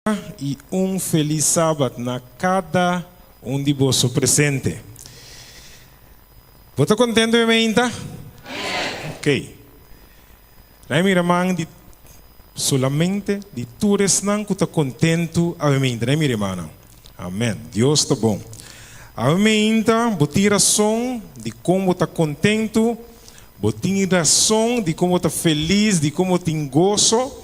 I un felis Sabat na kada un di boso presente. Bo ta kontento e meinta? Ok. La'i mira man di solamente di tur esnan ku ta kontentu awe meinta. La'i mira e mannan. Amen. Dios ta bon. Awe meinta bo tin rason di kon bo ta kontentu, bo tin rason di kon bo ta felis, di kon bo tin goso.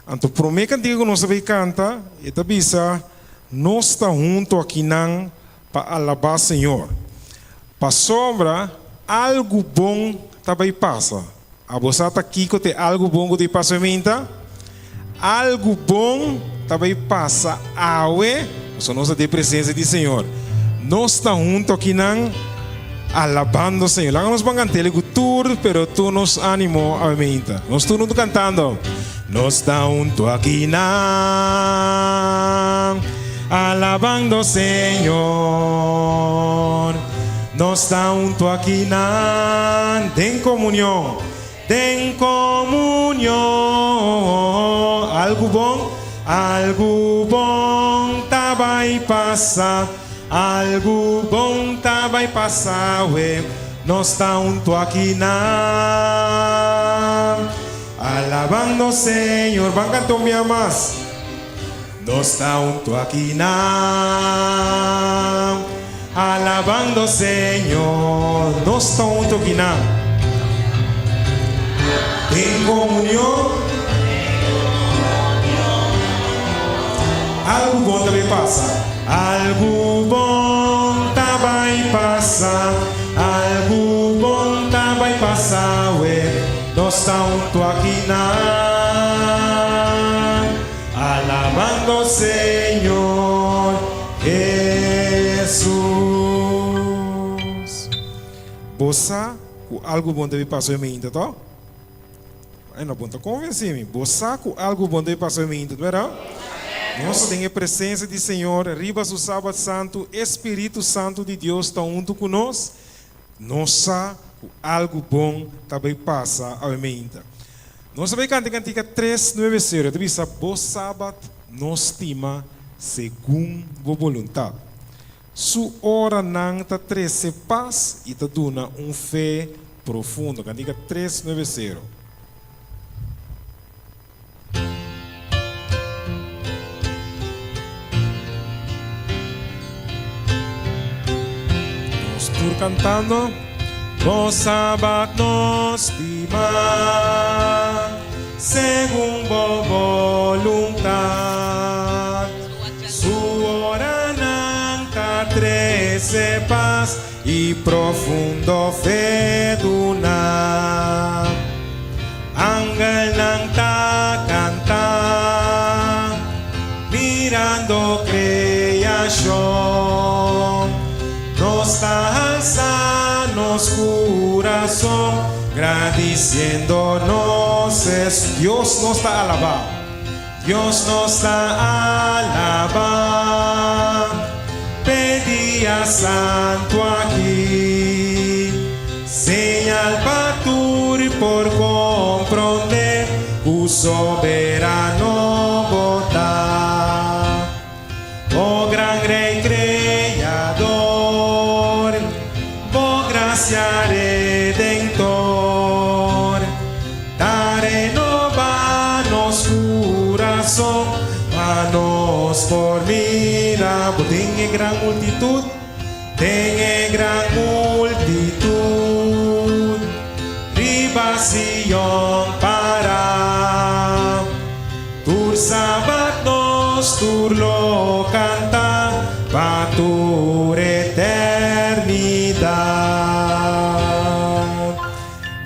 Anto promé kantika ku nos ta bai kanta, e ta bisa, Nos ta huntu akinan pa alabá Señor, pasobra algu bon ta bai pasa. Abo sa ta kiko ta e algu bon ku ta bai pasa awe minta? Algu bon ta bai pasa awe, pasobra nos ta den presensia di Señor. Nos ta huntu akinan alabando Señor. Laga nos ban kant'el ku tur pero tur nos animo awe meinta. Nos tur huntu kantando. Nos ta huntu akinan alabando Señor. Nos ta huntu akinan den komunion, den komunion. Algu bon, algu bon ta bai pasa. Algu bon ta bai pasa awe, nos ta huntu akinan, alabando Señor. Ban canta un bia mas. Nos ta huntu akinan, alabando Señor. Nos ta huntu akinan, den comunion. Algu bon ta bai pasa. Algu bon ta bai pasa, algu bon ta bai pasa we, nos ta huntu akinan, alabando Señor Hesus. Bo sa ku algu bon ta bai pasa we mainta, to? Ay no bon ta convenci mi. Bo sa cu algo bon debe pasa mi inta, verdad? Nos ta den e presencia di Señor riba su Sabat Santu, e Spiritu Santu di Dios ta hunto cu nos. Nos sa cu algo bon ta bay pasa awe meinta. Nos ta bay canta e cantica tres nuebe sero, e ta bisa, Bo Sabat no stima segun bo boluntad. Su oranan ta trece pas y ta duna un fe profundo. Cantica tres nuebe sero. Nos tur cantando. Bo Sabat no stima segun bo boluntad. Su oranan ta trece pas y profundo fe duna. Angelnan ta canta, mirando creacion. Nos ta halsa nos curason, gradiciendo nos es Dios nos ta alaba. Dios nos ta alabá p'e dia santu aki. Señal pa tur por komprondé ku soberano bo ta. O gran Rei Kreador, bo grasia redentor ta renobá nos kurason pa nos por mira bo den e gran multitut, den e gran multitut riba Sion pará. Tur sabat nos tur lo canta pa tur eternidad.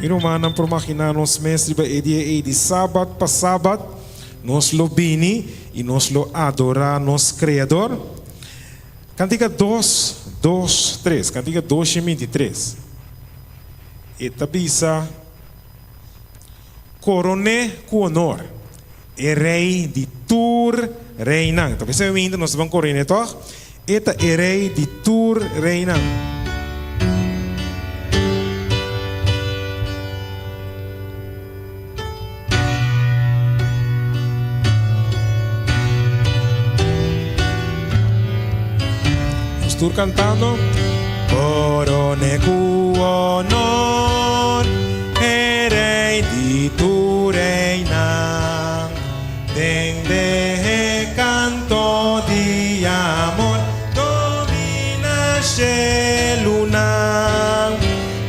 Mi rumannan por magina nos mes riba e dia ei di sabat pa sabat nos lo bini i nos lo adora nos Creador. Cantica dos, dos, tres, cantica dos i 23. E ta bisa. Coroné cu honor e Rey di tur reynan. Ta pensá mi nos ta ban coroné toch? E ta e Rey di tur reynan. tur kantando. Korone ku honor, e Rei di tur reinan. Tende e kanto di amor, domina shelunan.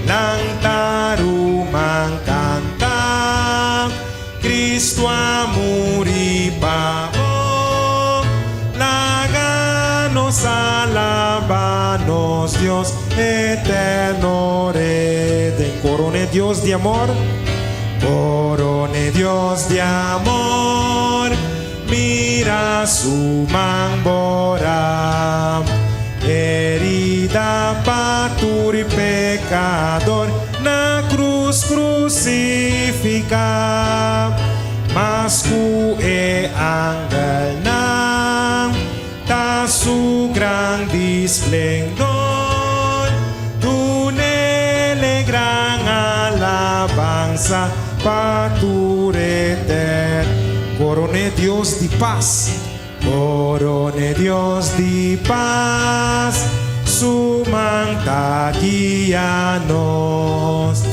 Lanta ruman kanta, Cristo a muri pa bo. Laga nos alaba nos Dios eterno Reden. Corone Dios di amor, corone Dios di amor, mira su man bora. Herida pa tur pecador, na cruz crucifica. Mas cu e angelnan, ta su grandi splendor. Dunele gran alabanza pa tur eter. Corone Dios di paz, corone Dios di paz, su man ta guia nos.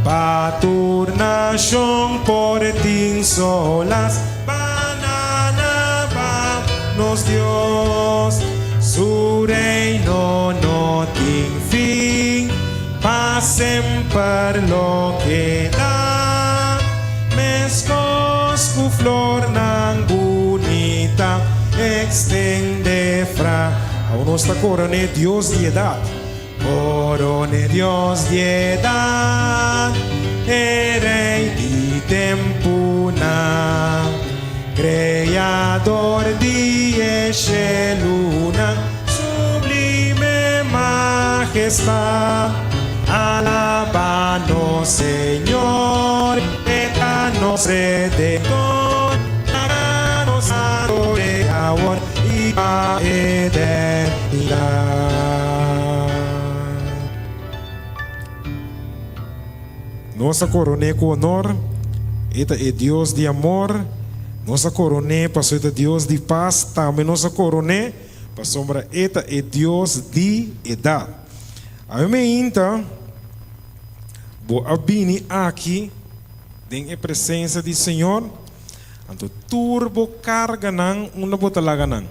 Pa tur nacion por tin solas, ban alaba nos Dios. Su reino no tin fin, pa semper lo keda. Mescos cu flornan bunita, extende fra. Awor nos ta corone Dios di edad. Corone Dios di edad, e Rey di tempunan, Creador di e shelunan, sublime majestad. Alaba nos Señor, E ta nos Redentor, laga nos ador'é awor i pa eternidad. Nos a coron'é cu honor, E ta e Dios di amor. Nos a coron'é pasobra E ta Dios di paz, tambe nos a coron'é pasobra E ta e Dios di edad. Awe meinta bo a bini aki den e presencia di Señor, anto tur bo carganan unda bo ta laga nan?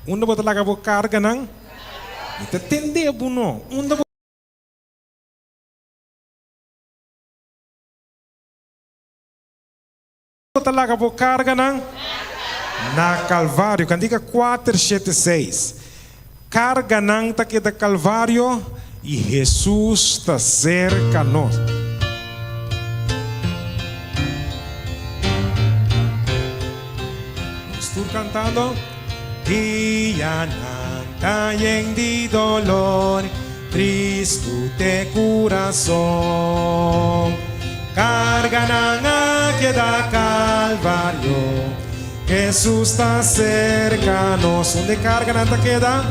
Unda bo ta laga bo carganan? Mi ta tende bo no. Unda bo. Ta laga bo carganan na Calvario. Cantica 476. Carganan ta keda Calvario y Jesus ta cerca nos. Nos tur cantando. Dianan ta yen di dolor, tristu te curason. Carganan a keda Calvario, Jesus ta cerca nos. Unda e carganan ta keda?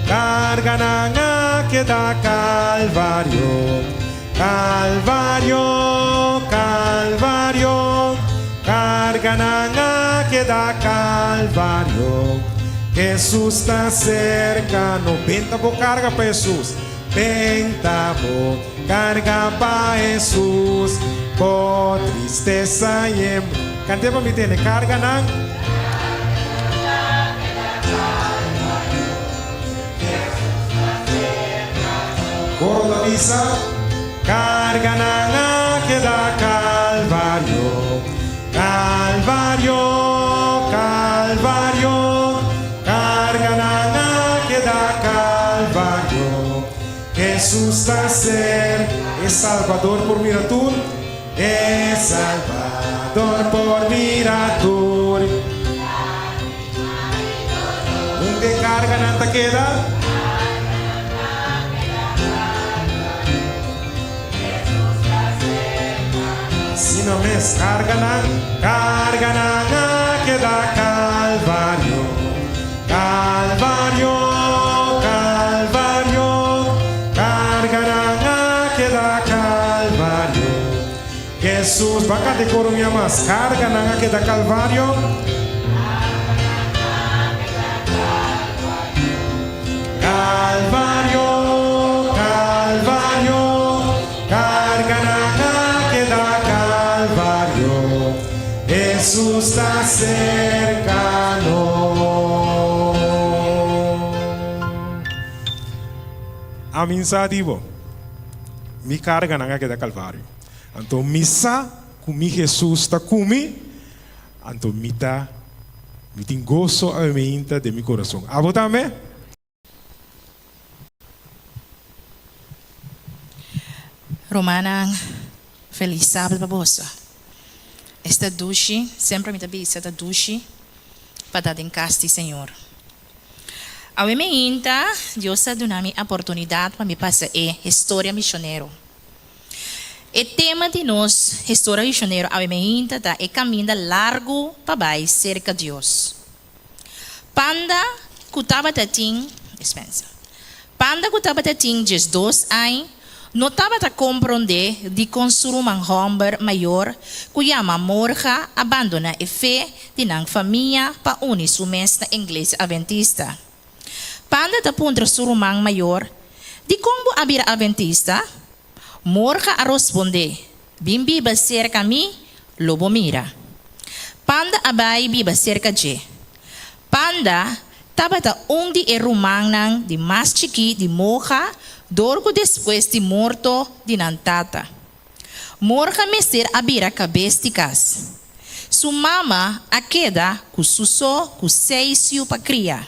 Carganan a keda Calvario, Calvario, Calvario, carganan a keda Calvario. Jesus ta cerca no. Benta bo carga pa Jesus. Benta bo carga pa Jesus. Bo tristeza y e. Cant'e pa mi tene. Carganan. Coro ta bisa, Carga nan a keda Calvario, Calvario, Calvario, Carga nan a keda Calvario, Jesus ta ser e Salvador por mira tur, e Salvador por mira tur. Unda e karganan ta keda? Asina mes, karganan, karganan a keda Kalvario, Kalvario, Kalvario, karganan a keda Kalvario. Hesus, ban kanta e koro un mas. Karga nan a keda Kalvario. Kalvario, Kalvario, karganan a keda Kalvario, Hesus ta serkano. Ami sa di bo, mi karganan a keda Kalvario. Anto mi sa ku mi Hesus ta ku mi, anto mi ta, mi tin goso awe meinta den mi kurason. Abo tambe? Rumannan, felis sabado pa boso. Esta dushi, semper mi ta bisa ta dushi pa ta den kas di Señor. Awe meinta Dios a duna mi aportunidat pa mi pasa e historia misionero. E tema di nos historia misionero awe meinta ta e kaminda largu pa bai serka Dios. Panda ku tabata tin, dispensa. Panda ku tabata tin 12 añ no tabata komprondé dikon su ruman hòmber mayor ku yama Morga a bandoná e fe di nan famia pa uni su mes na Iglesia Adventista. Panda ta puntra su ruman mayor, Dikon bo a bira adventista? Morga a rospondé, Bin biba serka mi, lo bo mira. Panda a bai biba serka dje. Panda tabata un di e rumannan di mas chikí di Morga dor ku despues di morto di nan tata. Morga mester a bira kabes di kas. Su mama a keda ku su so ku seis yu pa kria.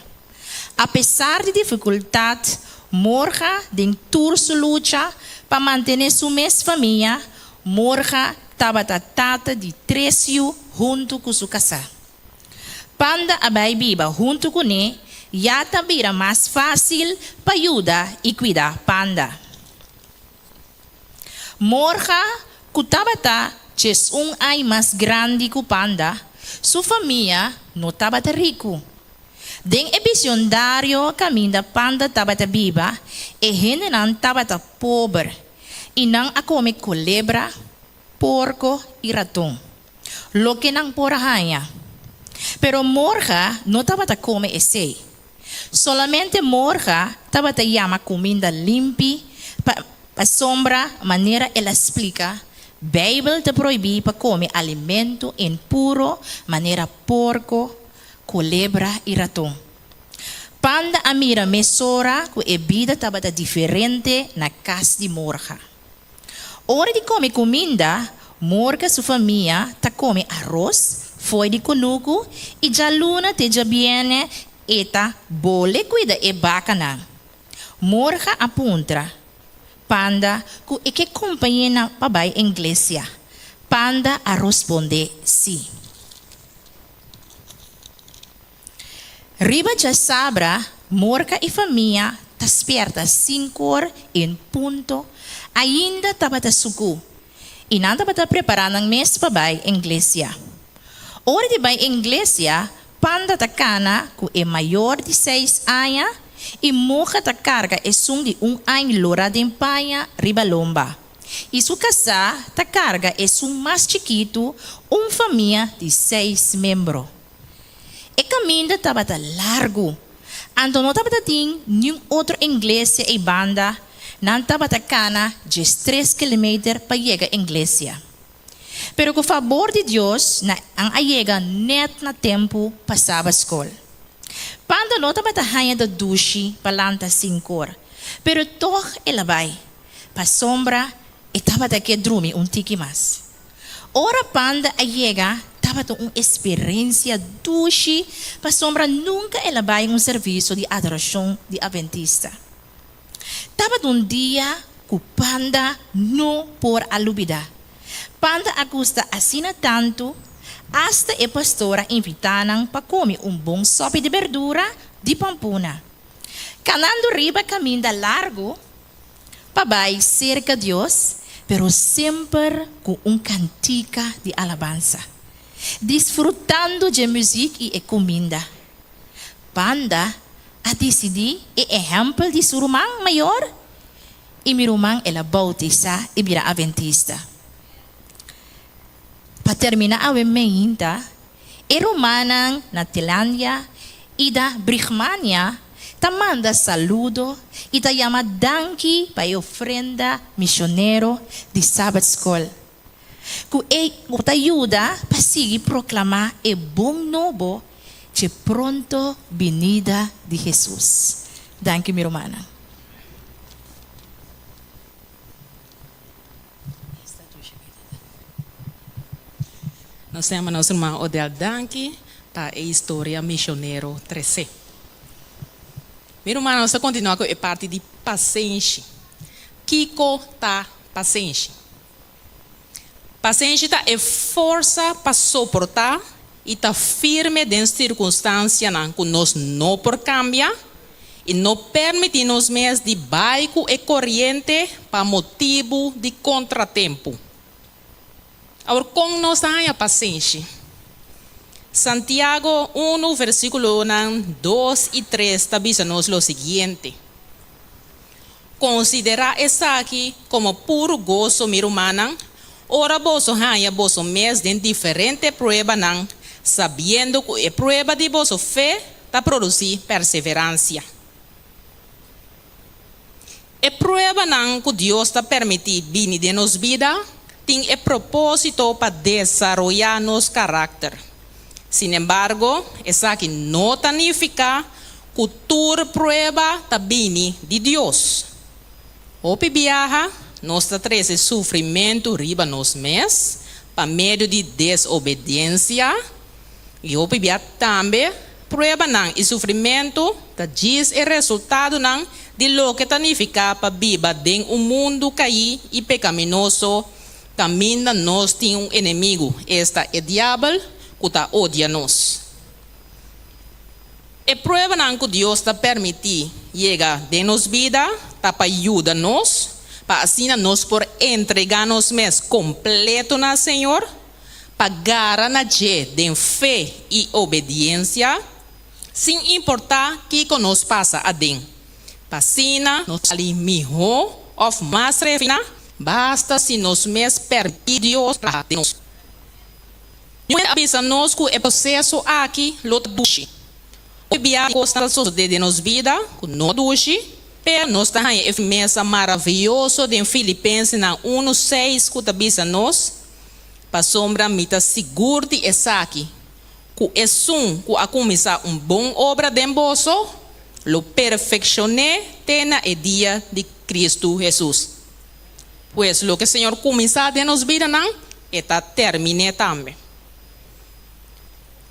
Apesar di difikultat, Morga den tur su lucha pa mantené su mes famia, Morga tabata tata di tres yu huntu ku su kasá. Panda a bai biba huntu kuné, ya ta bira mas fásil pa yuda i kuida Panda. Morga, ku tabata 11 aña mas grandi ku Panda, su famia no tabata riku. Den e bisiondario kaminda Panda tabata biba, e hendenan tabata pober i nan a kome kolebra, porko i raton, loke nan por a haña. Pero Morga no tabata kome esei. Solamente Morga tabata yama kuminda limpi pasobra manera el a splika, Beibel ta prohibí pa kome alimento impuro manera porko, kolebra i raton. Panda a mira mesora ku e bida tabata diferente na kas di Morga. Ora di kome kuminda, Morga su famia ta kome aros fo'i di kunuku i djaluna te djabièrnè e ta bole kuida e bakanan. Morga a puntra Panda ku e ke kompañ'é nan pa bai inglesia. Panda a rospondé sí. Riba djasabra, Morka i famia ta spièrta sink'or en punto, ainda tabata sukú i nan tabata prepará nan mes pa bai inglesia. Ora di bai inglesia, Panda ta kana ku e mayor di seis aña i Mocha ta karga esun di un añ lora den paña riba lomba. I su kasá ta karga esun mas chikitu, un famia di seis membro. E kaminda tabata largu, anto no tabata tin niun otro inglesia ei banda, nan tabata kana 13 kilometer pa yega inglesia. Pero ku fabor di Dios nan a yega nèt na tempu pa Sabat skol. Panda no tabata haña ta dushi pa lanta sinkor, pero tòg el a bai. Pasobra e tabata ke drumi un tiki mas. Ora Panda a yega tabata un esperensia dushi pasobra nunka el a bai un serviso di adorashon di Adventista. Tabata un dia ku Panda no por a lubidá. Panda a gusta asina tantu, asta e pastor a invitá nan pa kome un bon sòpi di berdura di pampuna. Kanando riba kaminda largu pa bai serka Dios, pero semper ku un kantika di alabansa, disfrutando dje muzik i e kuminda. Panda a disidí e ehèmpel di su ruman mayor i mi ruman el a boutisá i bira adventista. Pa terminá awe meinta, e rumannan na Tailandia i da Brigmania. ta manda saludo i ta yama danki pa e ofrenda misionero di Sabbat School, ku e ta yuda pa sigui proklamá e bon nobo dje pronto binida di Hesus. Danki mi rumannan. Nos ta yama nos ruman Odell danki pa e historia misionero tresé. Mi ruman nos ta kontinuá ku e parti di pasenshi. Kiko ta pasenshi? Pasenshi ta e forsa pa soportá i ta firme den sirkunstansianan ku nos no por kambia i no permití nos mes di bai ku e koriente pa motibu di kontratempu. Awor kon nos ta haña pasenshi? Santiago unu versíkulonan dos i tres ta bisa nos lo siguiente, Konsiderá esaki komo puru goso, mi rumannan, ora boso haña boso mes den diferente pruebanan, sabiendo ku e prueba di boso fe ta produsí perseveransia. E pruebanan ku Dios ta permití bini den nos bida tin e propósito pa desaroyá nos karakter. Sinembargo, esaki no ta nifiká ku tur prueba ta bini di Dios. Hopi biaha nos ta trese sufrimentu riba nos mes pa medio di desobediensia, i hopi bia tambe pruebanan i sufrimentu ta djis e resultadonan di loke ta nifiká pa biba den un mundu kaí i pekaminoso kaminda nos tin un enemigu, esta e Diabel, ku ta odia nos. E pruebanan ku Dios ta permití yega den nos bida ta pa yuda nos, pa asina nos por entregá nos mes kompleto na Señor, pa gara na dje den fe i obediensia, sin importá kiko nos pasa aden, pa asina nos sali mihó òf mas refiná, basta si nos mes permití Dios traha den nos. Niun a bisa nos ku e proseso aki lo ta dushi. Hopi bia kosnan ta sosodé den nos bida ku no dushi, pero nos ta haña e firmesa maravioso den Filipensenan unu seis ku ta bisa nos, Pasobra mi ta sigur di esaki, ku esun ku a kuminsá un bon obra den boso lo perfekshon'é te na e dia di Kristu Hesus. Pues loke Señor kuminsá den nos bidanan, E ta termin'é tambe.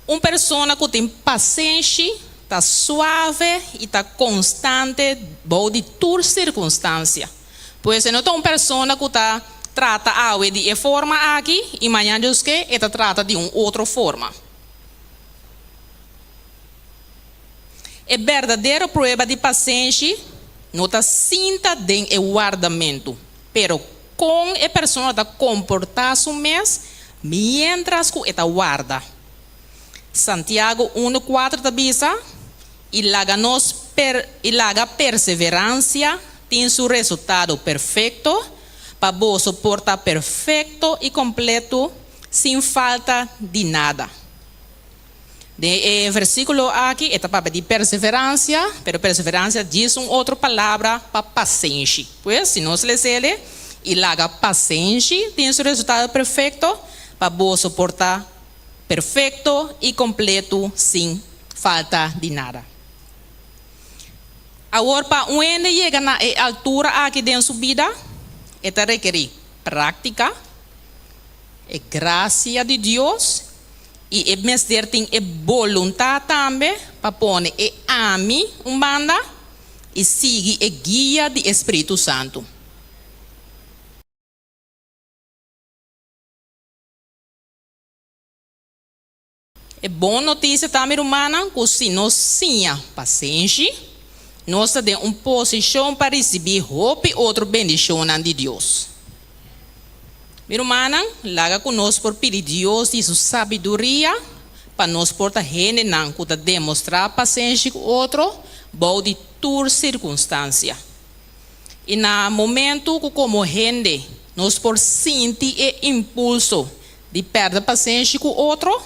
Un persona ku tin pasenshi ta suave i ta konstante bou di tur sirkunstansia. Pues e no ta un persona ku ta trata awe di e forma aki i mañan Dios ke e ta trata di un otro forma. E berdadero prueba di pasenshi no ta sinta den e wardamentu, pero kon e persona ta komportá su mes miéntras ku e ta warda. Santiago unu kuater ta bisa, I laga nos per i laga perseveransia tin su resultado perfekto, pa boso por ta perfekto i kompletu, sin falta di nada. Den e versíkulo aki e ta papia di perseveransia, pero perseveransia djis un otro palabra pa pasenshi. Pues, si nos les'e, I laga pasenshi tin su resultado perfekto, pa boso por ta perfekto i kompletu sin falta di nada. Awor, pa un hende yega na e altura aki den su bida, e ta rekerí práktika, e grasia di Dios i e mester tin e boluntat tambe pa pone e ami un banda i sigui e guia di e Spiritu Santu. E bon notisia ta, mi rumannan, ku si nos siña pasenshi, nos ta den un posishon pa risibí hopi otro bendishonnan di Dios. Mi rumannan, laga ku nos por pidi Dios di su sabiduria pa nos por ta hendenan ku ta demostrá pasenshi ku otro bou di tur sirkunstansia. I na momentu ku komo hende nos por sinti e impulso di pèrdè pasenshi ku otro,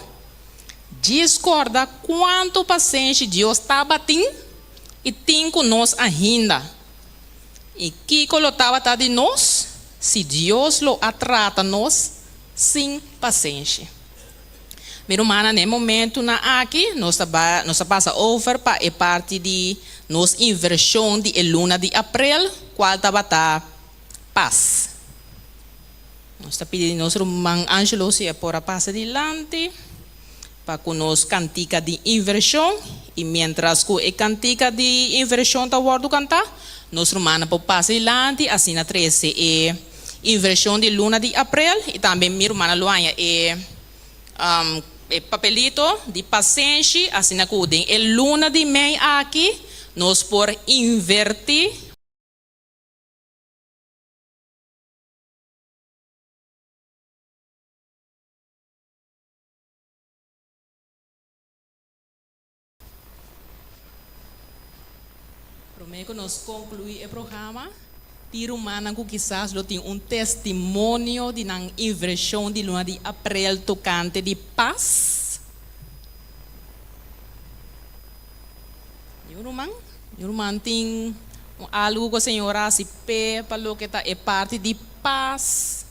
djis kòrda kuantu pasenshi Dios tabatin. i tin ku nos ainda. I kiko lo tabata di nos si Dios lo a trata nos sin pasenshi? Mi rumannan, na e momentunan aki nos ta nos ta pasa over pa e parti di nos invershon di e luna di aprel, kual tabata pas. Nos ta pidi nos ruman Angelo si e por a pasa dilanti pa ku nos kantika di invershon i miéntras ku e kantika di invershon ta wòrdu kantá, nos rumannan por pasa dilanti asina trese e invershon di luna di aprel i tambe mi rumannan lo haña e e papelito di pasenshi asina ku den e luna di mei aki nos por invertí. Promé ku nos konkluí e programa, tin rumannan ku kisas lo tin un testimonio di nan invershon di luna di aprel tokante di pas. Niun ruman? Niun ruman tin un algu ku Señor a hasi p'e pa loke ta e parti di pas?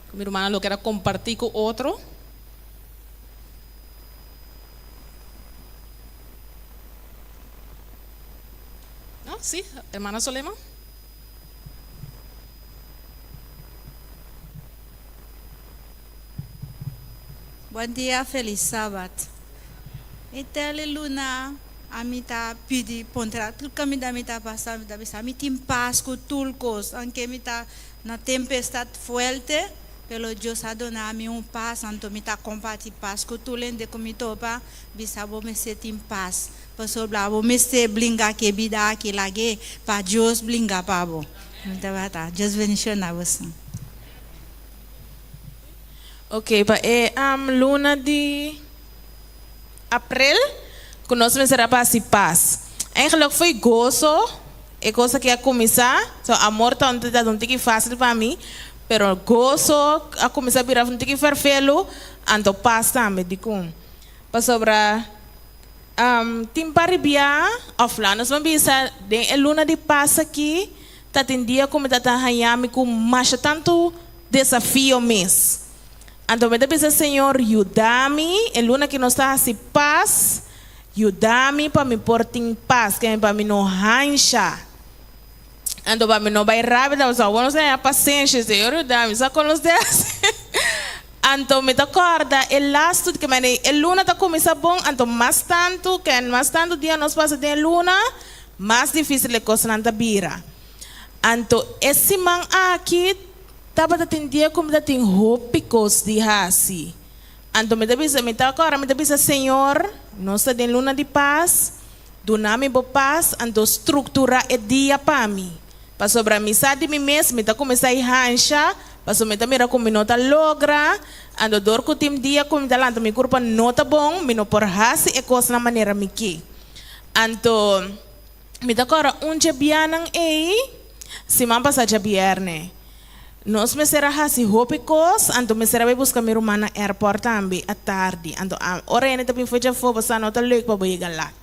Ku mi rumannan lo kier a kompartí ku otro? No? Sí, hermana Solema? Bon dia felis sabat. E tele luna ami ta pidi pontra tur caminda mi ta pasa mi ta bisa mi tin pas cu tur cos aunke mi ta na tempestad fuerte pero Dios a dona mi un pas anto mi ta comparti pas cu tur hende cu mi topa bisa bo mester tin pas pasobra bo mester blinga cu e bida aki lage pa Dios blinga pa bo mi tabata Dios bendiciona boso. Ok, pa e luna di aprel ku nos mester a pasa i pas. Eigenlijk foi goso e kos aki a kuminsá. So amor ta un tiki fásil pa mi, pero goso a kuminsá bira un tiki ferfelu, anto pas tambe. Dikon? Pasobra tin par di bia òf laat nos ban bisa den e luna di pas aki ta tin dia ku mi ta ta haña mi ku masha tantu desafio mes. Anto mi ta bisa, Señor, yuda mi, e luna ki nos ta hasi pas, yuda mi pa mi por tin pas, ke pa mi no hansha. Anto pa mi no bai rabia, ta bisa, awor nos ta haña pasenshi, Señor yuda mi, sa kon nos ta hasi? Anto mi ta kòrda e lastu ke mane e luna ta kuminsá bon, anto mas tantu ke mas tantu dia nos pasa den e luna, mas difísil e kosnan ta bira. Anto e siman aki Tabata tin dia ku mi ta tin hopi kos di hasi. Anto mi ta bisa, mi ta kòrda, mi ta bisa, Señor, nos ta den luna di pas, duna mi bo pas, anto strukturá e dia pa mi. Pasobra mi sa di mi mes, mi ta kuminsá i hansha, pasobra mi ta mira ku mi no ta logra, anto dor ku tin dia ku mi ta lanta mi kurpa no ta bon, mi no por hasi e kosnan manera mi ke. Anto mi ta kòrda un dje bianan ei, Siman pasá djabièrnè, nos mester a hasi hopi kos, anto mester a bai buska mi ruman na airport tambe atardi. Anto ora hende ta bin for djafó, bo sa no ta leuk pa bo yega lat.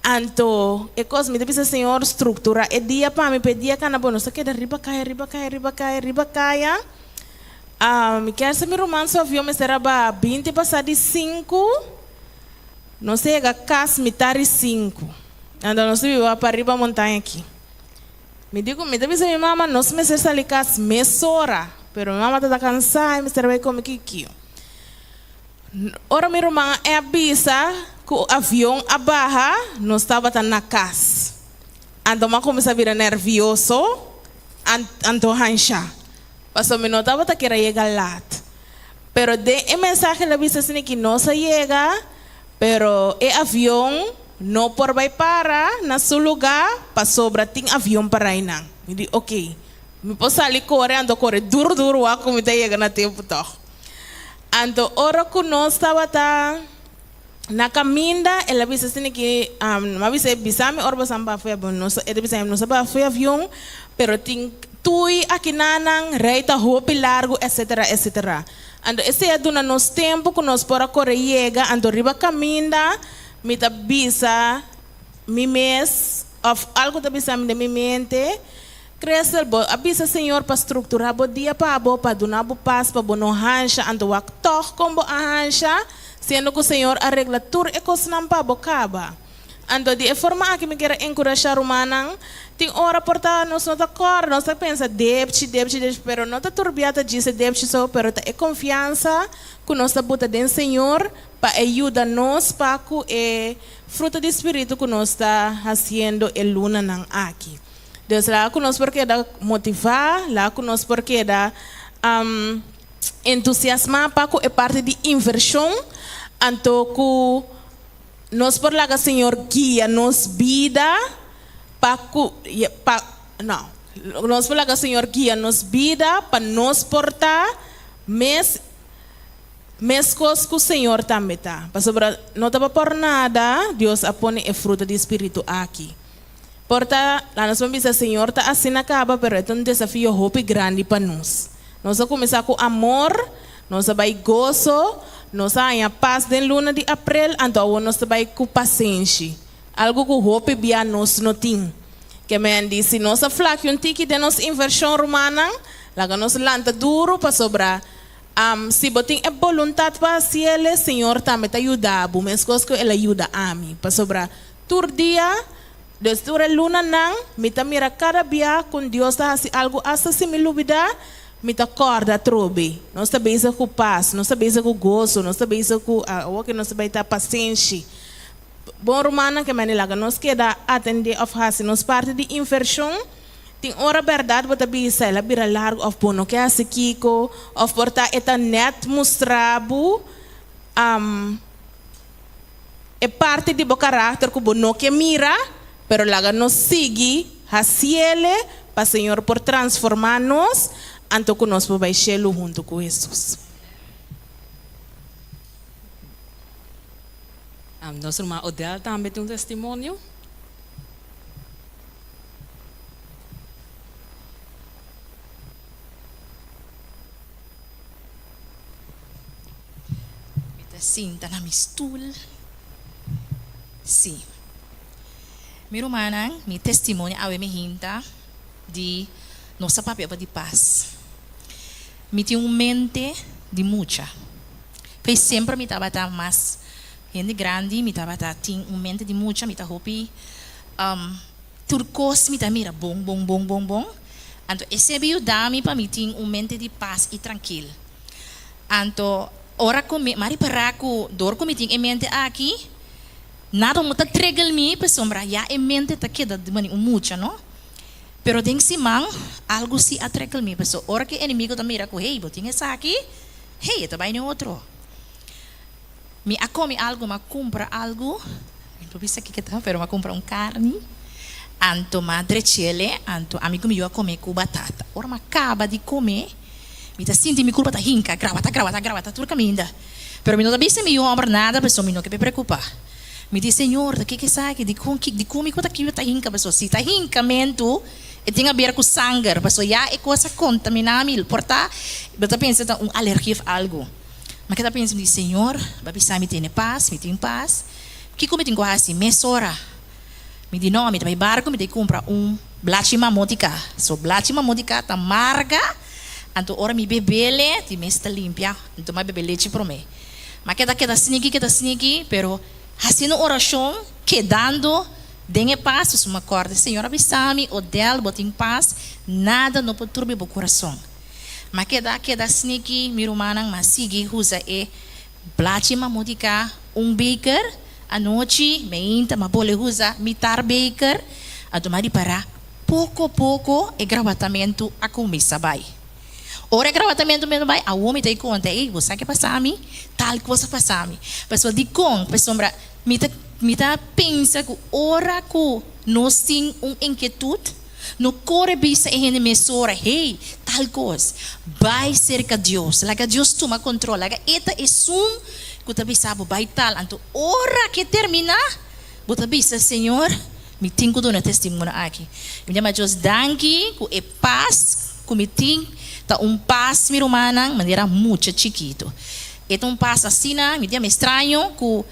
Anto e kos, mi ta bisa Señor, strukturá e dia pa mi, pa e dia kana bo. Nos ta keda riba kaya, riba kaya, riba kaya, riba kaya. Mi kier sa mi ruman su avion mester a baha binti pasá di sinku, nos ta yega kas mitar di sinku. Anto nos ta biba pa riba montaña aki. Mi di ku mi ta bisa mi mama nos mester sali kas mesora, pero mi mama ta ta kansá i mester bai kome kikio. Ora mi ruman a bisa ku avion a baha, nos tabata na kas. Anto mi a kuminsá bira nèrvioso anto hanshá, pasobra mi no tabata kier a yega lat. Pero den e mensahe el a bisa asina ki nos a yega, Pero e avion no por bai para na su lugá pasobra tin avion para einan. Mi di, Oké, mi por sali kore, anto kore duru duru wak ku mi ta yega na tempu tòg. Anto ora ku nos tabata na kaminda, el a bisa asina ki, mi a bis'é, Bisa mi ora bo san baha for e avion. Nos, e ta bisa mi, nos a baha for e avion, pero tin tui akinanan, rei ta hopi largu, etsetera, etsetera. Anto esei a duna nos tempu ku nos por a kore yega, anto riba kaminda. Mi ta bisa mi mes òf algu ta bisa mi den mi mente, Crystal, bo a bisa Señor pa strukturá bo dia pa bo, pa duna bo pas, pa bo no hansha, anto wak tòg kon bo a hansha, siendo ku Señor a regla tur e kosnan pa bo kaba. Anto di e forma aki mi kier a enkurashá rumannan, tin ora por ta nos no ta kòrda, nos ta pensa depchi, depchi, depchi, pero no ta tur bia ta djis e depchi so, pero ta e konfiansa ku nos ta buta den Señor pa e yuda nos pa ku e fruta di spiritu ku nos ta hasiendo e lunanan aki. Dus laga ku nos por keda motivá, laga ku nos por keda entusiasmá pa ku e parti di invershon, anto ku nos por laga Señor guia nos bida pa ku pa no, nos por laga Señor guia nos bida pa nos por ta mes Meskos ku Señor tambe ta. Pasobra no ta pa por nada Dios a pone e fruta di spiritu aki. Por ta, laga nos por bisa Señor ta asina kaba, pero e ta un desafio hopi grandi pa nos. Nos a kuminsá ku amor, nos a bai goso, nos a haña pas den luna di aprel, anto awor nos ta bai ku pasenshi, algu ku hopi bia nos no tin. Ke men di, si nos a flaki un tiki den nos invershon, rumannan, laga nos lanta duru pasobra Am, si bo tin e boluntat pa hasiel, Señor tambe ta yuda bo, meskos ku El a yuda ami. Pasobra tur dia, dus tur e lunanan, mi ta mira kada bia kon Dios ta hasi algu, asta si mi lubidá, mi ta kòrda atrobe. Nos ta bezig ku pas, nos ta bezig ku goso, nos ta bezig ku, awor ke nos ta bai ta pasenshi. Bon rumannan, ke mende laga nos keda atendé òf hasi nos parti di invershon. Tin ora bèrdat bo ta bisa el a bira largu òf bo no ke hasi kiko òf por ta e ta nèt mustra bo e parti di bo karakter ku bo no ke mira, pero laga nos sigui hasiele pa Señor por transformá nos anto ku nos por bai shelu huntu ku Hesus. Nos ruman Odell tambe tin un testimonio. Mi ta sinta na mi stul. Sí. Mi rumannan, mi testimonio awe mi hinta di nos a papia di pas. Mi tin un mente di mucha. P'ei semper mi tabata mas hende grandi, mi tabata tin un mente di mucha, mi ta hopi Tur kos mi ta mira bon, bon, bon, bon, bon. Anto esei a yuda mi pa mi tin un mente di pas i trankil. Anto ora ku mi, m'a ripará ku dor ku mi tin e mente aki, nada no ta trigger mi pasobra ya e mente ta keda di manera un mucha, no? Pero den siman algu si a trigger mi, pasobra ora ku e enemigo ta mira ku hey, bo tin esaki, hey, e ta bai den otro. Mi a come algo, m'a cumpra algo, mi no por bisa kiko ta, pero m'a cumpra un carni, anto m'a drechele, anto ami cu mi yu a come cu batata. Ora m'a caba di come, mi ta sinti mi curpa ta hinca, grawata, grawata, grawata tur caminda. Pero mi no ta bisa mi yu homber nada, pasobra mi no ke preocupa. Mi di, Señor, ta kiko esaki? Dicon, dicon mi cu ta hinca? Pasobra si ta hincamentu, e tin haber cu sanger, pasobra ya e cos a contamina mi, por ta, bo ta pensa ta un alergia of algo. Ma keda pensa, mi di, Señor, bo a bisa mi tene pas, mi tin pas. Kiko mi tin ku hasi? Mesora mi di, No, mi ta bai barku, mi ta kumpra un blachi mamotika. So, blachi mamotika ta marga, anto ora mi bebele, di mes ta limpia. Anto mi a bebe lechi promé. Ma keda keda sniki, keda sniki, pero hasiendo orashon, kedando den e pas, pasobra mi a kòrda, Señor a bisa mi, Odel, bo tin pas, nada no por turbi bo kurason. Ma keda keda sniki mi rumannan ma sigui usa e blachi mamudika un beker anochi meinta ma bole usa mitar beker anto ma ripara poko poko e grawatamentu a kuminsa bai ora e grawatamentu mester bai awo mi ta konta ey bo sa ke pasa mi tal kos a pasa mi pasobra dikon pasobra mi ta mi ta pensa ku ora ku nos tin un inkietud No kore bisa e hende mesora, Hey, tal kos. Bai serka Dios. Laga Dios tuma kontrol. Laga e ta esun ku ta bisa bo bai tal. Anto ora ke terminá, bo ta bisa, Señor, mi tin ku duna testimonio aki. Mi ta yama Dios danki ku e pas ku mi tin ta un pas, mi rumannan, manera mucha chikitu. E ta un pas asina, mi ta yama e straño ku.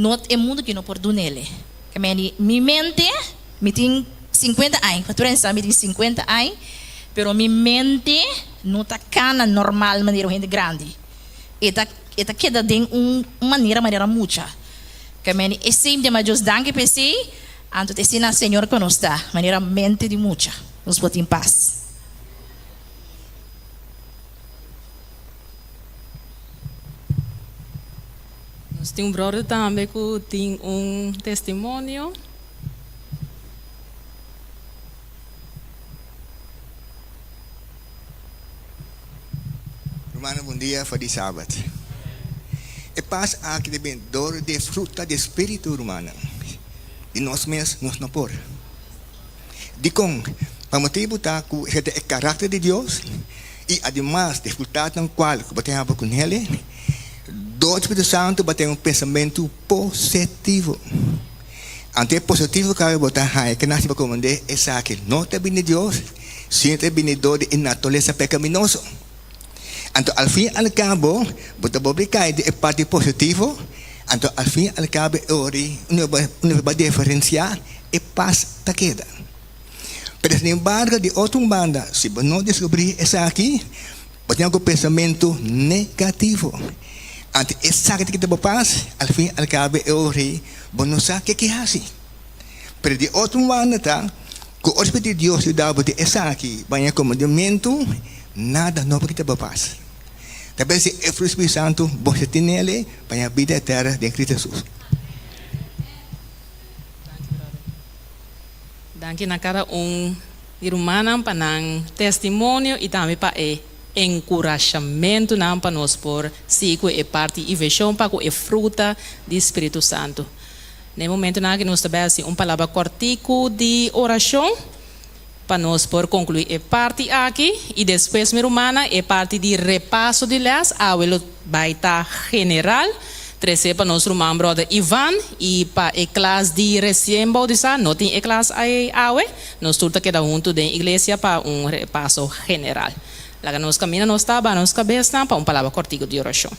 No e mundu ki no por dunele. Ke meni mi mente, mi tin 50 aña, pa tur hende sa mi tin 50 aña, pero mi mente no ta kana normal manera un hende grandi. E ta e ta keda den un manera manera mucha. Ke meni esei mi ta yama Dios danki pa esei, anto ta esei na Señor ku nos ta, manera mente di mucha, nos por tin pas. Nos tin un brother tambe ku tin un testimonio. Rumannan bon dia for di sabat. E pas aki ta bin dor di e fruta di e spiritu rumannan. Di nos mes nos no por. Dikon? Pa motibu ta ku esei ta e karakter di Dios i ademas difikultatnan kual ku bo ta haba ku nel, dor di Spiritu Santu bo ta ten un pensamentu positivo. Anto e positivo ku bo ta haña ke nasi pa komprendé esaki no ta bini di Dios, sino ta bini dor di e naturalesa pekaminoso. Anto al fin i al kabo bo ta bolbe kai den e parti positivo, anto al fin i al kabo e ora ei unda bo a diferensiá e pas ta keda. Pero sin embargo di otro un banda si bo no deskubrí esaki bo tin algun pensamentu negativo. Anto esaki ta kita bo pas, al fin i al kabo e ora ei bo no sa ke ke hasi. Pero di otro un banda ta ku ora Spiritu di Dios yuda bo den esaki baña komandamentu, nada no por kita bo pas. Ta bes di e fruto di Spiritu Santu bo ta tinele baña bida eterna den Cristo Jesus. Danki na kada un di rumannan pa nan testimonio i tambe pa e enkurashamentunan pa nos por sigui ku e parti i vishon pa ku e fruta di Spiritu Santu. Na e momentunan aki nos ta bai hasi un palabra kòrtiku di orashon pa nos por konkluí e parti aki i despues mi rumannan e parti di repaso di lès awe lo bai ta general tresé pa nos ruman bròder Ivan i pa e klas di resien boutisá no tin e klas awe nos tur ta keda huntu den iglesia pa un repaso general. Laga nos kaminda nos ta baha nos kabesnan pa un palabra kòrtiku di orashon.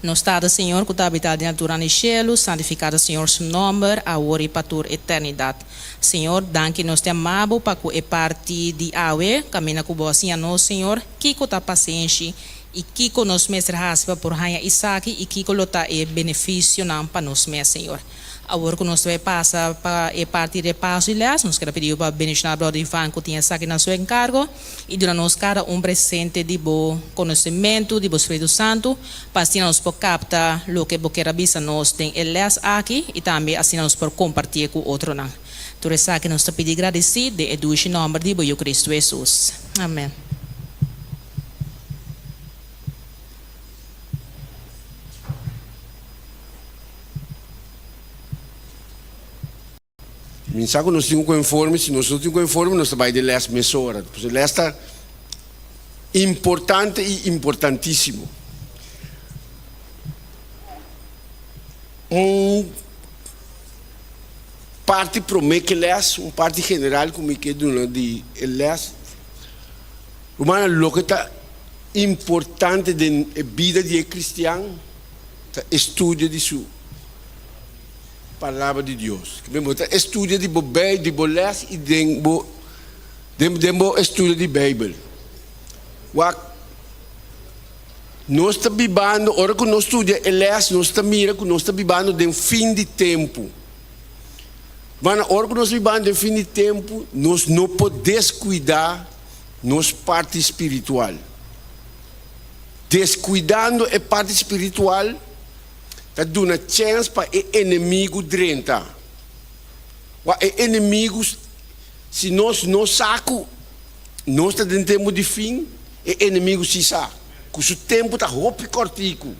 Nos Tata Señor cu ta habita den altura di cielo, santifica ta Señor su nomber, awor y pa tur eternidad. Señor, danki nos te ama Bo pa cu e parti di awe, caminda cu Bo a siña nos, Señor, kico ta pasenshi y kico nos mester haci pa por haña esaki y kico lo ta e beneficionan pa nos mes, Señor. Awor ku nos ta bai pasa pa e parti repaso di lès, nos keda pidi bo pa bendishoná Bròder Ivan ku tin esaki na su enkargo i duna nos kada un presente di bo konosementu di bo Spiritu Santu pa asina nos por kapta loke bo kier a bisa nos den e lès aki i tambe asina nos por kompartié ku otronan. Tur esaki nos ta pidi gradisí den e dushi nòmber di bo Yu Kristu Hesus. Amèn. Mi sa ku nos tin ku informe, si nos no tin ku informe nos ta bai den les mesora. Pasobra les ta importante i importantísimo. Un parti promé ku e les, un parti general ku mi ke duna di e les, rumannan, loke ta importante den e bida di e kristian ta e studio di su Palabra di Dios. Bo ta estudia di bo bij, di bo les i den bo den den bo estudio di Bijbel. Wak, nos ta bibando, ora ku nos studia e les, nos ta mira ku nos ta bibando den fin di tempu. Mana, ora ku nos ta bibando den fin di tempu, nos no por deskuidá nos parti spiritual. Deskuidando e parti spiritual ta duna chèns pa e enemigu drenta. Wak, e enemigu, si nos no sa ku nos ta den tempu di fin, e enemigu si sa ku su tempu ta hopi kòrtiku.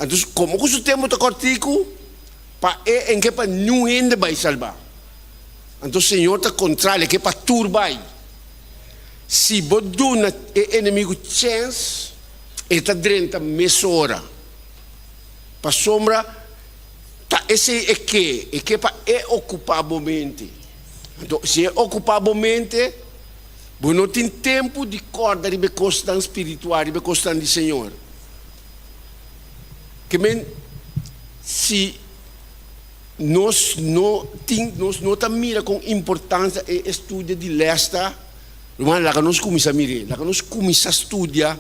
Anto, komo ku su tempu ta kòrtiku, pa e en ke pa niun hende bai salbá. Anto Señor ta kontra, el ke pa tur bai. Si bo duna e enemigu chèns, e ta drenta mesora. Pasobra ta esei e ke, e ke pa e okupá bo mente. Anto, si e okupá bo mente, bo no tin tempu di kòrda riba e kosnan spiritual, riba e kosnan di Señor. Ke men. Si nos no tin, nos no ta mira kon importancia e estudio di les ta, ruman, laga nos kuminsá mir'é, laga nos kuminsá studia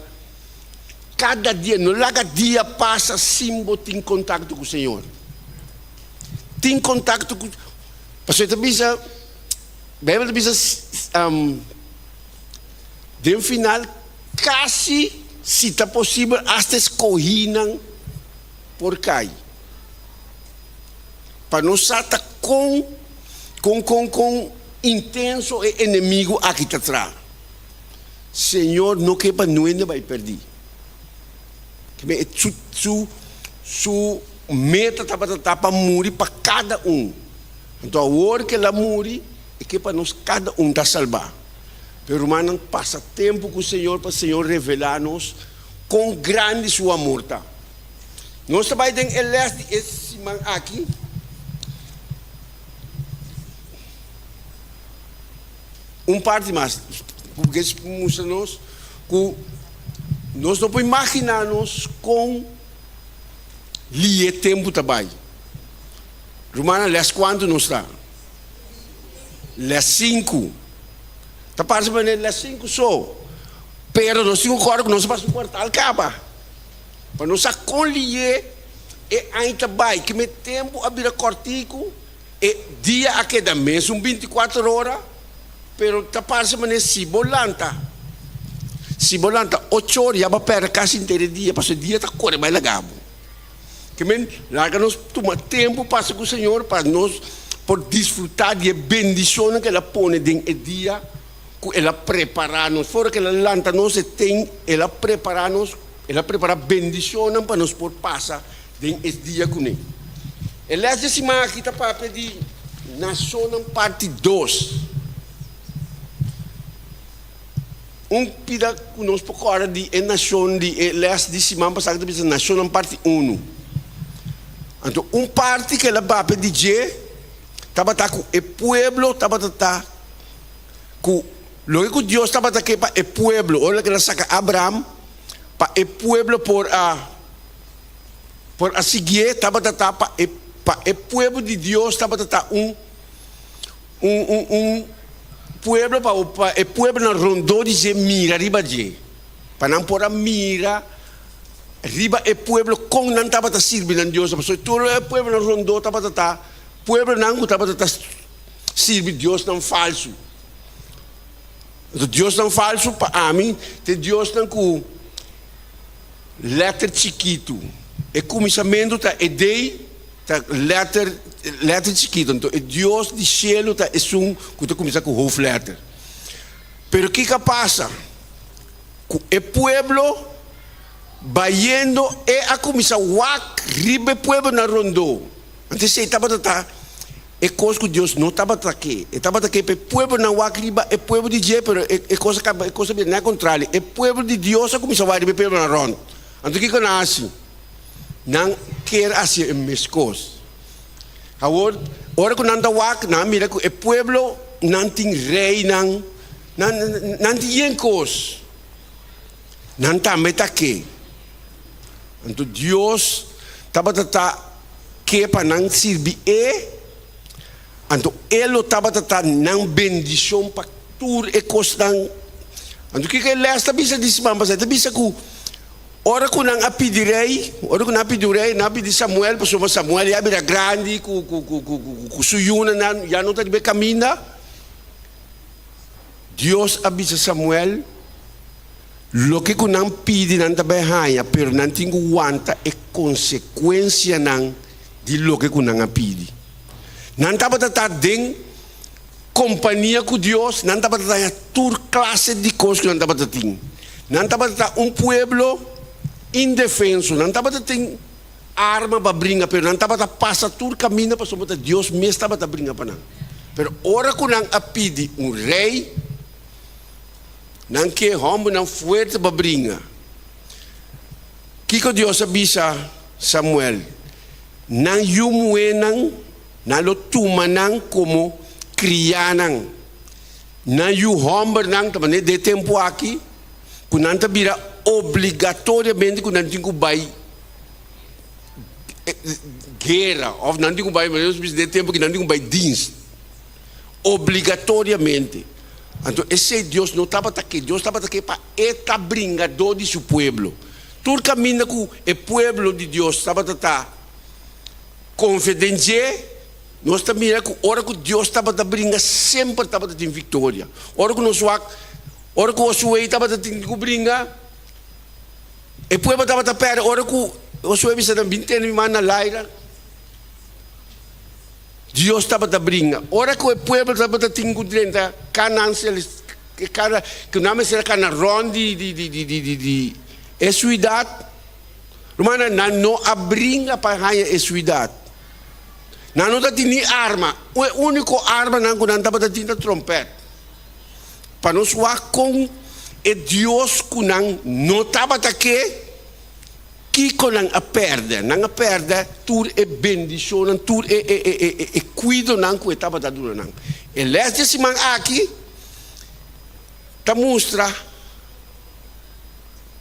kada dia, no laga dia pasa sin bo tin kontakto ku Señor. Tin kontakto ku, pasobra e ta bisa, Beibel ta bisa, den final kasi si ta posibel asta e skohínan por kai. Pa nos sa ta kon kon kon kon intenso e enemigu aki ta traha. Señor no ke pa nuende bai perdí. Kibe e su su su meta tabata ta pa muri pa kada un. Anto awor ke el a muri e ke pa nos kada un ta salbá. Pero rumannan pasa tempu ku Señor pa Señor revelá nos kon grandi su amor ta. Nos ta bai den e les di e siman aki. Un parti mas, porque es mustra nos ku nos no por imaginá nos kon lié tempu ta bai. Rumannan, les kuantu nos ta? Les sinku. Ta parse manera les sinku so, pero nos tin ku kòrda ku nos a pasa un kuartal kaba. Pa nos sa kon lié e aña ta bai, ki me tempu a bira kòrtiku, e dia a keda mesun bintikuater ora, pero ta parse manera si bo lanta, si bo lanta ocho ora ya bo a pèrdè kasi henter e dia, pasobra e dia ta kore bai laga bo. Ke men laga nos tuma tempu pasa ku Señor pa nos por disfrutá di e bendishonnan ku El a pone den e dia ku El a prepará nos. Fora ku El a lanta nos, e ten, El a prepará nos, El a prepará bendishonnan pa nos por pasa den es dia kuné. E lès di siman aki ta papia di Nashonnan parti dos. Un pida ku nos por kòrda di e nashon di e lès di siman pasá ku ta bisa Nashonnan parti unu. Anto un parti ku el a papia di dje tabata ku e pueblo tabata ta ku loke ku Dios tabata ke pa e pueblo ora ku el a saka Abraham pa e pueblo por a por a siguié tabata ta pa e pa e pueblo di Dios tabata ta un un un un pueblo pa pa e pueblonan rondó di dje mira riba dje pa nan por a mira riba e pueblo kon nan tabata sirbi nan Dios pasobra tur e pueblonan rondó tabata ta pueblonan ku tabata ta sirbi diosnan falsu. Anto diosnan falsu pa ami ta e diosnan ku lèter chikitu. E kuminsamentu ta e dei ta lèter lèter chikitu. Anto e dios di shelu ta esun ku ta kuminsá ku hoflèter. Pero kiko a pasa? Ku e pueblo bayendo e a kuminsá wak riba e pueblonan rondó. Anto esei tabata ta E kos ku Dios no tabata ke. E tabata ke pa e pueblonan wak riba e pueblo di dje, pero e kos a kaba, e kos a bira na kontrali. E pueblo di Dios a kuminsá wak riba e pueblonan rònt. Anto kiko nan a hasi? Nan kier hasi e mes kos. Awor, ora ku nan ta wak, nan a mira ku e pueblonan tin reinan, nan, nan tin yen kos. Nan tambe ta ke. Anto Dios tabata ta ke pa nan sirbi E, anto E lo tabata ta nan bendishon pa tur e kosnan. Anto kiko e lès ta bisa di siman pasá? E ta bisa ku ora ku nan a pidi rei, ora ku nan a pidi un rei, nan a pidi Samuel, pasobra Samuel ya a bira grandi ku ku ku ku su yunan nan ya no ta riba e kaminda. Dios a bisa Samuel, Loke ku nan pidi nan ta bai haña, pero nan tin ku wanta e konsekuensianan di loke ku nan a pidi. Nan tabata ta den kompania ku Dios, nan tabata ta haña tur klase di kos ku nan tabata tin. Nan tabata ta un pueblo indefenso, nan tabata tin arma pa bringa, pero nan tabata pasa tur kaminda pasobra ta Dios mes tabata bringa pa nan. Pero ora ku nan a pidi un rei, nan ke hòmbernan fuerte pa bringa. Kiko Dios a bisa Samuel? Nan yu muhénan, nan lo tuma nan komo kriánan. Nan yu hòmbernan, ta manera den e tempu aki, ku nan ta bira obligatoriamente ku nan tin ku bai. Guera of nan tin ku bai, nos bisa den e tempu aki nan tin ku bai dienst obligatoriamente. Anto esei Dios no tabata ke, Dios tabata ke pa e ta bringadó di su pueblo. Tur kaminda ku e pueblo di Dios tabata ta konfia den dje, nos ta mira ku ora ku Dios tabata bringa semper tabata tin viktoria. Ora ku nos wak, ora ku Josué tabata tin ku bringa, E pueblo tabata perde ora ku Josué bisa nan, Bin tene mi man na laira. Dios tabata bringa. Ora ku e pueblo tabata tin ku drenta Kanaan, ku nan mester a kana rònt di di di di di di e suidat, rumannan, nan no a bringa pa haña e suidat. Nan no tatin ni arma. E úniko armanan ku nan tabata tin ta tròmpèt. Pa nos wak kon e Dios ku nan no tabata ke, kiko nan a pèrdè. Nan a pèrdè tur e bendishonnan, tur e e e e e kuidonan ku e tabata duna nan. E lès di e siman aki ta mustra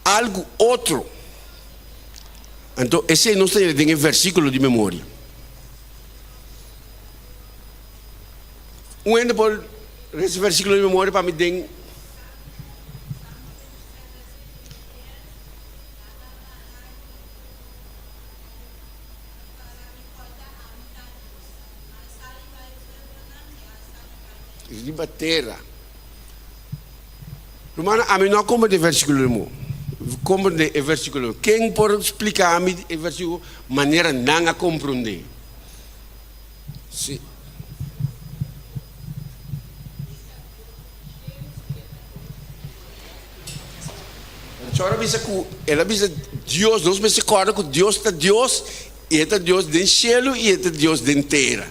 algu otro. Anto esei nos ta yega den e versíkulo di memoria. Un hende por resa versíkulo di memoria pa mi den. Riba tera. Rumannan, ami no a komprende e versíkulo di mo. Komprende e versíkulo. Ken por splika mi e versíkulo manera nan a komprende? Si. Chor a bisa ku el a bisa Dios, nos mester kòrda ku Dios ta Dios i e ta Dios den shelu i e ta Dios den tera.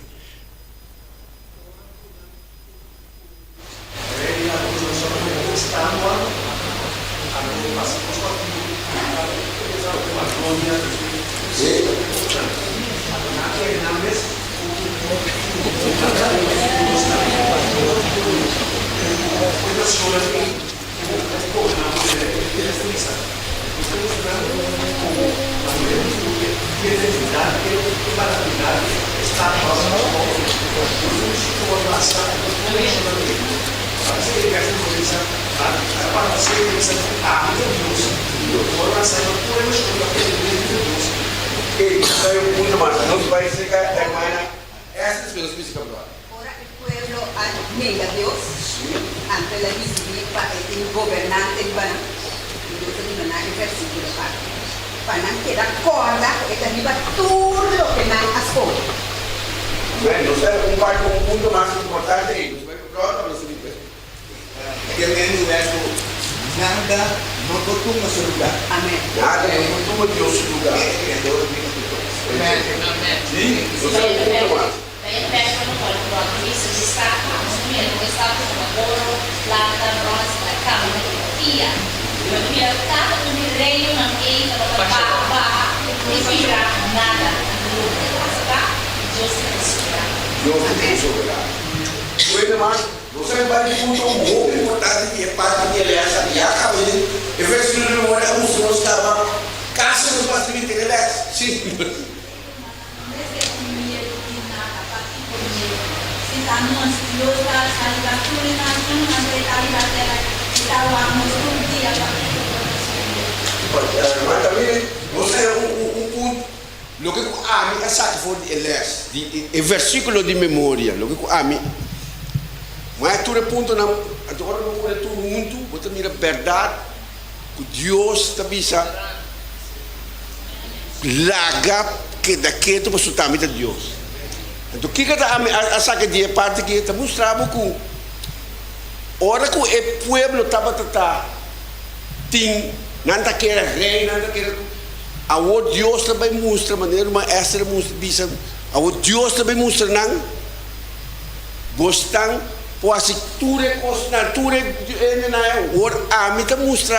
Ora e pueblo a nega Dios, anto el a disidí pa e tin gobernante riba nan. I Dios a duna nan e versíkulo aki, pa nan keda kòrda ku e ta riba tur loke nan a skohe. Bueno, nos ta un parti un punto mas importante ei. Nos bai pronto pa nos riba. Kel men di wes ku nada no por tuma su lugá. Amen. Nada no por tuma Dios su lugá. E Kreador di nos tur kos. Sí, nos ta un punto mas. Dios ta soberano. Bueno, mas. Nos a riba di punto un hopi importante di e parti di e lès aki. Ya kaba di e versíkulo di memoria a mustra nos kaba kasi nos mas limite e lès. Sí. Ma tambe nos a haña un punto, loke ku ami a saka for di e lès, di e versíkulo di memoria, loke ku ami. Ma e tur e puntonan, anto ora bo pone tur huntu, bo ta mira bèrdat ku Dios ta bisa, Laga keda ketu pasobra ta ami ta Dios. Anto kiko ta ami a saka di e parti aki? Ta mustra bo ku ora ku e pueblo tabata ta tin, nan ta kere rei, nan ta kere, awor Dios ta bai mustra, manera ruman Esther a mustra bisa, awor Dios ta bai mustra nan. Bosnan por hasi tur e kosnan, tur e hendenan ei. Awor ami ta mustra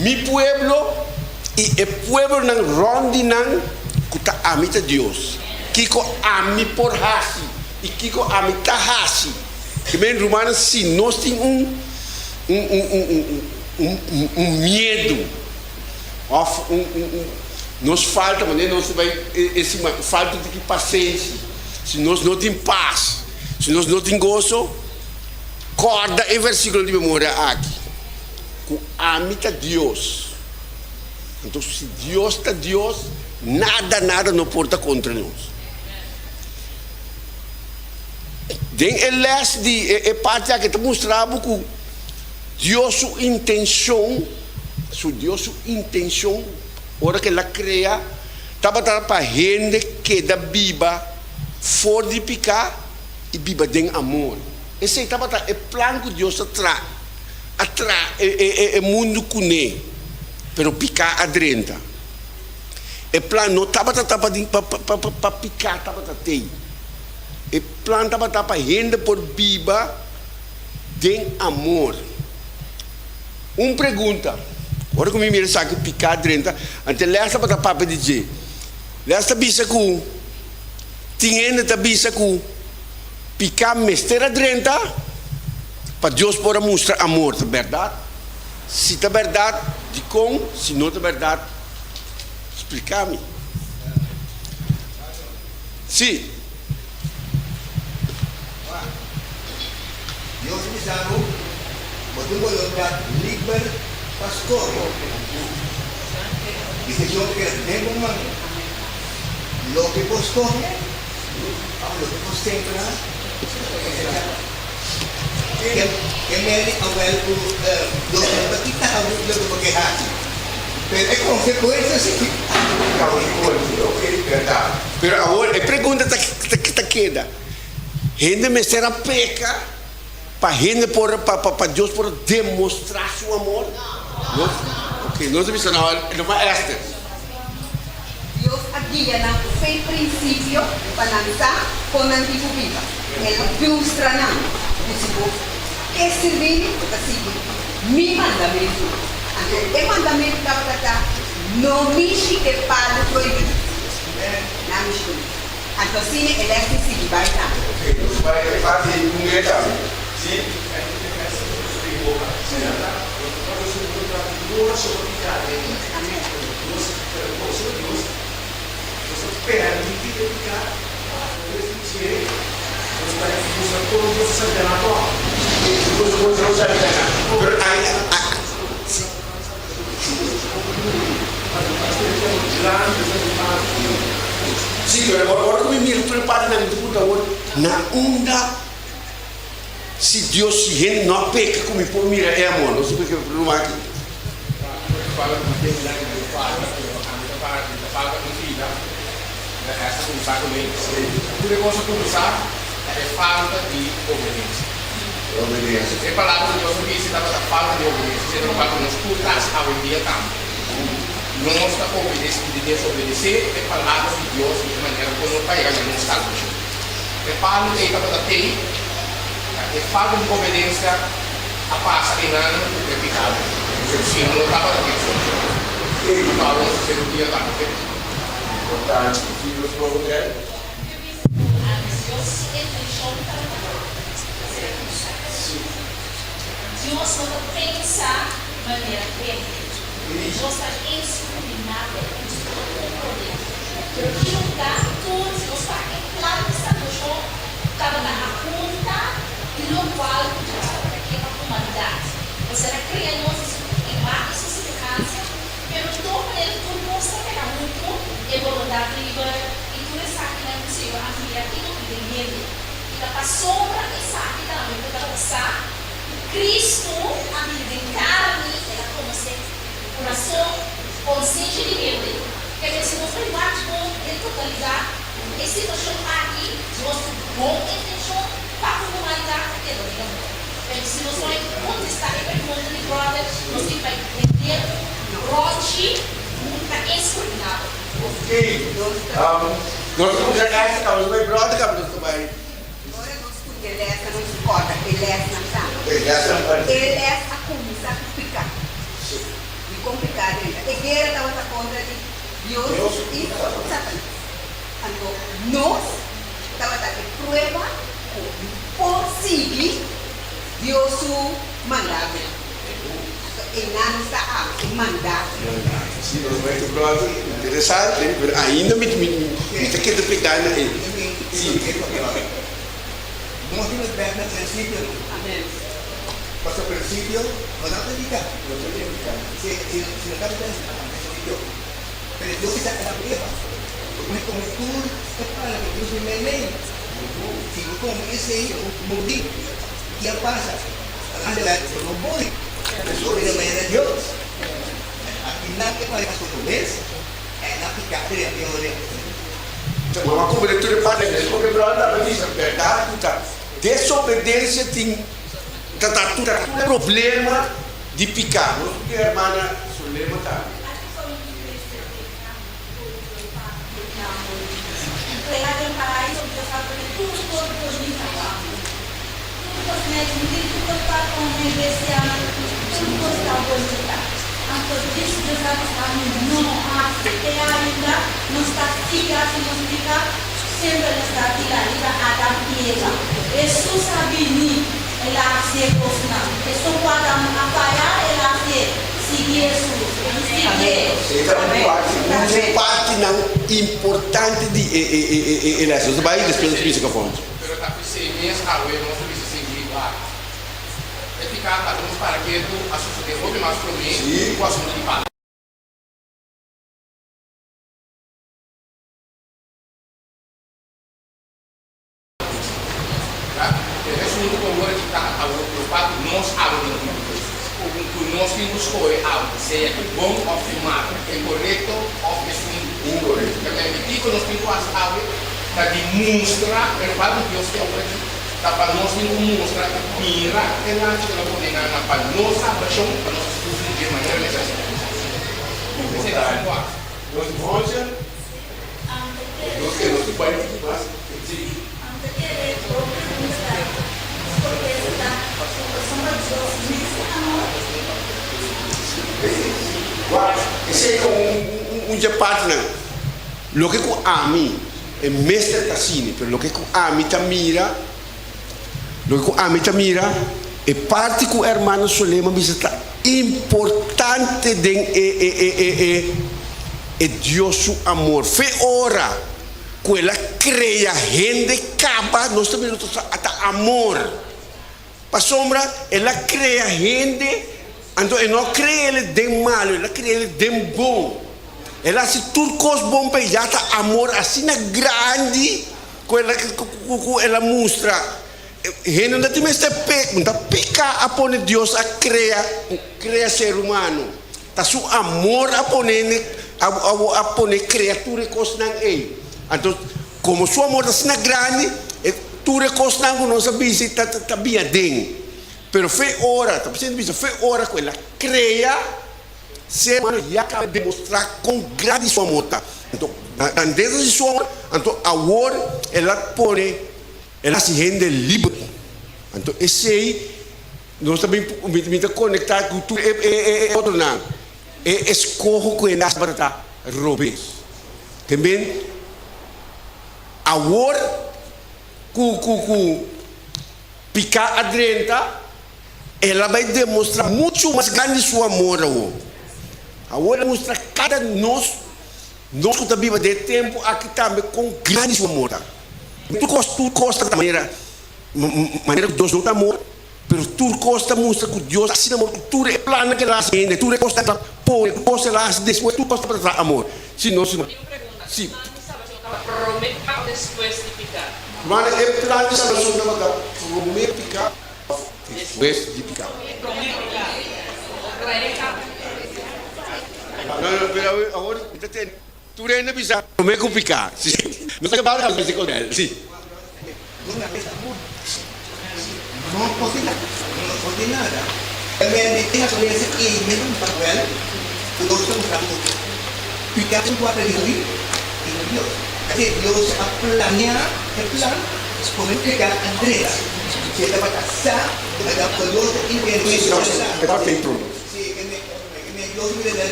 mi pueblo i e pueblonan rònt di nan ku ta ami ta Dios, kiko ami por hasi i kiko ami ta hasi. Ke men, rumannan, si nos tin un un un un un un miedu òf un un un. Nos falta, manera nos ta bai e siman, falta un tiki pasenshi. Si nos no tin pas, si nos no tin goso, kòrda e versíkulo di memoria aki, ku ami ta Dios. Anto si Dios ta Dios, nada, nada no por ta kontra nos. Den e lès di e parti aki ta mustra bo ku Dios su intenshon, su Dios su intenshon ora ku el a krea tabata pa hende keda biba for di piká i biba den amor. Esei tabata e plan ku Dios a traha a traha e mundu kuné, pero piká a drenta. E plan no tabata ta pa pa piká tabata tei. E plan tabata pa hende por biba den amor. Un pregunta, ora ku mi mira esaki piká drenta, ante les tabata papia di dje. Les ta bisa ku tin hende ta bisa ku piká mester a drenta pa Dios por a mustra amor. Ta bèrdat? Si ta bèrdat, dikon? Si no ta bèrdat, splika mi. Sí. Wak, Dios a bisa bo, bo tin boluntat liber pa skohe. Desishon ta keda den bo man. Loke bo skohe, òf loke bo sembra, bo ta kosechá. Ke mel di awel ku Dios no ta kita bo loke bo ke hasi, pero e konsekuensia si. Pero awor e pregunta ta keda, hende mester a peka pa hende por pa Dios por demostrá su amor? Ok, nos ta bisa na Ruman Esther. Dios a guia nan ku fe prinsipio pa nan sa kon nan tin ku biba. El a mustra nan ku si bo ke sirbi mi, bo ta sigui mi mandamentunan. Anto e mandamentu tabata ta, No mishi e palu prohibí. Nan mishi kuné. Anto asina e lès tin sigui bai tambe. Amen. Sí, pero ora ku mi mira tur e partinan mi ta puntra awor, na unda si Dios, si hende no a peka ku mi por mira e amor? No si por ejemplo ruman aki. Dios no ta pensa manera hende. Dios ta inscrutinabel, nos no ta comprende. Pero ki lugar tur si nos ta e plan di salbacion tabata a hunta di locual cu Dios tabata ke pa humanidad. Pasobra el a crea nos di su imagen y su semehansia, pero tur manera tur cos ta pega hunto, e boluntad liber y tur esakinan cu Señor a mira kiko tin den hende. Y ta pasobra esaki tambe cu tabata sa cu Cristo a bini den carni, el a conoce curason, consenshi di hende. Ke men si nos bai wak bon den totalidad e situacion aki, Dios cu bon intencion pa cu humanidad ta keda den amor. Pero si nos bai contesta e pregunta di brother, nos tin bai henter un ronchi cu ta inscrutinabel. Ok, nos ta cuminsa esta caba nos ta bai brother caba nos ta bai. Ora nos studia lesnan nos corda e lesnan tambe. E les a cuminsa cu pica. Di con pica a drenta. E guera tabata contra di Dios y Satanas. Anto nos tabata e prueba cu por sigui Dios su mandato. Anto eynan nos ta awe, e mandato. Si, nos bai ku brother, interesante, pero ainda mi mi mi ta keda pegá na e. Si. Nos tin bek na prinsipio no. Pasobra prinsipio no ta prediká. Si si no ta prinsipio. Pero Dios ta keda ku Eva. Bo por kome tur e pan ku Dios di meimei. Si bo kome esei, bo muri. Ki a pasa? Angela, bo no muri. Bo bira manera Dios. Akinan e pasa su mes, e na piká drenta e ora. Bo a komprende tur e parti. Loke Brother a bisa bèrdat ku ta desobedensia tin ta ta tur e problema di piká. Nos ku hermana Solema tambe. E ta un parti, un dje partinan importante di e e e e e les. Nos ta bai despues nos bisa kafon. Pero ta p'esei mes awe nos ta bisa sigui wak. E piká ta nos para ketu a sosodé hopi mas promé ku asuntu di palu. E asuntu ku awor aki ta awor preokupá ku nos awe den biblia ku nos tin ku skohe awe sea e bon òf e malu, e korekto òf esun inkorekto. Ta permití ku nos tin ku hasi awe ta di mustra preokupá ku Dios ke awor aki ta pa nos tin ku mustra i mira e lanchi ku lo pone nan na pa nos salbashon pa nos sufri dje manera nesesari. Esei ta su ku hasi. Nos Roger, nos ke nos bai tiki mas sí. Ante kere bo pregunta ta, Por ke ta pasobra Dios mes ta amor? Wak, esei ta un dje partinan. Loke ku ami, e mester ta asina, pero loke ku ami ta mira, loke ku ami ta mira, e parti ku hermano Solema bisa ta importante den e e e e e e Dios su amor. Fe ora ku el a krea hende kaba, nos ta mira nos ta ta amor. Pasobra el a krea hende, anto e no a krea el den malu, el a krea el den bon. El a hasi tur kos bon pa e ya ta amor asina grandi ku el a ku el a mustra. Hende no tin mester pek, no ta pika a pone Dios a krea krea ser humano. Ta su amor a pone a a pone krea tur e kosnan ei. Anto komo su amor ta asina grandi, e tur e kosnan ku nos a bisa ta ta bin aden. Pero fe ora, ta presidente bisa, fe ora ku el a krea ser humano ya kaba demostrá kon grandi su amor ta. Anto grandesa di su amor, anto awor el a pone, el a hasi hende liber. Anto esei Nos ta bin mi ta konektá ku tur e e otronan. E eskoho ku e tabata ta robes. Te men awor ku ku ku piká a drenta, el a bai demostrá muchu mas grandi su amor awor. Awor el a mustra kada nos, nos ku ta biba den e tempu aki tambe kon grandi su amor ta. Tur kos tur kos ta manera Manera ku Dios no ta amor, pero tur kos ta mustra ku Dios asina amor ku tur e plannan ku el a hasi hende, tur e kos ta pone, tur kos el a hasi despues, tur kos ta pa traha amor. Si nos si. Rumannan, e plan di salbashon tabata promé piká òf despues di piká? No, no, pero awor mi ta tende. Tur hende bisa promé ku piká. Si, nos ta kaba di hasi con el. Si.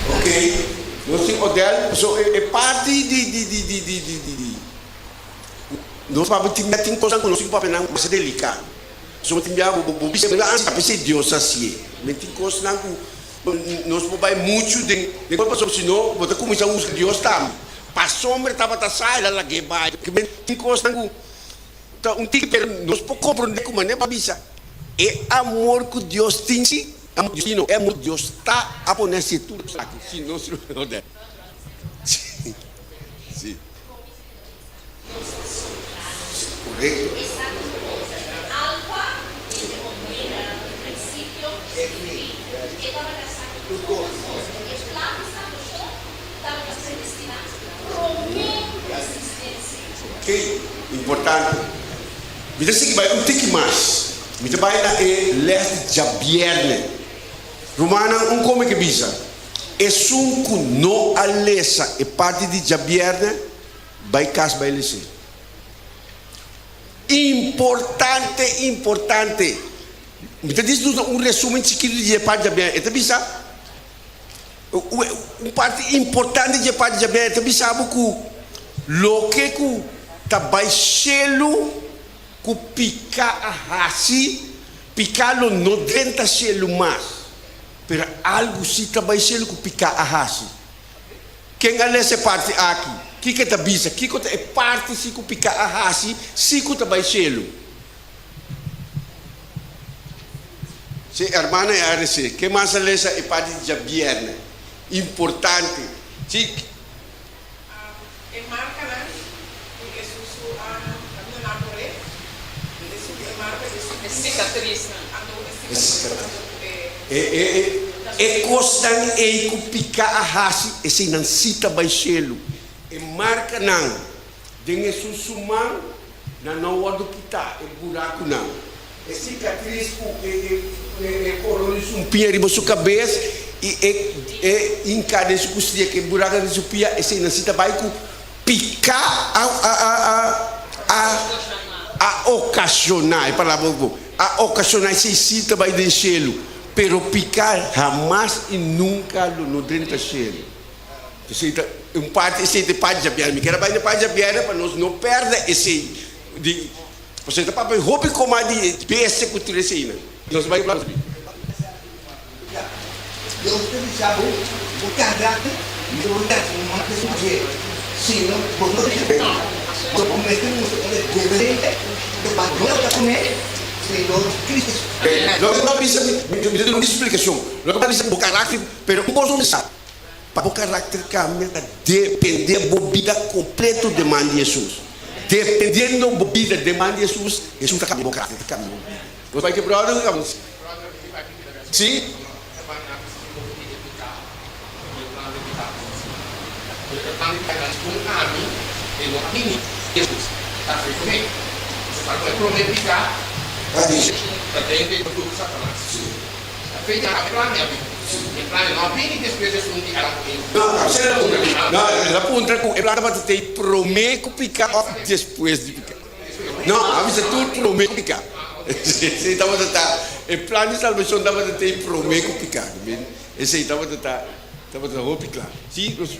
Ok, nos tin Odell, so e parti di di di di di di di nos papia tin tin cosnan cu nos tin cu papia nan mas delicado. Pasobra tin bia bo bo bisa a pesey Dios a hacié. Men tin cosnan cu nos por bay mucho den den cos pasobra si no bo ta cuminsa husga Dios tambe. Pasobra tabata sa el a lag'é bay. Men tin cosnan cu ta un tiki pero nos por comprende cu manera bo a bisa e amor cu Dios tin si amor Dios tin no e amor Dios ta a pone hacié tur esaki si nos lo no si si. Correcto. Ok, importante. Mi ta sigui bai un tiki mas. Mi ta bai na e les di djabierne. Rumannan, un kome ke bisa, Esun ku no a lesa e parti di djabierne, Bai kas bai lese. Importante importante. Mi ta disi nos un resumen chikitu di e parti djabièrnè. E ta bisa un parti importante di e parti djabièrnè. E ta bisa bo ku loke ku ta bai shelu ku pika a hasi, pika lo no drenta shelu mas. Pero algu si ta bai shelu ku pika a hasi. Ken a lesa e parti aki? Kiko e ta bisa? Kiko ta e parti si ku piká a hasi si ku ta bai shelu? Si hermana e a rese. Ken mas a lesa e parti di djabièrnè? Importante. Si. E markanan ku Hesus su a duna nan por e, esun e marka di su E sikatrisnan. Anto e sikatris anto ku e. E e e kosnan ei ku piká a hasi, eseinan sí ta bai shelu. E markanan den Hesus su man, nan no wòrdu kitá, e burakunan. E sikatris ku e e e korona di sumpia riba su kabes i e e hinká den su kustia ku e buraku den su pia, eseinan sí ta bai ku piká a a a a a a okashoná, e palabra ku a okashoná esei sí ta bai den shelu, pero piká hamas i nunka lo no drenta shelu. Esei ta un parti, esei ta e parti djabièrnè. Mi kier a bai na e parti djabièrnè pa nos no pèrdè esei di. Pasobra e ta papia hopi koma di bestia ku tur eseinan. Nos bai bla. Dios ta bisa bo, bo karakter no ta manda su dje, sino bo no ta dje. Bo mester mustra un deberente pa no ta kuné, sino Cristo. Loke bo a bisa mi, mi ta duna un splikashon. Loke bo a bisa bo karakter, pero un kos bo sa, pa bo karakter kambia ta depende bo bida kompleto den man di Hesus. Dependiendo bo bida den man di Hesus, Hesus ta kambia bo karakter, ta kambia bo bida. Nos bai ke brother ku kambia. Si. No, el a puntra ku e plan tabata tei promé ku piká òf despues di piká. No, a bisa tur promé ku piká. Esei tabata ta e plan di salbashon tabata tei promé ku piká. Esei tabata ta tabata hopi kla. Si, nos.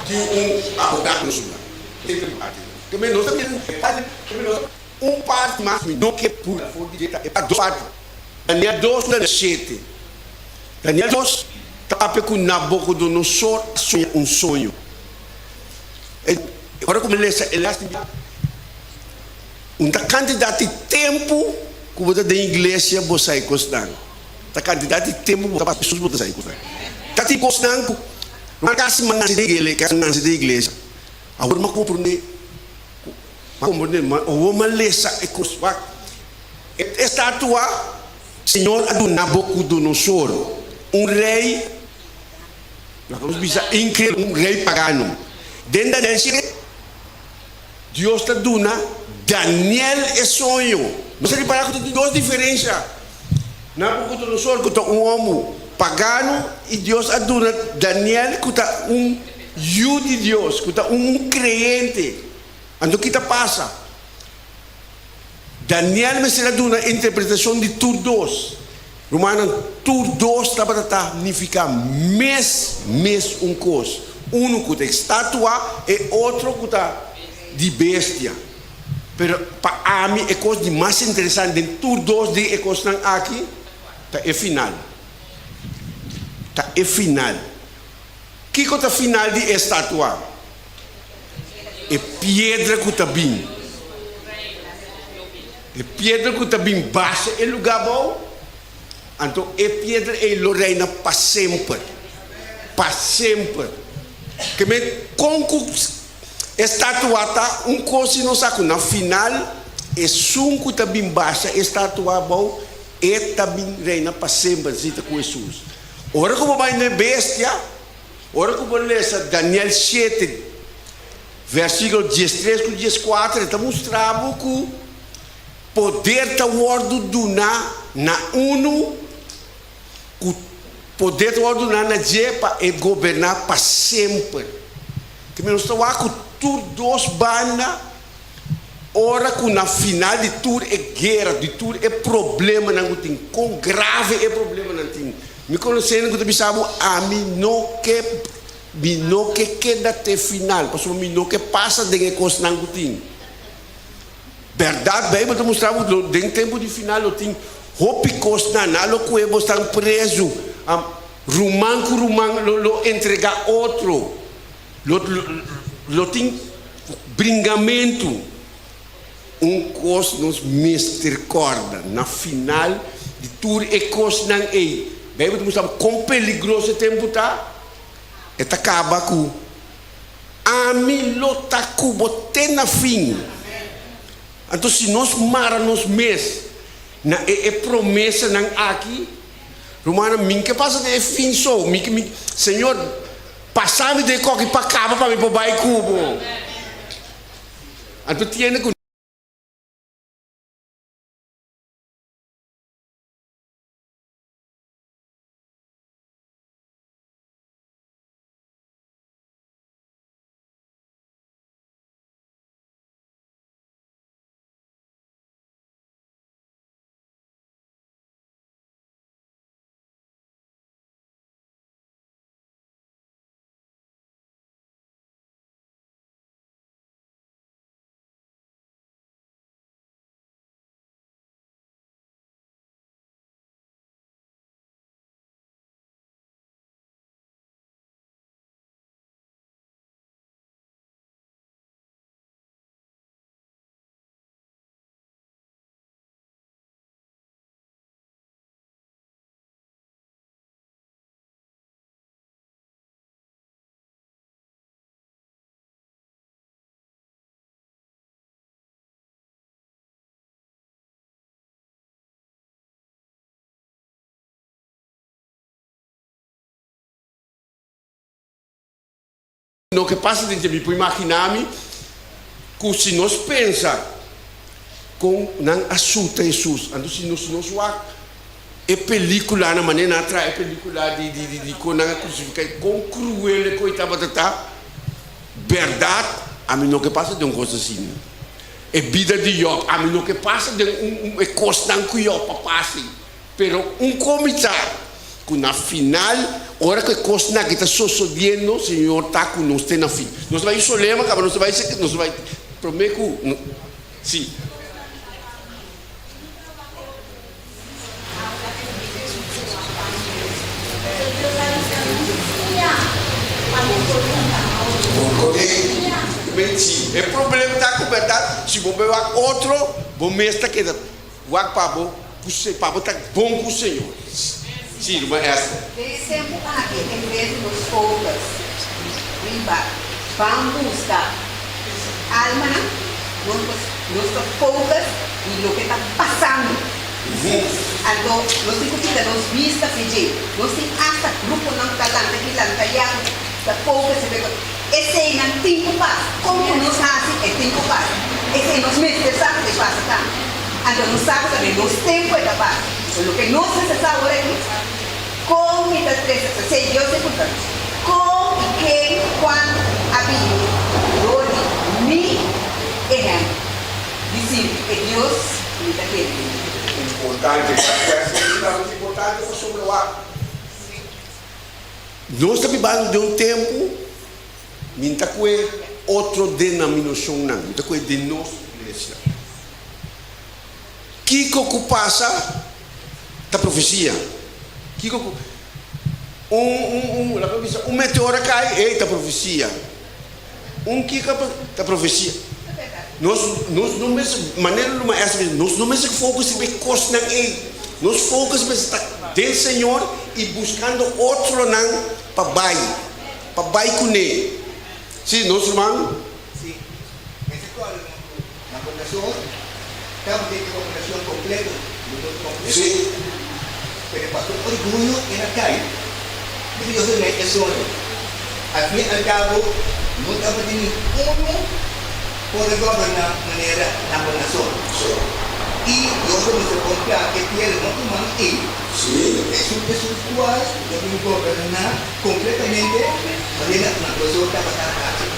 Tin un abogado nos lugar. Ke men nos ta mira e parti ke men nos un parti mas mi no ke pura for di dje ta e dos parti. Daniel dos ku Daniel shete. Daniel dos ta papia ku Nabucodonosor a soña un soño. E ora ku mi lesa e las un ta kantidat di tempu ku bo ta den iglesia bo sa e kosnan. Ta kantidat di tempu bo ta pasa ku Jesus bo ta sa e kosnan. Ta tin kosnan ku Nan kasi mansi den iglesia, kasi mansi den iglesia. Awor mi a komprondé, mi a komprondé, ma awor mi a lesa e kos. Wak, e estatua Señor a duna Nabucodonosor, un rei, laga nos bisa inkredulo, un rei pagano. Den Daniel shete, Dios ta duna Daniel e soño. Nos ta ripará ku ta tin dos diferensha. Nabucodonosor ku ta un homu pagano i Dios a duna Daniel ku ta un yu di Dios, ku ta un kreyente. Anto ki ta pasa? Daniel mester a duna interpretashon di tur dos. Rumannan, tur dos tabata ta nifiká mes mes un kos, unu ku ta estatua, e otro ku ta di bestia. Pero pa ami e kos di mas interesante den tur dos di e kosnan aki ta e final. Ta e final. Kiko ta final di e estatua? E piedra ku ta bin. E piedra ku ta bin basha e lugá abou, anto e piedra ei lo reina pa semper, pa semper. Ke men kon ku e statua ta un kos si nos sa ku na final esun ku ta bin basha e statua abou, e ta bin reina pa semper, si ta ku Hesus. Ora ku bo bai na e bestia, ora ku bo lesa Daniel shete, Versíkulo diestres ku dieskuater e ta mustra bo ku poder ta wòrdu duná na unu ku poder ta wòrdu duná na dje pa e goberná pa semper. Te nos ta wak ku tur dos banda ora ku na final di tur e guera, di tur e problemanan ku tin, kon grave e problemanan tin. Mi konosé hende ku ta bisa bo ami no ke Mi no ke keda te final, pasobra mi no ke pasa den e kosnan ku tin. Bèrdat, Beibel ta mustra bo lo den tempu di final lo tin hopi kosnan, nan lo kue bosnan prezu, ruman ku ruman lo lo entregá otro, lo lo tin bringamentu. Un kos nos mester kòrda, na final di tur e kosnan ei, Beibel ta mustra bo kon peligroso e tempu ta. E ta kaba ku, Ami lo ta ku bo te na fin. Anto si nos mara nos mes na e e promesanan aki, rumannan, mi ke pasa den e fin so. Mi ke, mi, Señor, pasa mi den e koki pa kaba pa mi por bai ku bo. Anto tiene ku. Loke pasa den dje, mi por imaginá mi ku si nos pensa kon nan a suta Hesus, anto si nos nos wak e pelíkulanan, manera nan a traha e pelíkula di di di kon nan a krusifiká i kon kruel e koi tabata ta, bèrdat ami no ke pasa den un kos asina. E bida di Yòb, ami no ke pasa den un un e kosnan ku Yòb a pasa ei. Pero un komitá ku na final, ora ku e kosnan aki ta sosodiendo, Señor ta ku nos te na fin. Nos ta bai Solema kaba, nos ta bai nos ta bai promé ku, si. E problema ta ku bèrdat, si bo bai wak otro, bo mes ta keda wak pa bo ku pa bo ta bon ku Señor. Si, ruman Esther. Den e tempu aki, en bes di nos focus riba ban buska almanan, nos ta focus di loke ta pasando. Anto nos tin ku kita nos bista fi dje. Nos tin asta gruponan ku ta lanta aki lanta ya ku ta focus riba e kos. Eseinan tin ku pasa. Kon ku nos hasi e tin ku pasa. Esei nos mester sa ku e pasa tambe. Anto nos sa ku ta den nos tempu e ta pasa. So loke nos mester sa awor aki, kon mi ta trese, esei Dios e puntra nos, kon i ken, kuantu a bini dor di mi ehèmpel di sirbi e Dios ku mi ta kere den. Importante, ta kwestion di ta. importante pasobra wak nos ta bibando den un tempu mi no ta kue otro denominacionnan, mi ta kue den nos iglesia. Kiko ku pasa ta profesia. Kiko ku un un un laga mi bisa un meteor a kai, ey ta profesia. Un kiko ta profesia. Nos nos no mester manera lo maestro bisa nos no mester focus riba e kosnan ey. Nos focus mester ta den Señor y buscando otronan pa bai pa bai cune. Si nos ruman. Si, mester kòrda nos ku na kongregacion tabata tin e kongregacion kompleto, grupo kompleto. Si. Pero e pastor orguyo el a kai. Dice Dios a dun'é e soño. Al fin y al cabo no tabatin ni uno por a goberná manera Nabucodonosor. Si. I Dios a mester bon kla e piedra no ku man ei. Si. Esun Hesus kual lo bin goberná kompletamente manera Nabucodonosor tabata hasi.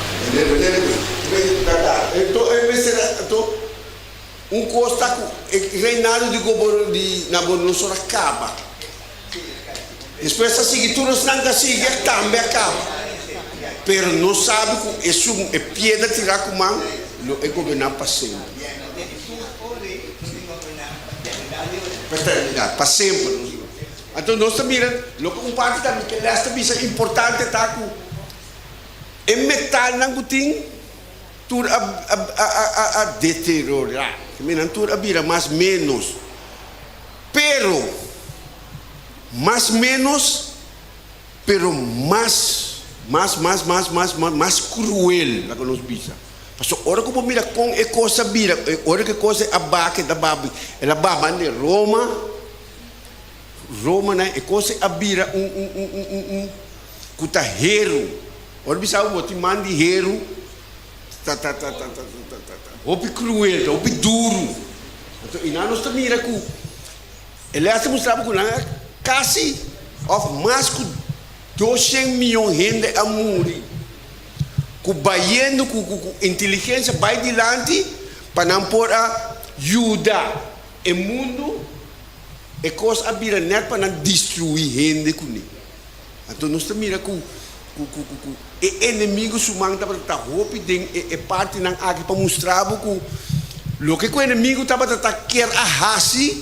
Enton e mester a enton un kos ta ku e reinado di gobo di Nabucodonosor a kaba. Despues a sigui tur esnan ku a sigui a tambe a kaba. Pero nos sabi ku esun e piedra tirá ku man lo e goberná pa semper. Pa eternidat, pa semper. Anto nos ta mira loke un parti tambe ke les ta bisa importante ta ku E metalnan ku tin tur a a deteriorá, nan tur a bira mas ménos. Pero, mas ménos, pero mas, mas, mas, mas, mas, mas, mas kruel, laga nos bisa. Pasobra ora ku bo mira kon e kos a bira, ora ku e kos a baka, e ta babi, el a baba ande Roma, Romanan, e kos a bira un, un, un, un, un, un. Ku ta heru. Ora bisa bo tin man di heru ta ta ta ta ta ta ta ta hopi kruel, ta hopi duru. Anto i nan nos ta mira ku e lès ta mustra bo ku nan a kasi òf mas ku doshen mion hende a muri ku bayendo ku ku ku inteligensia bai dilanti pa nan por a yuda e mundu e kos a bira nèt pa nan destruí hende kuné. Anto nos ta mira ku ku ku ku e enemigu su man tabata ta hopi den e e partinan aki pa mustra bo ku loke ku enemigu tabata ta kier a hasi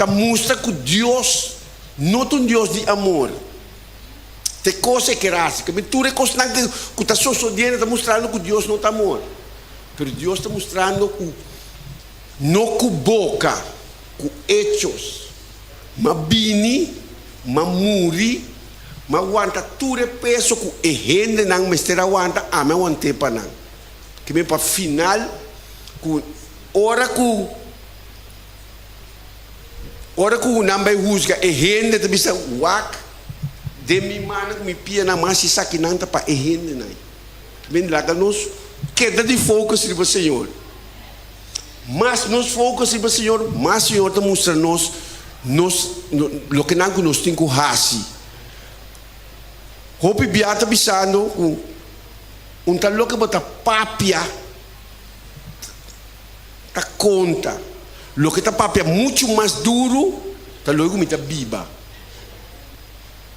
ta mustra ku Dios no ta un Dios di amor. Ta e kos e kier hasi. Kami tur e kosnan ku ku ta sosodiendo ta mustrando ku Dios no ta amor. Pero Dios ta mustrando ku no ku boka, ku echos. M'a bini, m'a muri, m'a wanta tur e peso ku e hendenan mester a wanta, ami a want'é pa nan. Ke men pa final ku ora ku ora ku nan bai husga e hende ta bisa wak den mi mannan ku mi pianan mas esakinan ta pa e hendenan. Ke men laga nos keda di focus riba Señor. Mas nos focus riba Señor, mas Señor ta mustra nos nos lokenan ku nos tin ku hasi. Hopi bia ta bisando ku un ta loke bo ta papia ta konta. Loke ta papia muchu mas duru ta loke ku mi ta biba.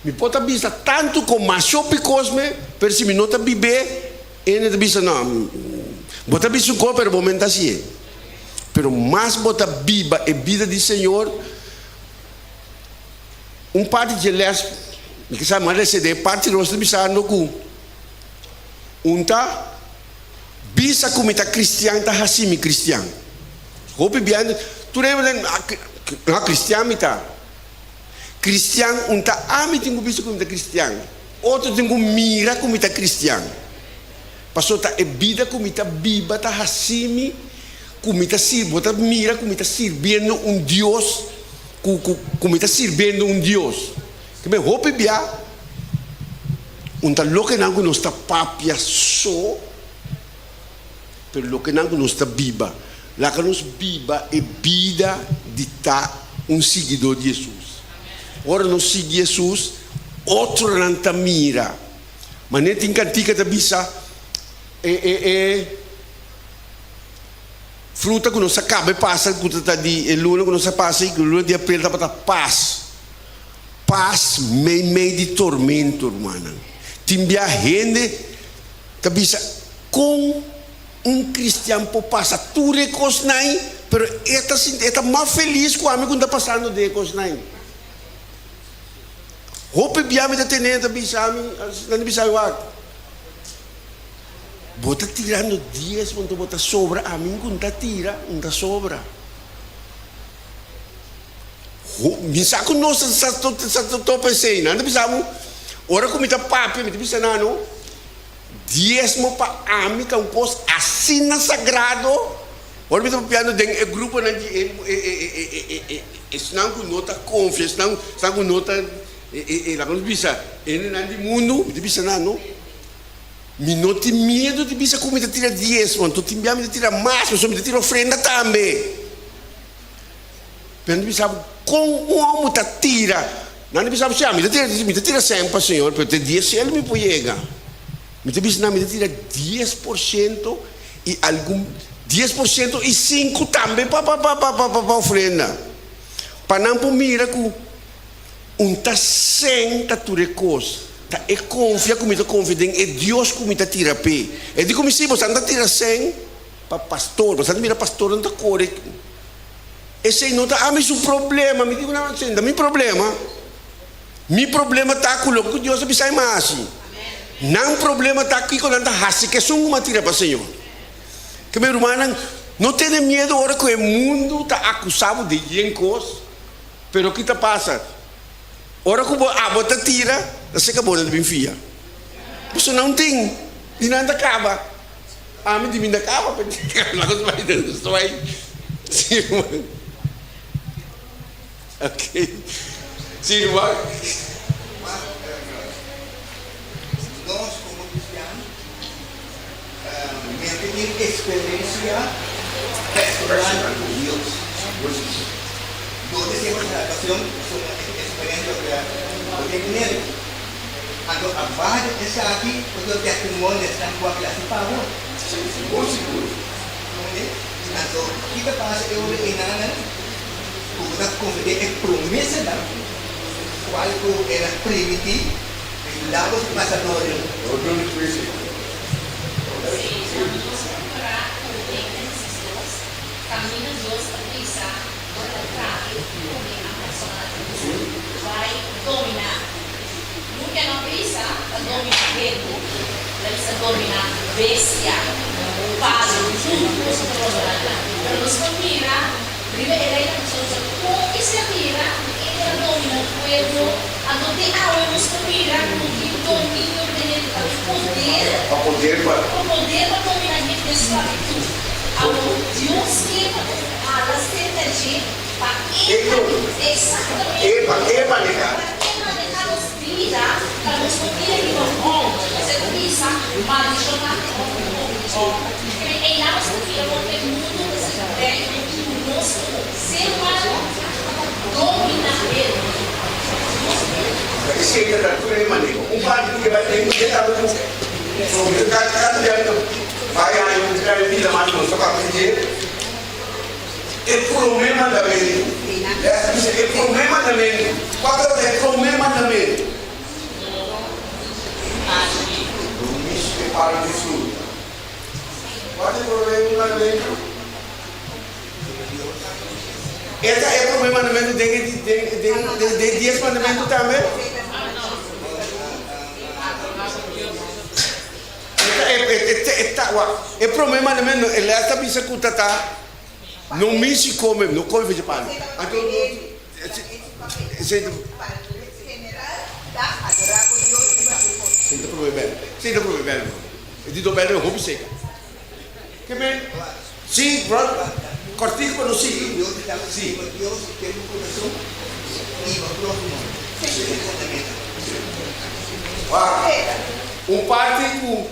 Mi por ta bisa tantu ku masho pikos me, pero si mi no ta bib'é, Hende ta bisa, No, bo ta bisa un kos, pero bo men ta hasié. Pero mas bo ta biba e bida di Señor, un parti dje lès, mi ke sa mas lès den e parti nos ta bisando ku un ta bisa ku mi ta kristian ta hasi mi kristian. Hopi bia tur hende ta bisa, kristian mi ta. Kristian un ta ami tin ku bisa ku mi ta kristian. Otro tin ku mira ku mi ta kristian. Pasobra ta e bida ku mi ta biba ta hasi mi ku mi ta sirbi. Bo ta mira ku mi ta sirbiendo un Dios ku ku ku mi ta sirbiendo un Dios. Ke men hopi bia un ta lokenan ku nos ta papia so, pero lokenan ku nos ta biba. Laga nos biba e bida di ta un siguidó di Hesus. Ora nos sigui Hesus, otronan ta mira. Manera tin kantika ta bisa, e e e fruta ku nos a kaba e pasa ku ta di e luna ku nos a pasa i ku luna di aprel tabata pas. Pas meimei di tormento, rumannan. Tin bia hende ta bisa kon un kristian por pasa tur e kosnan, pero e ta sinti e ta mas felis ku ami ku ta pasando den e kosnan. Hopi bia mi ta tene nan ta bisa mi, nan ta bisa mi wak, bo ta tirando diesmo anto bo ta sobra, ami ku ta tira, N ta sobra. Mi sa ku nos sa topa esei. Nan ta bisa bo, ora ku mi ta papia, mi ta bisa nan no, diesmo pa ami ta un kos asina sagrado. Ora mi ta papiando den e gruponan di e esnan ku no ta konfia, esnan ku no ta, laga nos bisa, hendenan di mundu, mi ta bisa nan no, mi no tin miedu di bisa ku mi ta tira diesmo, anto tin bia mi ta tira mas, pasobra mi ta tira ofrenda tambe. Pero nan ta bisa bo, Kon un homo ta tira? Nan ta bisa bo, Si, mi ta tira, mi ta tira sèn pa Señor, pero te dies sel mi por yega. Mi ta bisa nan, mi ta tira 10% i algun 10% i sinku tambe pa pa pa pa pa ofrenda. Pa nan por mira ku un ta sèn ta tur e kos. Ta e konfia ku mi ta konfia den e Dios ku mi ta tira p'e. E di ku mi, Si, bo ta tira sèn pa pastor, bo ta mira pastornan ta kore. Esei no ta ami su problema. Mi di ku nan, esei no ta mi problema. Mi problema ta ku loke ku Dios a bisa mi hasi. Nan problema ta kiko nan ta hasi ku esun ku mi a tira pa Señor. Ke mi rumannan, no tene miedu ora ku e mundu ta akusá bo di yen kos, pero ki ta pasa? Ora ku bo abo ta tira, ta seka bo nan ta bin fia. Pasobra nan tin, di nan ta kaba. Ami di mi na kaba pa la cosa bai den nos bai si ruman ok si ruman. Nos komo kristian mester tin eksperensia personal ku Dios. Dor di sema salbashon pasobra e eksperensia ku bo tin kuné. Anto a baha di esaki ku tur testimonio esnan ku a hasi pa bo. Sigur, sigur. Comprende? Anto, ki ta pasa e ora enanan ku bo ta konfid'é e promesanan kual ku el a primintí pa yuda bo pasa dor di. Dor di krisis. Sí, cuando nos compara cu den Genesis dos, camina Dios a bisa ora ta traha e prome a persona na Dios bai domina. Nunca no bisa ta domina hende, ta bisa domina bestia, palu, tur cos cu ta rondona nan. Pero nos por mira riba e reina cu nos a con e ser mira cu e ta domina pueblo, anto te awe nos por mira cu tin dominio riba hende, ta tin poder, Pa poder pa. pa poder pa domina hende den sclavitud. Awor Dios kier pa nos hala cerca dje. Pa e Exactamente. E pa e maneha. Pa e maneha nos bida, pa nos no bira riba hòmber. Pasobra ta bisa, Maldishoná e hòmber ku kohe di hòmber. Kende einan nos ta mira kon e mundu ta ser reino i ku nos komo ser humano ta dominá el. Nos bida. Esei ta ta tur e maneho. Un parti di e bai den e tabata ku kada dia mi ta bai haña un gran bida mas nos ta papia di dje. E promé mandamentu. Lesa bisa e promé mandamentu. Kua tabata e promé mandamentu? No mishi e palu di fruta. Kua ta e promé mandamentu? E ta e promé mandamentu den e den den dies mandamentu tambe? E ta e promé mandamentu e lès ta bisa ku ta ta no mishi kome no kome fecha palu anto Sinta promé bèl sinta promé bèl e di dos bèl ta hopi seka ke men si brother kòrtiku pa no sigui si. Un parti ku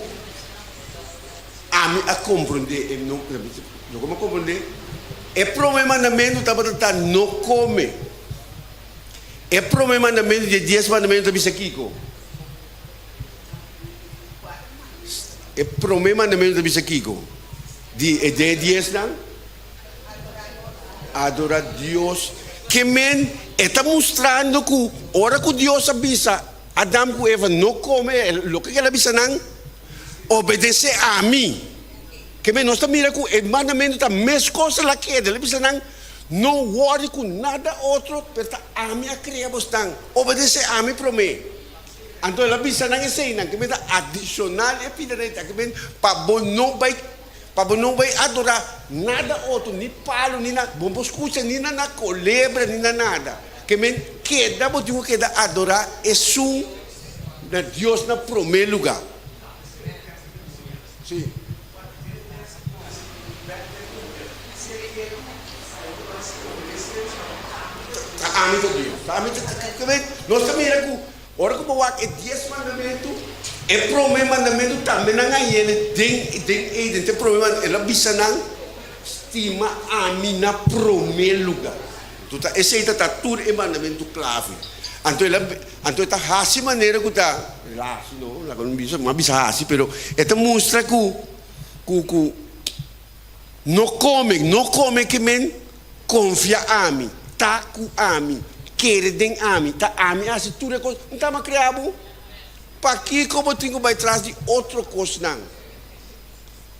ami a komprondé, e no, loke mi a komprondé, e promé mandamentu tabata ta no kome. E promé mandamentu di e dies mandamentu ta bisa kiko? E promé mandamentu ta bisa kiko? Di e den e diesnan? Adora Dios. Ke men e ta mustrando ku ora ku Dios a bisa Adam ku Eva no kome, loke ku el a bisa nan, Obedesé ami. Ke men nos ta mira ku e mandamentu ta meskos el a keda. El a bisa nan, No wòri ku nada otro, pero ta ami a krea bosnan. Obedesé ami promé. Anto el a bisa nan eseinan, ke men ta adishonal e pidanan ei ta ke men pa bo no bai pa bo no bai adorá nada otro, ni palu ni nada, bo no por skucha ni na na kolebra ni na nada. Ke men keda bo tin ku keda adorá esun na Dios na promé lugá. Sí. Ta ami ta Dios. Ta ami ta ta ta Nos ta mira ku ora ku bo wak e dies mandamentu, e promé mandamentu tambe nan a yene den den Eden. Ta e promé mandamentu. El a bisa nan, Stima ami na promé lugá. Anto ta esei ta ta tur e mandamentu klave. Anto el a anto e ta hasi manera ku ta el a hasi no, laga no bisa, no a bisa hasi, pero e ta mustra ku ku ku no kome, no kome ke men konfia ami, ta ku ami, kere den ami, ta ami a hasi tur e kos, N ta ama krea bo? Pakiko bo tin ku bai tras di otro kosnan?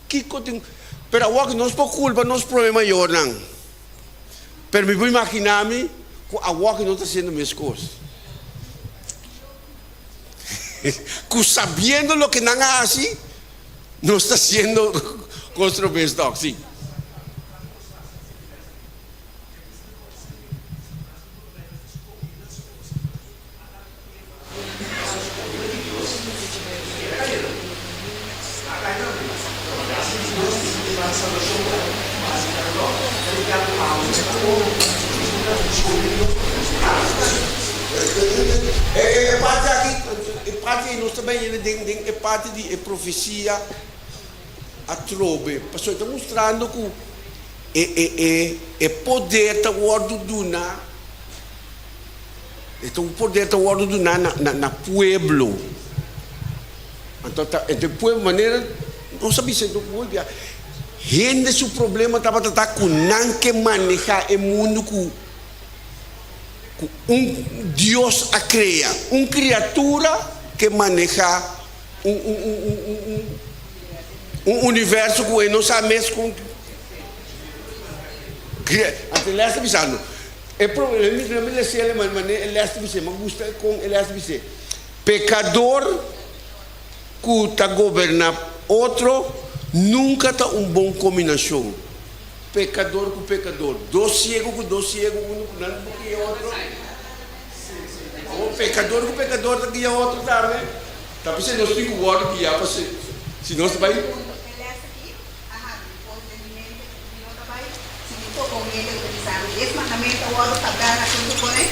Kiko tin, pero awor nos por kulpa nos prome mayornan. Pero mi por imaginá mi ku awor ku nos ta hasiendo meskos. Ku sabiendo loke nan a hasi, nos ta hasiendo kos robes tòg, sí. E parti aki, e parti ei nos ta bai yendo den den e parti di e profesia atrobe, pasobra e ta mustrando ku e e e e poder ta wòrdu duna. E ta un poder ta wòrdu duná na na pueblo. Anto ta e pueblo manera nos a bisa hopi bia hende su problema tabata ta ku nan ke manehá e mundu ku ku un Dios a krea. Un kriatura ke manehá un un un un un un un universo ku e no sa mes kon Anto e les ta bisando. E problema, mi mi lesa el man mane e les ta bis'é, mi a gusta kon e les ta bis'é, Pekador ku ta goberná otro nunka ta un bon kombinashon. Pekador ku pekador, dos siegu ku dos siegu, unu ku nan por guia otro. Awor pekador ku pekador ta guia otro tambe. Ta p'esei nos tin ku wòrdu guiá pa si nos ta bai. A habri pos den mi mente ku mi no ta bai sigui toka un hende ku ta bisa mi es mandamentu a wòrdu pagá na asuntu kore.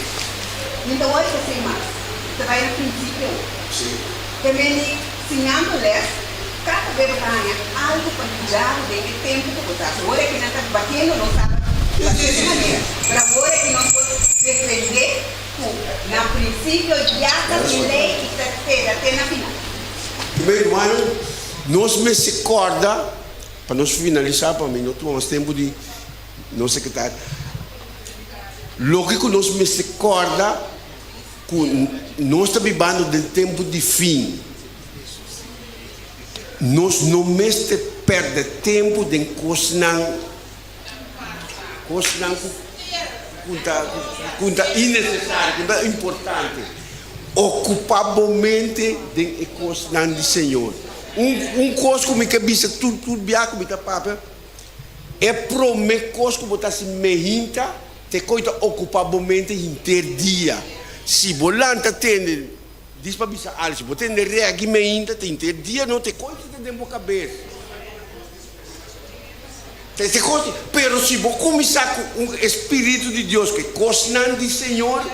Mi no ta wòrdu esei mas. Mi ta bai na prinsipio. Te meni siñando lès, kada bes bo ta haña algu pa yuda bo den e tempu ku bo ta. Awor aki nan ta batiendo nos tabata bati di manera, pero awor aki nos por defendé ku na prinsipio ya ta tin lei i ta keda te na final. Primer hermano, nos mester kòrda Pa nos finalisá, pa mi no tuma mas tempu di nos sekretario, loke ku nos mester kòrda ku nos ta bibando den tempu di fin. Nos no mester pèrdè tempu den kosnan, kosnan ku ku ta ku ta innesesario, ku ta importante. Okupá bo mente den e kosnan di Señor. Un un kos ku mi ke bisa tur tur bia ku mi ta papia, e promé kos ku bo ta hasi mehinta ta e kos ta okupá bo mente henter dia. Si bo lanta tende, dis pa bisa algu, si bo tende règi mehinta ta henter dia no ta e kos ta den bo kabes. Ta e kos, pero si bo kuminsá ku un espiritu di Dios, ku e kosnan di Señor,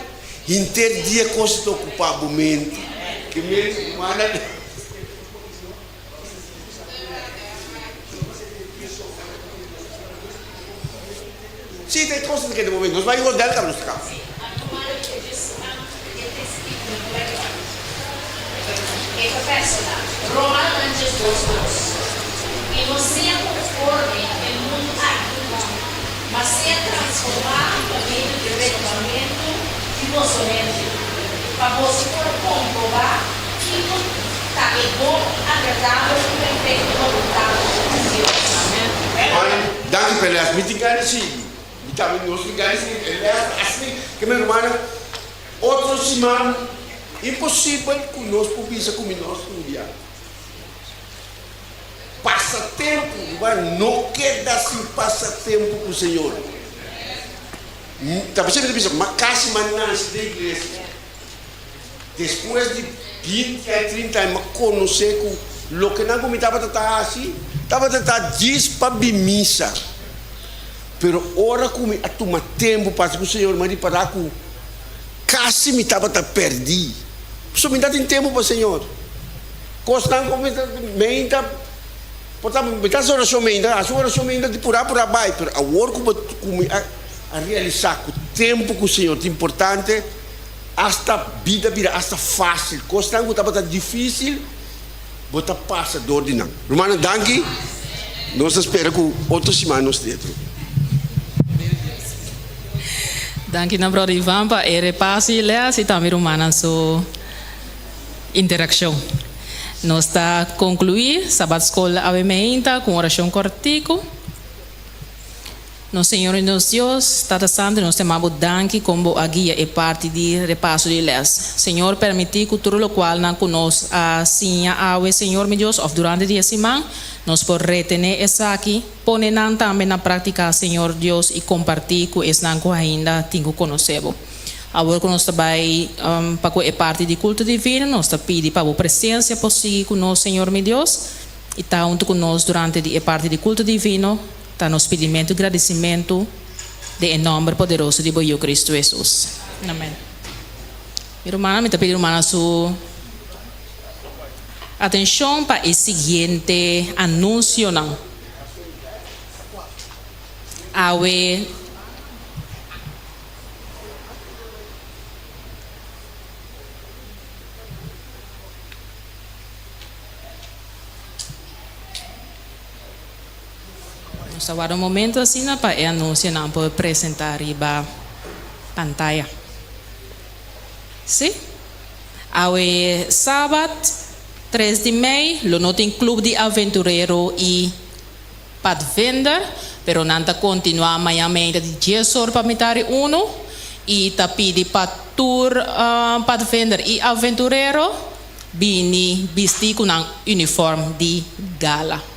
henter dia e kos ta okupá bo mente. Ke men manda. Sí, ta e kos ta kende bo mente. Nos bai hotel kaba nos ta kaba. Ma sea transformá pa medio di renobamentu di boso mente, pa boso por komprobá kiko ta e bon, agradabel i perfekto boluntat di Dios. Amèn. Juan, Danki pa e les. Mi tin gana di sigui. Mi tambe nos tin gana di sigui e les asina ke mi rumannan otro siman imposibel ku nos por bisa ku mi no a studia. Pasa tempu, ruman, no keda sin pasa tempu ku Señor. Ta bisa mi ta bisa, ma kasi m'a nase den iglesia. Despues di binti aña, trinta aña, m'a konosé ku loke nan ku mi tabata ta hasi tabata ta djis pa bin misa. Pero ora ku mi a tuma tempu pasa ku Señor, m'a ripará ku kasi mi tabata pèrdí. Pasobra mi ta tin tempu pa Señor. Kosnan ku mi ta meinta por ta mi ta hasi orashon meinta, hasi un orashon meinta di purá purá bai, pero awor ku bo ku mi a a realisá ku tempu ku Señor ta importante, asta bida bira asta fásil, kosnan ku tabata difísil bo ta pasa dor di nan. Rumannan danki, nos ta spera ku otro siman nos ta otro. Danki na brother Ivan pa e repaso i les i tambe rumannan su. Interakshon. Nos ta konkluí Sabat Skol awe meinta ku un orashon kòrtiku. Nos Señor i nos Dios, Tata Santu, nos ta yama Bo danki kon Bo a guia e parti di repaso di lès. Señor, permití ku tur lokualnan ku nos a siña awe, Señor mi Dios, òf durante di e siman, nos por retené esaki, pone nan tambe na práktika, Señor Dios, i kompartí ku esnan ku ainda tin ku konosé Bo. Awor ku nos ta bai pa ku e parti di kulto divino, nos ta pidi pa bo presensia por sigui ku nos, Señor mi Dios, i ta huntu ku nos durante di e parti di kulto divino. Ta nos pidimentu i gradisimentu den e nòmber poderoso di bo Yu Kristu Hesus. Amen. Mi rumannan, mi ta pidi rumannan su atenshon pa e siguiente anunsionan. Awe. Nos ta warda un momento asina pa e anunsionan por presenta riba pantaya. Sí. Awe sabat tres di mei lo no tin club di aventurero y Padvinder, pero nan ta kontinuá mañan meinta di dies or pa mitari unu i ta pidi pa tur padvinder i aventurero bini bistí ku nan unifòrm di gala.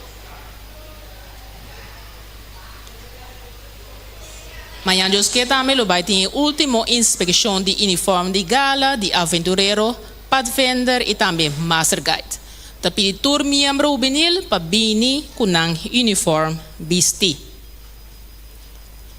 Mañan Dios ke tambe lo bai tin e último inspekshon di unifòrm di gala di aventurero, padvinder i tambe master guide. Ta pidi tur miembro hubenil pa bini ku nan uniform bisti.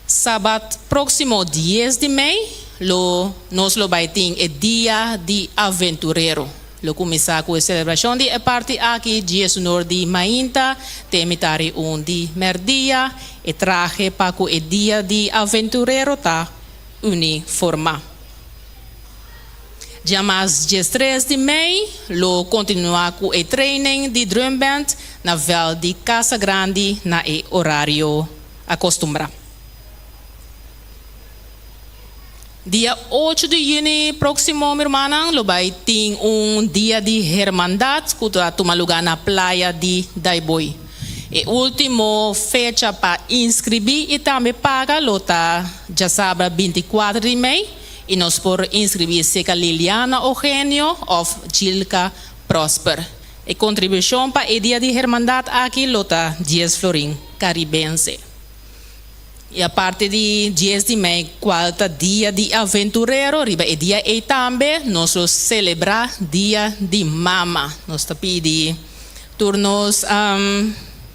Sabat próksimo dies di mei lo nos lo bai tin e Dia di Aventurero. Lo kuminsá ku e selebrashon di e parti aki diesunor di mainta te mitari un di mèrdia. E trahe pa ku e Dia di Aventurero ta uniformá. Djamas diestres di mei lo kontinuá ku e training di drumband na vèlt di Casa Grandi na e orario akostumbrá. Dia ocho di yüni próksimo mi rumannan lo bai tin un dia di hermandat ku ta tuma lugá na playa di Daiboi. E último fecha pa inskribí i tambe paga lo ta djasabra binti kuater di mei. I nos por inscribí seca Liliana Eugenio of Gilka Prosper. E contribucion pa e Dia di Hermandad aki lo ta dies florin Caribense. I aparte di dies di mei cual ta Dia di Aventurero, riba e dia ei tambe nos lo celebra Dia di Mama. Nos ta pidi tur nos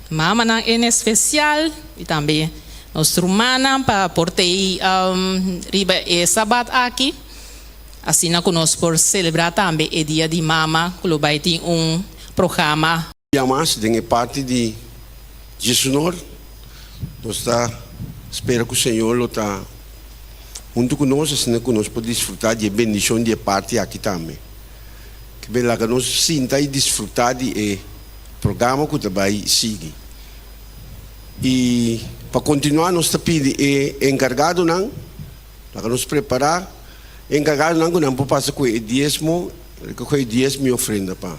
mamanan en especial i tambe Nos rumannan pa por tei riba e Sabat aki, asina ku nos por selebrá tambe e Dia di Mama ku lo bai tin un programa. Bia mas den e parti di Djesunor, nos ta spera ku Señor lo ta huntu ku nos asina ku nos por disfrutá di e bendishon di e parti aki tambe. Ke be laga nos sinta i disfrutá di e programa ku ta bai sigui. I. Pa kontinuá nos ta pidi e enkargadonan, laga nos prepará e enkargadonan ku nan por pasa ku e diesmo, rekohé e diesmo i ofrenda pa.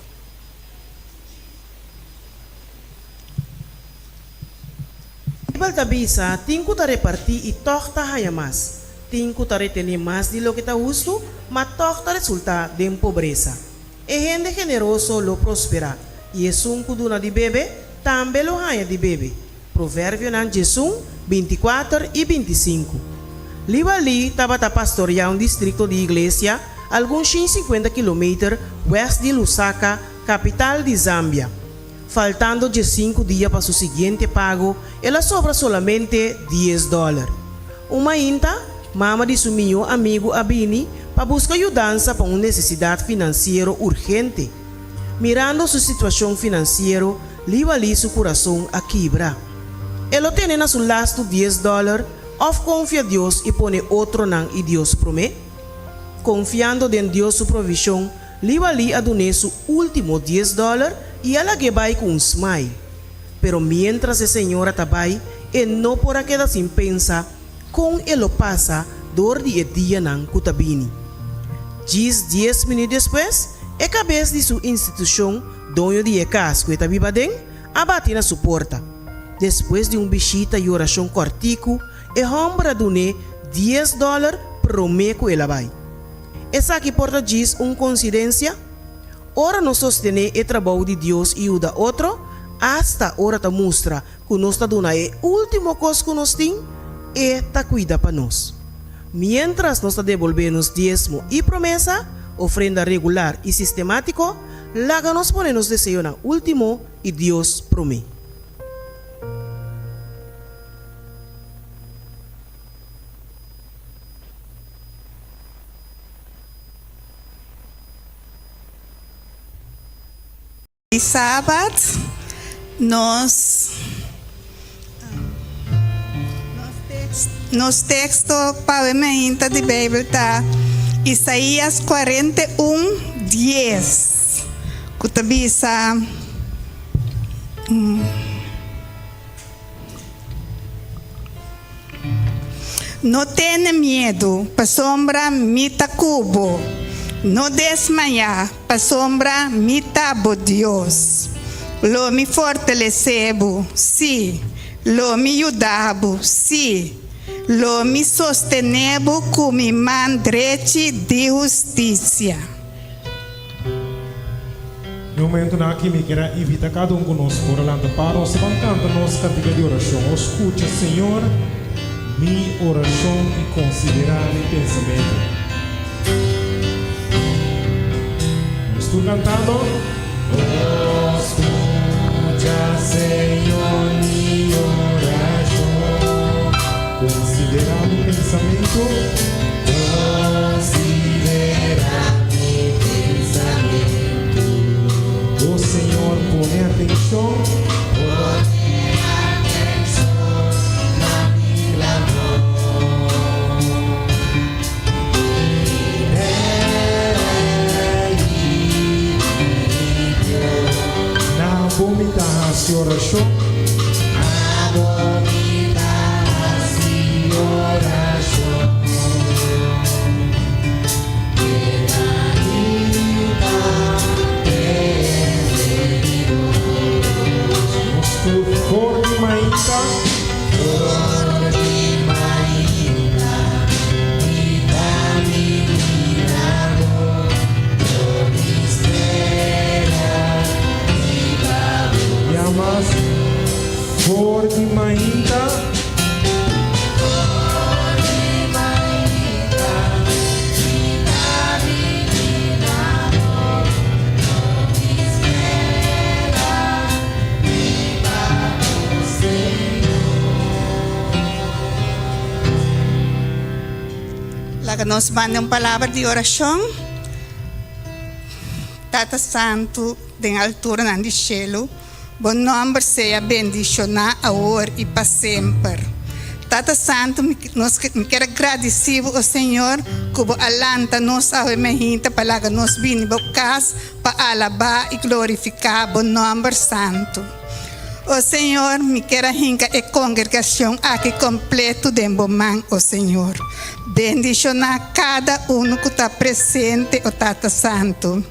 Beibel ta bisa, Tin ku ta repartí i tòg ta haña mas. Tin ku ta retené mas di loke ta hustu, ma tòg ta resultá den pobresa. E hende generoso lo prosperá, i esun ku duna di bebe, tambe lo haña di bebe. Proverbionan 11, 24 i 25. Liwalí tabata pastoriá un distrikto di iglesia algun 150 kilometer wèst di Lusaka, kapital di Zambia. Faltando 15 dia pa su siguiente pago, el a sobra solamente 10 dòler. Un mainta, mama di su mihó amigu a bini pa buska yudansa pa un nesesidat finansiero urgente. Mirando su situashon finansiero, Liwalí su kurason a kibra. E lo tene na su lastu 10 dòler òf konfia Dios i pone otronan i Dios promé? Konfiando den Dios su provishon, Liwalí a dun'é su último 10 dòler i a lag'é bai ku un smile. Pero miéntras e señora ta bai, e no por a keda sin pensa kon e lo pasa dor di e dianan ku ta bini. Djis 10 minüt despues, e kabes di su institushon, doño di e kas ku e ta biba aden, a bati na su porta. Despues di un bishita i orashon kòrtiku, e hòmber a dun'é 10 dòler promé ku el a bai. Esaki por ta djis un konsidensia? Ora nos sostené e trabou di Dios i yuda otro, asta ora ta mustra ku nos ta duna e último kos ku nos tin, e ta kuida pa nos. Miéntras nos ta debolbé nos diesmo i promesa, ofrenda regular i sistemátiko, laga nos pone nos deseonan último i Dios promé. Di Sabat nos nos teksto pa awe mainta di Beibel ta Isaías 41, 10 ku ta bisa. No tene miedu, pasobra mi ta ku bo. No desmayá, pasobra mi ta bo Dios. Lo mi fortalesé bo, sí, lo mi yuda bo, sí, lo mi sostené bo ku mi man drechi di hustisia. Na e momentunan aki mi kier a invita kada un ku nos por a lanta para nos ta ban kanta nos kantika di orashon. O skucha, Señor, mi orashon i konsiderá mi pensamentu. Nos tur kantando. O skucha, Señor, mi orashon, konsiderá mi pensamentu. Konsiderá mi pensamentu. O Señor, pone atenshon. Pone atenshon na mi klamor. Na bo mi ta hasi orashon. Na bo mi ta hasi orashon. Nos tur for di mainta. For di mainta mi ta bini na bo, lo mi spera riba bo. Yamas for di mainta. For di mainta mi ta bini na bo, lo mi spera riba bo, Señor. Laga nos manda un palabra di orashon. Tata Santu den alturanan di shelu, Bo nòmber sea bendishoná awor i pa semper. Tata Santu, mi nos mi kier a gradisí Bo, o Señor, ku Bo a lanta nos awe mainta pa laga nos bini Bo kas pa alabá i glorifiká Bo nòmber santu. O Señor, mi kier a hinka e kongregashon aki kompleto den bo man, o Señor. Bendishoná kada unu ku ta presente, o Tata Santu.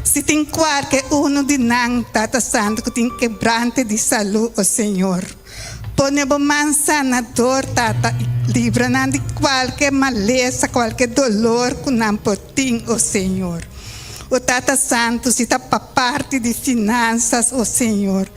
Si tin kualke unu di nan, Tata Santu, ku tin kebrante di salú, o Señor, pone bo man sanador, Tata, i libra nan di kualke malesa, kualke dolor ku nan por tin, o Señor. O Tata Santu, si ta pa parti di finansas, o Señor,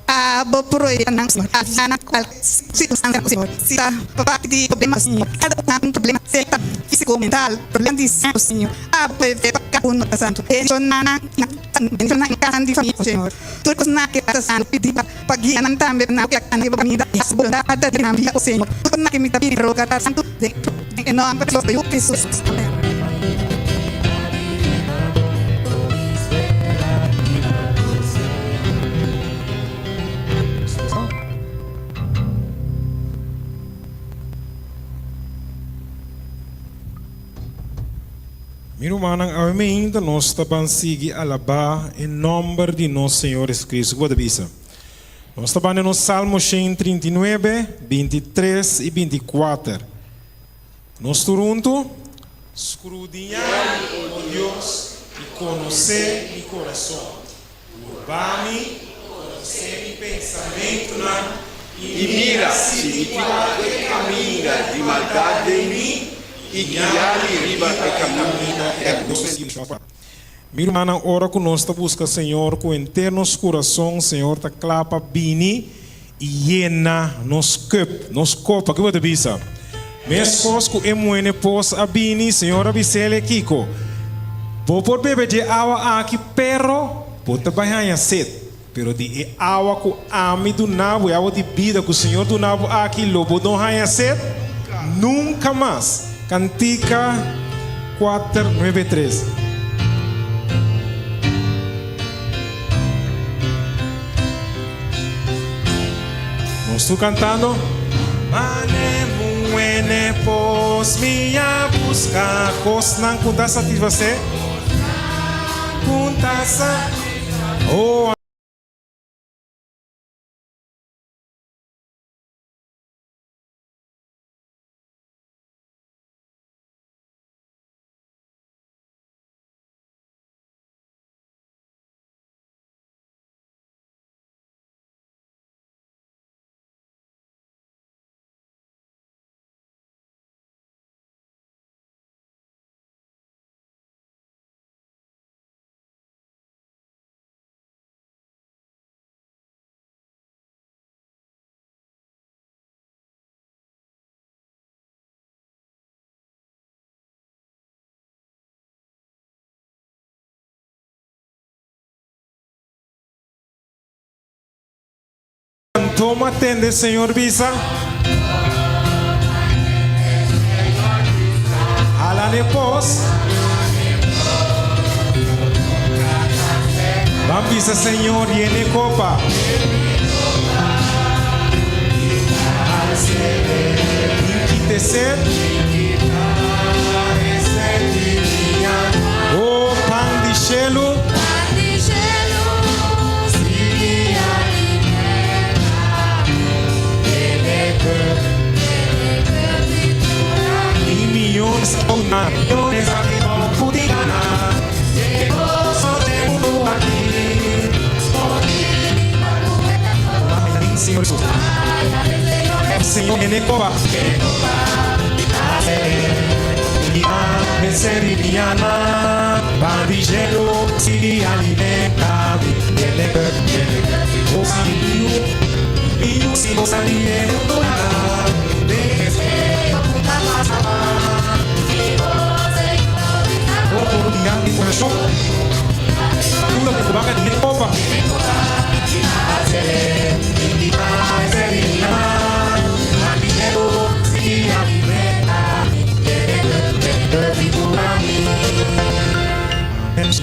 abo proe nan, Señor, alivia nan kualke sirkunstansia, o Señor. Si ta pa parti di problema, o Señor, kada un nan problema, sea ta físiko, mental, problema di sèn, o Señor, abo proe pa kada un, Tata Santu. Bendiciona nan i nan bendiciona nan kasanan di famia, o Señor. Tur kosnan ke Tata Santu pidi pa pa guia nan tambe pa nan ke nan bo kaminda i hasi boluntat den nan bida, o Señor. Tur kosnan ke mi ta pidi roga, Tata Santu, den e nòmber di nos Yu Hesus. Amèn. Mi rumannan, awe meinta nos ta ban sigui alabá e nòmber di nos Señor Jesucristo. Ku bo ta bisa? Nos ta ban den nos Salmo 139, 23 i 24. Nos tur huntu, Skrudiñá mi, o Dios, i konosé mi korason. Purba mi, konosé mi pensamentunan, i mira si mi tin kualke kaminda di maldat den mi, i guia mi riba e kaminda eterno. Mi rumannan, ora ku nos ta buska Señor ku henter nos kurason, Señor ta kla pa bini i yena nos kup, nos kopa. Ki bo ta bisa? Meskos ku e muhé pos a bini, Señor a bis'el, Kiko? Bo por bebe dje awa aki, pero bo ta bai haña set. Pero di e awa ku ami duna bo, e awa di bida ku Señor duna bo aki, lo bo no haña set nunka mas. Kantika 493. Nos tur cantando. Mane muene pos mi a busca cosnan cu ta satisface. Cu ta sa. Oh. Toma tende Señor bisa. Hala ne pos. Ban bisa Señor yene kopa. Kite sed. Oh pan di shelu.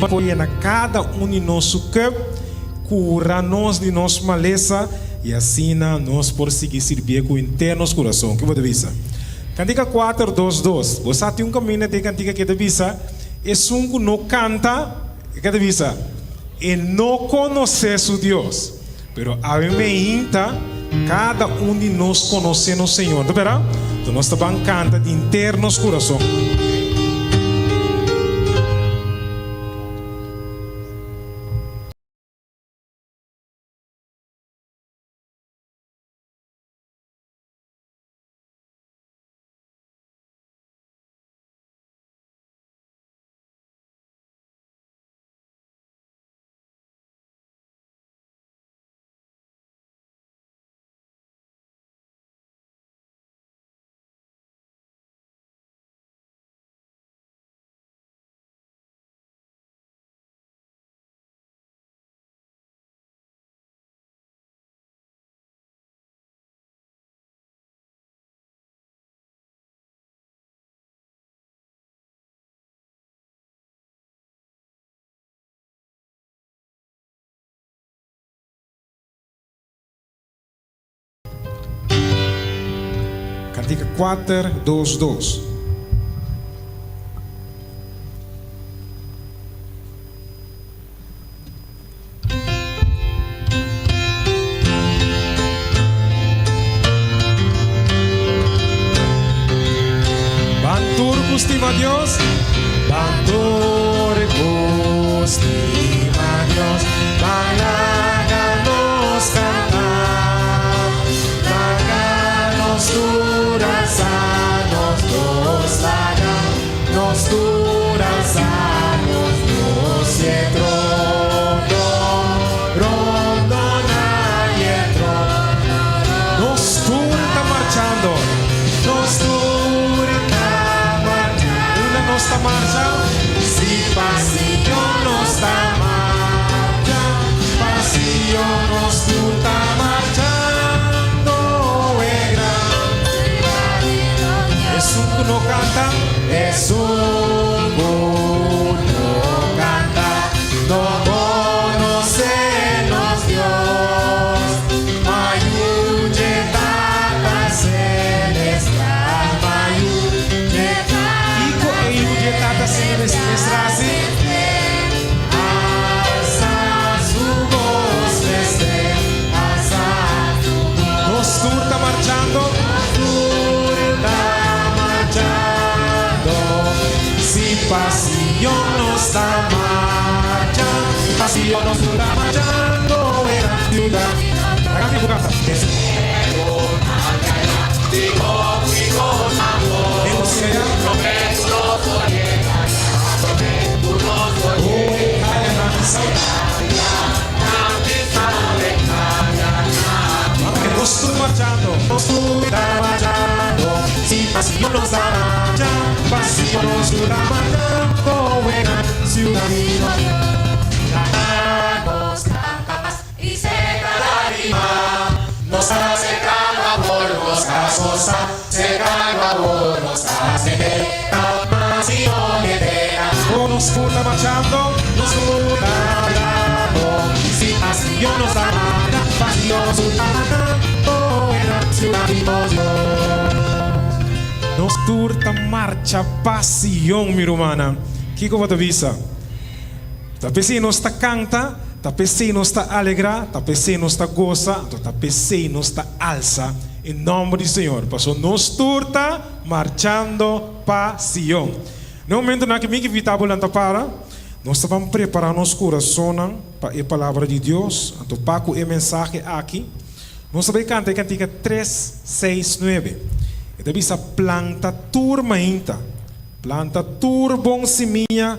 Por yena kada un di nos su cup, cura nos di nos malesa y asina nos por sigui sirbié cu henter nos curason. Ke bo ta bisa? Cantica cuater dos dos. Bo sa tin un caminda den cantica ke ta bisa, Esun cu no canta, ke ta bisa? E no conoce su Dios. Pero awe meinta kada un di nos konosé nos Señor, ta bera? Enton nos ta ban kanta di inter nos kurason. Kantika kuater dos dos. Ban tur ku stima Dios. Ban tur ku stima Dios. Ban laga nos kanta. Laga nos tur alsa nos dos. Laga nos tur alsa nos dos. I e trono rondona i e trono. Nos tur ta marchando. Nos tur ta marchando. Unda nos ta marcha? Si pa Sion nos ta marcha. Pa Sion nos tur ta marchando. E gran Esun ku no kanta. Esun ku no kanta. No konosé nos Dios. Ma yu dje Tata Celestial, ma yu dje Kiko e yu dje Tata Celestial hasi? Alsa su bos mester, alsa su bos. Nos tur ta marchando, nos tur ta marchando, si pa Sion nos ta marcha, pa Sion nos tur ta marchando, e gran ciudad. Laga mi buka es. Nos tur marchando, nos tur ta marchando, si pa Sion nos ta marcha, pa Sion nos tur ta marchando, e gran ciudad di nos Dios. Nos tur ta marchando, nos tur ta marchando, si pa Sion nos ta marcha, pa Sion nos tur ta marchando, e gran ciudad di nos Dios. Nos tur ta marcha pa Sion, mi rumannan. Kiko bo ta bisa? Ta p'esei nos ta kanta, ta p'esei nos ta alegrá, ta p'esei nos ta gosa, anto ta p'esei nos ta alsa e nòmber di Señor, pasobra nos tur ta marchando pa Sion. Na e momentunan aki mi ke invitá bo lanta para, nos ta ban prepará nos kurasonnan pa e Palabra di Dios, anto pa ku e mensahe aki nos ta bai kanta e kantika tres, seis, nuebe. E ta bisa, Planta tur mainta, planta tur bon simia.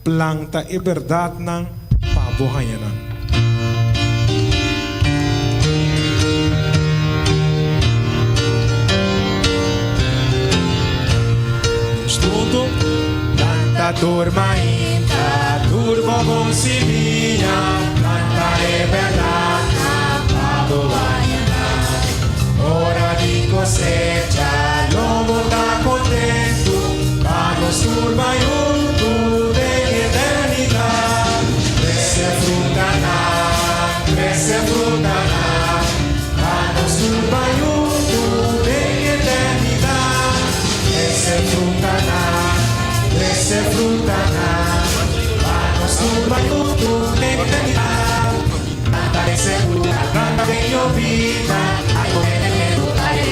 Planta e berdadnan pa bo haña nan. Planta tur mainta, tur bo bon simia, planta e bèrdat pa bo haña. Ora di kosecha, lo bo ta kontentu, pa nos tur bai huntu den eternidat. Trese frutanan, trese frutanan, pa nos tur bai huntu den eternidat. Trese frutanan, trese frutanan, pa nos tur bai huntu den eternidat. Planta ese fruta, planta den yobida, ai bo veneno, ai e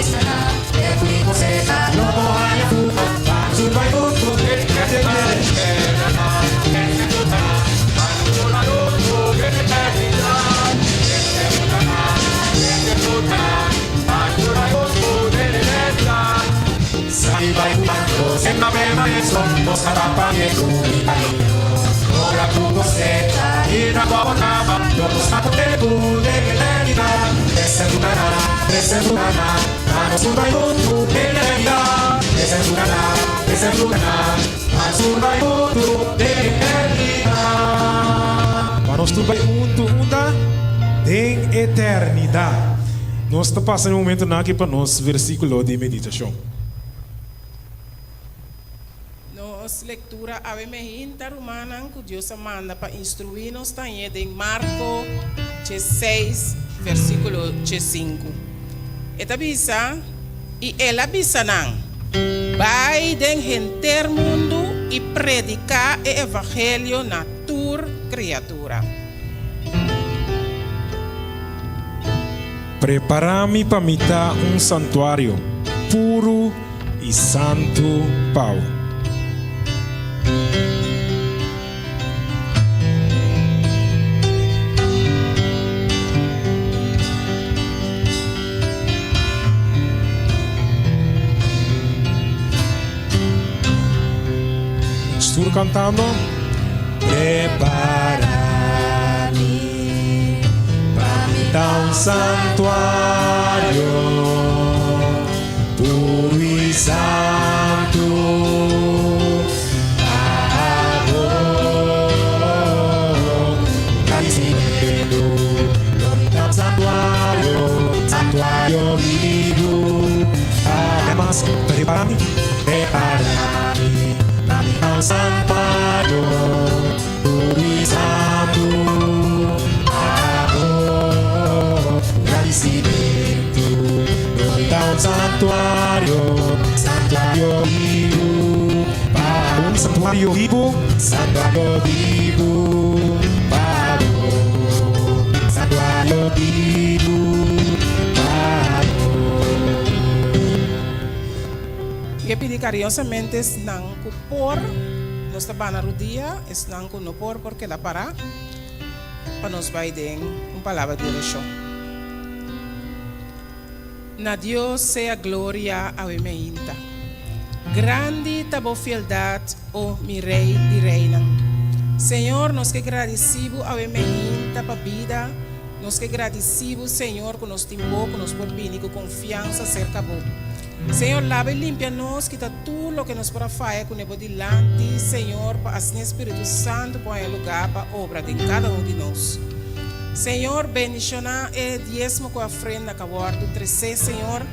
kosecha, lo bo haña fruta, pa nos tur bai huntu den eternidat. Pa nos tur bai huntu unda? Den eternidat. Nos ta pasa e momentonan aki pa nos versíkulo di meditashon. Nos lectura awe mehinta, rumannan, cu Dios a manda pa instrui nos ta hañ'é den Marco dieseis, versiculo diesinku. E ta bisa, I el a bisa nan, Bai den henter mundu i predica e evangelio na tur criatura. Prepará mi pa mi ta un santuario puru i santu pa bo. Nos tur kantando. Prepará mi pa mi ta un santuario puru i santu pa bo. Agradisimentu lo mi ta un santuario, santuario bibu. Ademas, prepará mi, prepará mi pa mi ta un santuario puru i santu pa bo. Gradisimentu lo mi ta un santuario, santuario bibu pa bo. Un santuario bibu, santuario bibu pa bo. Santuario bibu pa bo. Mi a pidi kariñosamente esnan ku por, nos ta bana rudia, esnan ku no por, por keda pará pa nos bai den un palabra di orashon. Na Dios sea gloria awe meinta. Grandi ta bo fieldat, o mi Rei di reinan. Señor, nos ke gradisí bo awe meinta pa bida, nos ke gradisí bo, Señor, ku nos tin bo, ku nos por bini ku konfiansa serka bo. Señor, laba i limpia nos, kita tur loke nos por a faya ku ne bo dilanti, Señor, pa asina e Spiritu Santu por haña lugá pa obra den kada un di nos. Señor, bendishoná e diesmo ku ofrenda ku a wòrdu tresé, Señor,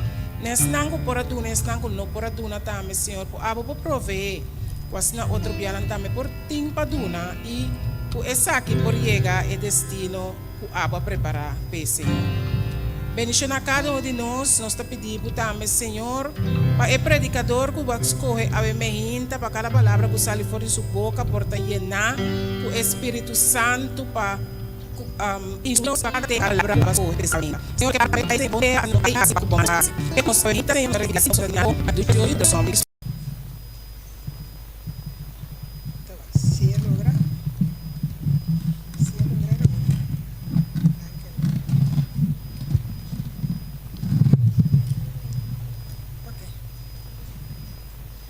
na esnan ku por a duna i esnan ku no por a duna tambe, Señor, ku abo por proveé ku asina otro bianan tambe por tin pa duna i ku esaki por yega e destino ku abo a prepará p'e, Señor. Bendishoná kada un di nos. Nos ta pidi Bo tambe, Señor, pa e predikador ku Bo a skohe awe meinta, pa kada palabra ku sali for di su boka por ta yená ku e Spiritu Santu pa ku instruí nos pa kada palabra ku Bo a skohe p'e meinta. Señor, ke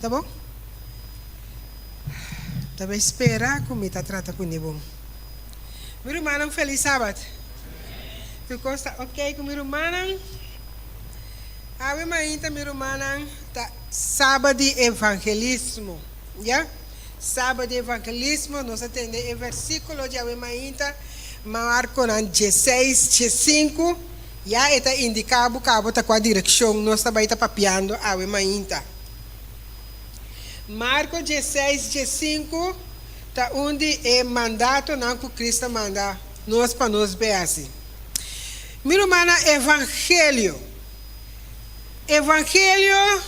Ta bon? Ta bay spera cu mi ta trata cu ni bon. Mi rumannan feliz sabat. Tur cos ta ok cu mi rumannan? Awe mainta mi rumannan ta Sabat di evangelismo, ya. Sabat di Evangelismo, nos a tende e versiculo djawe mainta, Marconan dieseis, diesinku, ya e ta indica bo cabo ta cua direccion nos ta bay ta papiando awe mainta. Marco dieseis, diesinku ta un di e mandatonan cu Cristo a manda nos pa nos bay haci. Mi rumannan, Evangelio, Evangelio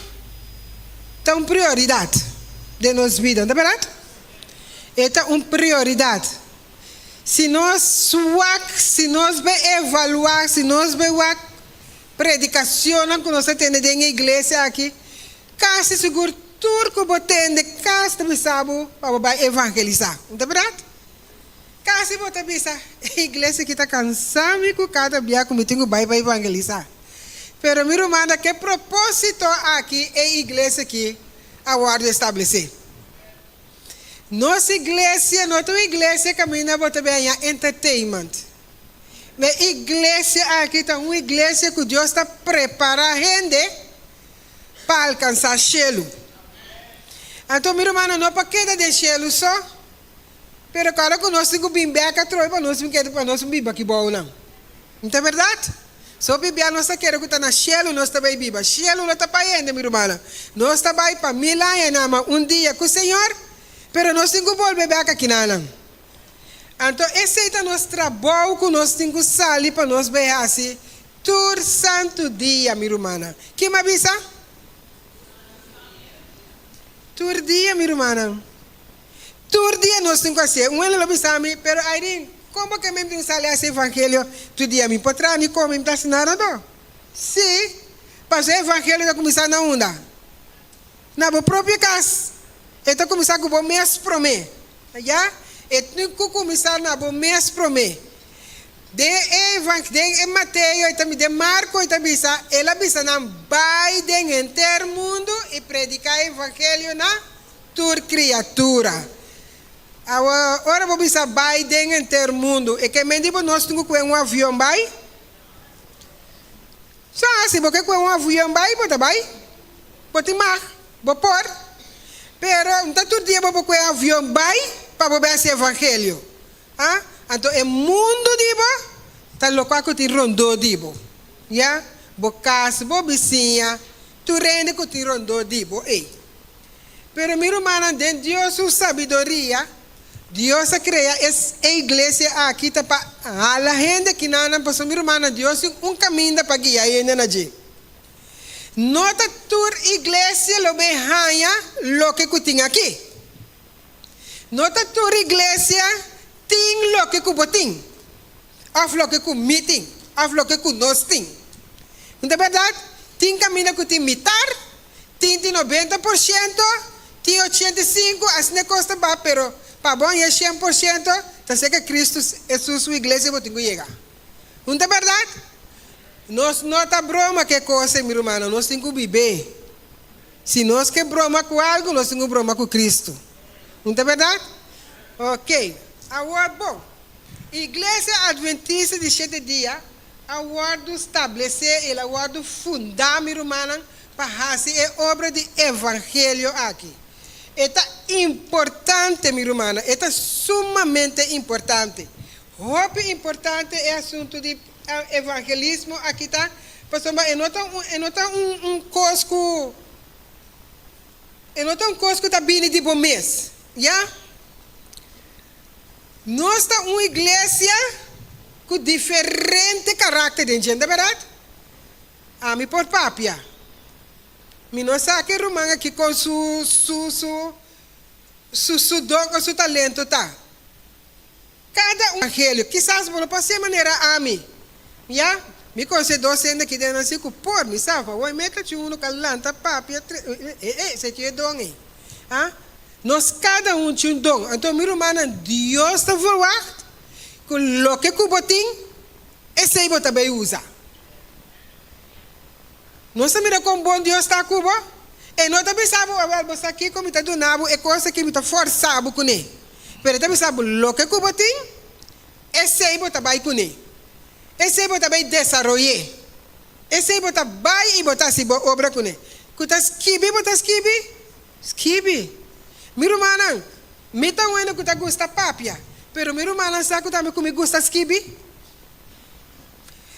ta un prioridad den nos bida, no ta berdad? E ta un prioridad. Si nos wak, si nos bay evalua, si nos bay wak predicacionnan cu nos ta tende den e iglesia aki, casi sigur tur cu bo tende casi ta bisa bo pa bo bay evangelisa, no ta berdad? Casi bo ta bisa, e iglesia aki ta cansa mi cu cada bia cu mi tin cu bay pa evangelisa. Pero mi ruman, na ke proposito aki e iglesia aki a wordo establece? Nos iglesia no ta un iglesia kaminda bo ta bin haña entertainment. E iglesia aki ta un iglesia ku Dios ta prepará hende pa alkansá shelu. Anto mi rumannan no pa keda den shelu so, pero kòrda ku nos tin ku bin bèk atrobe pa nos bin keda pa nos bin biba aki bounan. No ta bèrdat? So bibia nos ta kere ku ta na shelu nos ta bai biba. Shelu no ta pa hende, mi rumannan. Nos ta bai pa mil aña nama un dia ku Señor, pero nos tin ku bolbe bèk akinanan. Anto esei ta nos trabou ku nos tin ku sali pa nos bai hasi tur santu dia, mi rumannan. Kin m'a bisa? Tur dia, mi rumannan. Tur dia nos tin ku hasié. Un hende lo bisa mi, Pero Irene, kon bo ke mi tin sali hasi evangelio tur dia? Mi por traha mi kome, mi ta hasi nada anto? Sí, pasobra e evangelio ta kuminsá na unda? Na bo propio kas. E ta kuminsá ku bo mes promé. Ya? E tin ku kuminsá na bo mes promé. Den e den e Mateo e ta den Marko e ta bisa, El a bisa nan, Bai den henter mundu i prediká e evangelio na Tur kriatura. Awo, ora bo bisa bai den henter mundu, e ke men di bo nos tin ku kue un avion bai? Sa, si bo ke kue un avion bai, bo ta bai. Bo tin mag, bo por. Pero, no ta tur dia bo por kue avion bai pa bo bai hasi evangelio. A Anto e mundu di bo ta lokua ku tin rondó di bo. Ya, bo kas, bo bisiña, tur hende ku tin rondó di bo ei. Pero mi rumannan, den Dios su sabiduria, Dios a krea es e iglesia aki ta pa hala hende kinanan, pasobra mi rumannan, Dios tin un kaminda pa guia hende na dje. No ta tur iglesia lo bay haña loke ku tin aki. No ta tur iglesia tin loke ku bo tin, òf loke ku mi tin, òf loke ku nos tin. No ta bèrdat? Tin kaminda ku tin mitar, Tin di 90%, tin 85, asina e kos ta ba, pero pa bo haña 100% ta serka Kristu Hesus su iglesia bo tin ku yega. Un ta bèrdat? Nos no ta broma ku e kos ei, mi rumannan, nos tin ku bib'é. Si nos ke broma ku algu, nos tin ku broma ku Kristu. Un ta bèrdat? Oke, awor bon, Iglesia Adventista di Shete Dia a wòrdu stablesé, el a wòrdu fundá, mi rumannan, pa hasi e obra di evangelio aki. E ta importante, mi rumannan, e ta sumamente importante. Hopi importante e asuntu di evangelismo aki ta, pasobra e no ta un, e no ta un, un kos ku, e no ta un kos ku ta bini di bo mes, ya. Nos ta un iglesia ku diferente karakter den dje, no ta bèrdat? Ami por papia. Mi no sa ke ruman aki kon su su su su su don o su talento ta. Kada un evangelio. Kisas bo no por hasié manera ami. Ya, mi konosé dos hende aki den nan si ku por. Mi sa, pa woi meta chi unu ka lanta papia tre e e esei tin e don ei. Ha? Nos kada un tin un don. Anto mi rumannan, Dios ta verwagt ku loke ku bo tin, esei bo ta bai usa. Nos ta mira kon bon Dios ta ku bo. E no ta bisa bo, Awel, bo sa kiko mi ta duna bo e kos aki, mi ta forsa bo kuné. Pero e ta bisa bo, Loke ku bo tin, esei bo ta bai kuné. Esei bo ta bai desaroy'é. Esei bo ta bai i bo ta hasi bo obra kuné. Ku ta skibi bo ta skibi? Skibi. Mi rumannan, Mi ta un hende ku ta gusta papia, pero mi rumannan sa ku tambe ku mi gusta skibi.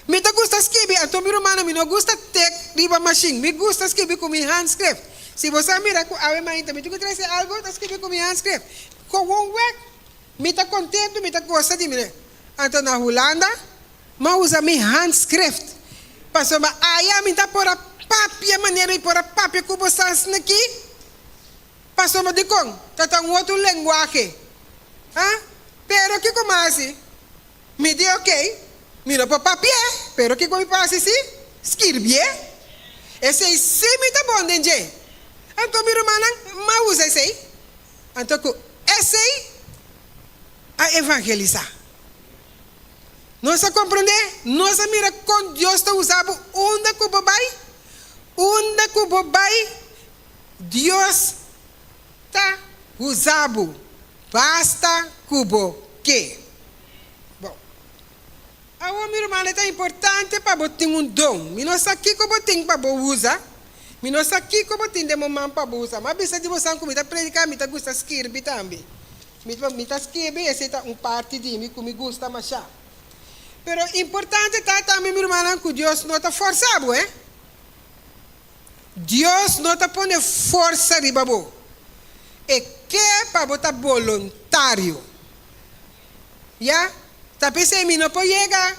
Mi ta gusta skibi, anto mi rumannan mi no gusta tek riba mashin, mi gusta skibi ku mi handschrift. Si bo sa mira ku awe mainta mi tin ku trese algu, ta skibi ku mi handschrift. Kowon wek, mi ta kontentu, mi ta gosa di mi. Anto na Hulanda, m'a usa mi handschrift, pasobra aya mi ta por a papia manera mi por a papia ku bo sa asina aki. Pasobra dikon? Ta ta un otro lenguahe. Ha? Pero kiko m'a hasi? Mi di ok, mi no por papi'é, pero kiko mi por hasi si? Skirbié. Esei sí mi ta bon den dje. Anto mi rumannan, m'a usa esei. Anto ku esei a evangelisá. Nos a komprondé? Nos a mira kon Dios ta usa bo unda ku bo bai? Unda ku bo bai, Dios ta usa bo, basta ku bo ke. Bon, awor mi ruman, e ta importante pa bo tin un don. Mi no sa kiko bo tin pa bo usa. Mi no sa kiko bo tin den bo man pa bo usa. M'a bisa di bosan ku mi ta prediká, mi ta gusta skirbi tambe. Mi ta mi ta skirbi, esei ta un parti di mi ku mi gusta mashá. Pero importante ta tambe, mi rumannan, ku Dios no ta fòrsa bo, eh. Dios no ta pone forsa riba bo. E ke pa bo ta boluntario. Ya, ta p'esei mi no por yega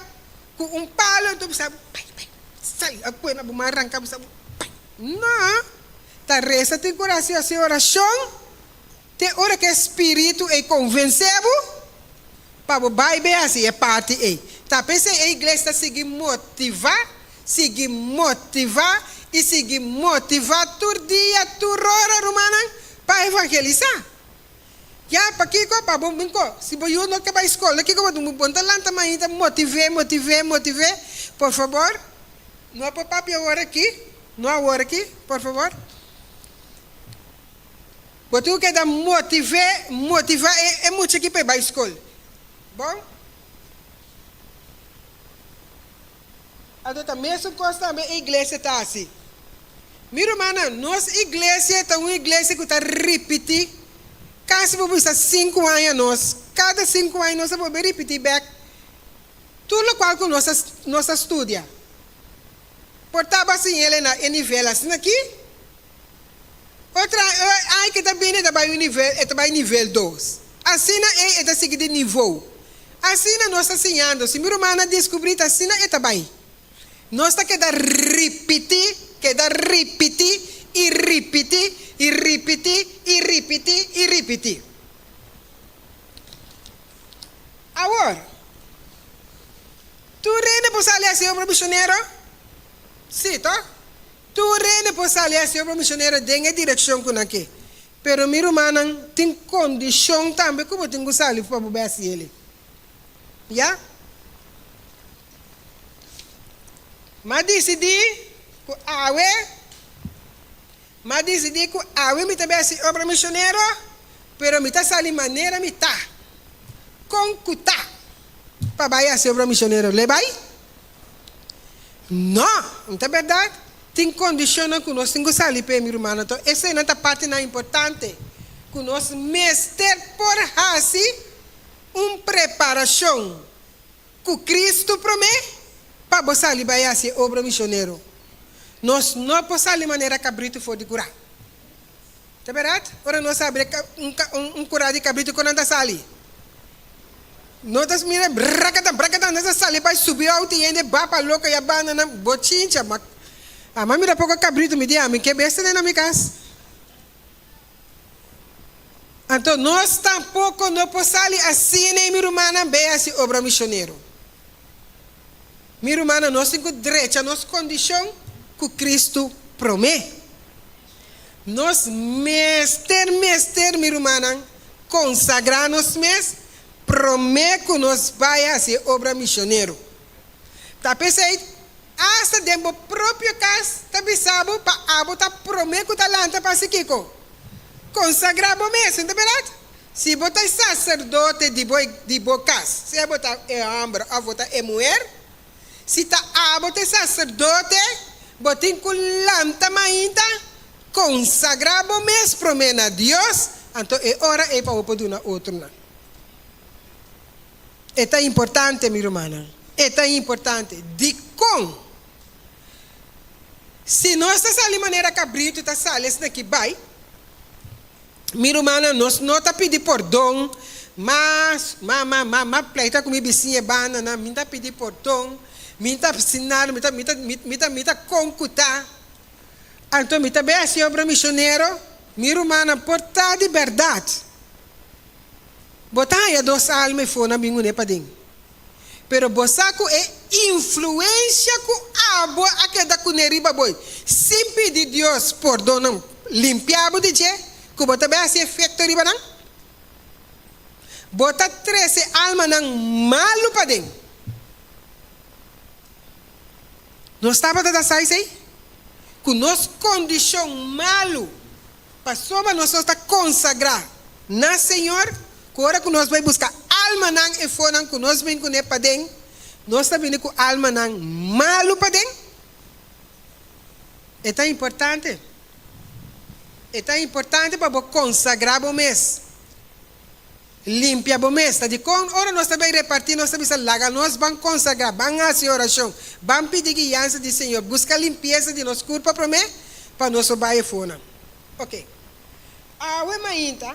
ku un palo enton bisa bo, bai, bai, sali akuena bo man ranka bisa bo, bai. No, ta resa tin ku hasi hasi orashon te ora ku e spiritu ei konvensé bo pa bo bai be hasi e parti ei. Ta p'esei e iglesia ta sigui motivá, sigui motivá i sigui motivá tur dia, tur ora, rumannan, pa evangelisá. Ya, pakiko? Pa bo bin ko. Si bo yu no ke bai skol, kiko bo ta? Bo ta lanta mainta motiv'é, motiv'é, motiv'é. Por fabor, no por papia awor aki, no awor aki, por fabor. Bo tin ku keda motiv'é, motivá e e mucha aki pa e bai skol. Bon? Anto ta mesun kos tambe e iglesia ta hasi. Mi rumannan, nos iglesia ta un iglesia ku ta ripití. Kasi bo bisa sinku aña nos, kada sinku aña nos a bolbe ripití bèk tur lokual ku nos a nos a studia. Por tabata siñ'el na e nivel asina aki? Otra ai ke ta bini e ta bai un nivel, e ta bai nivel dos. Asina ei e ta sigui di nivou. Asina nos ta siñando. Si mi ruman a diskubrí ta asina e ta bai. Nos ta keda ripití, keda ripití i ripití i ripití i ripití i ripití. Awor, tur hende por sali hasi obra misionero? Sí, tòg? Tur hende por sali hasi obra misionero den e direkshon ku nan ke. Pero mi rumannan, tin kondishon tambe ku bo tin ku sali pa bo bai hasi el'e. Ya. M'a disidí ku awe, m'a disidí ku awe mi ta bai hasi obra misionero, pero mi ta sali manera mi ta, kon ku ta, pa bai hasi obra misionero. Lo e bai? No, no ta bèrdat. Tin kondishonnan ku nos tin ku sali p'e, mi rumannan. Anto eseinan ta partinan importante ku nos mester por hasi un preparashon ku Kristu promé pa bo sali bai hasi e obra mishonero. Nos no por sali manera kabritu for di kurá. Ta bèrdat? Ora nos habri un kurá di kabritu kon nan ta sali? No ta mira brakatan brakatan nan ta sali bai subi outo i hende bapa loko ya banda nan bochincha ma ama mira poko kabritu mi di ami ke bes tene na mi kas. Anto nos tampoko no por sali asina i mi rumannan bay hasi obra mishonero. Mi rumannan nos tin ku drecha nos kondishon ku Kristu promé. Nos mester, mester, mi rumannan, konsagrá nos mes promé ku nos bai hasi e obra misionero. Ta p'esei, asta den bo propio kas ta bisa bo pa abo ta promé ku ta lanta pa hasi kiko? Konsagrá bo mes, no ta bèrdat? Si bo ta e saserdote di bo di bo kas, sea bo ta e hòmber òf bo ta e muher, Si ta abo ta e saserdote, bo tin ku lanta mainta, konsagrá bo mes promé na Dios, Anto e ora ei pa bo por duna otronan. E ta importante, mi rumannan. E ta importante. Dikon? Si nos ta sali manera kabritu ta sali esnaki bai, mi rumannan, nos no ta pidi pordon, mas, ma, ma, ma, ma pleita ku mi bisiña e bandanan, mi ta pidi pordon, mi ta hasi nada, mi ta, mi ta, mi ta, mi ta konkuta. Anto mi ta bai hasi obra misionero, mi rumannan, por ta di bèrdat. Bo ta haña dos alma e for nan bin uné paden. Pero bo sa ku e influensia ku abo a keda kuné riba bo sin pidi Dios pordon nan limpia bo di dje, ku bo ta bai hasi efekto riba nan? Bo ta trese almanan malu paden. Nos tabata ta sa esei? Ku nos kondishon malu Pasobra nos nos ta konsagrá na Señor, ku ora ku nos bai buska almanan e fonan ku nos bin kuné paden, nos ta bini ku almanan malu paden. E ta importante. E ta importante pa bo konsagrá bo mes. Limpia bo mes. Ta dikon ora nos ta bai repartí nos ta bisa laga nos ban konsagrá, ban hasi orashon, ban pidi guiansa di Señor, buska limpiesa di nos kurpa promé pa nos por bai afonan. Oke. Awe mainta,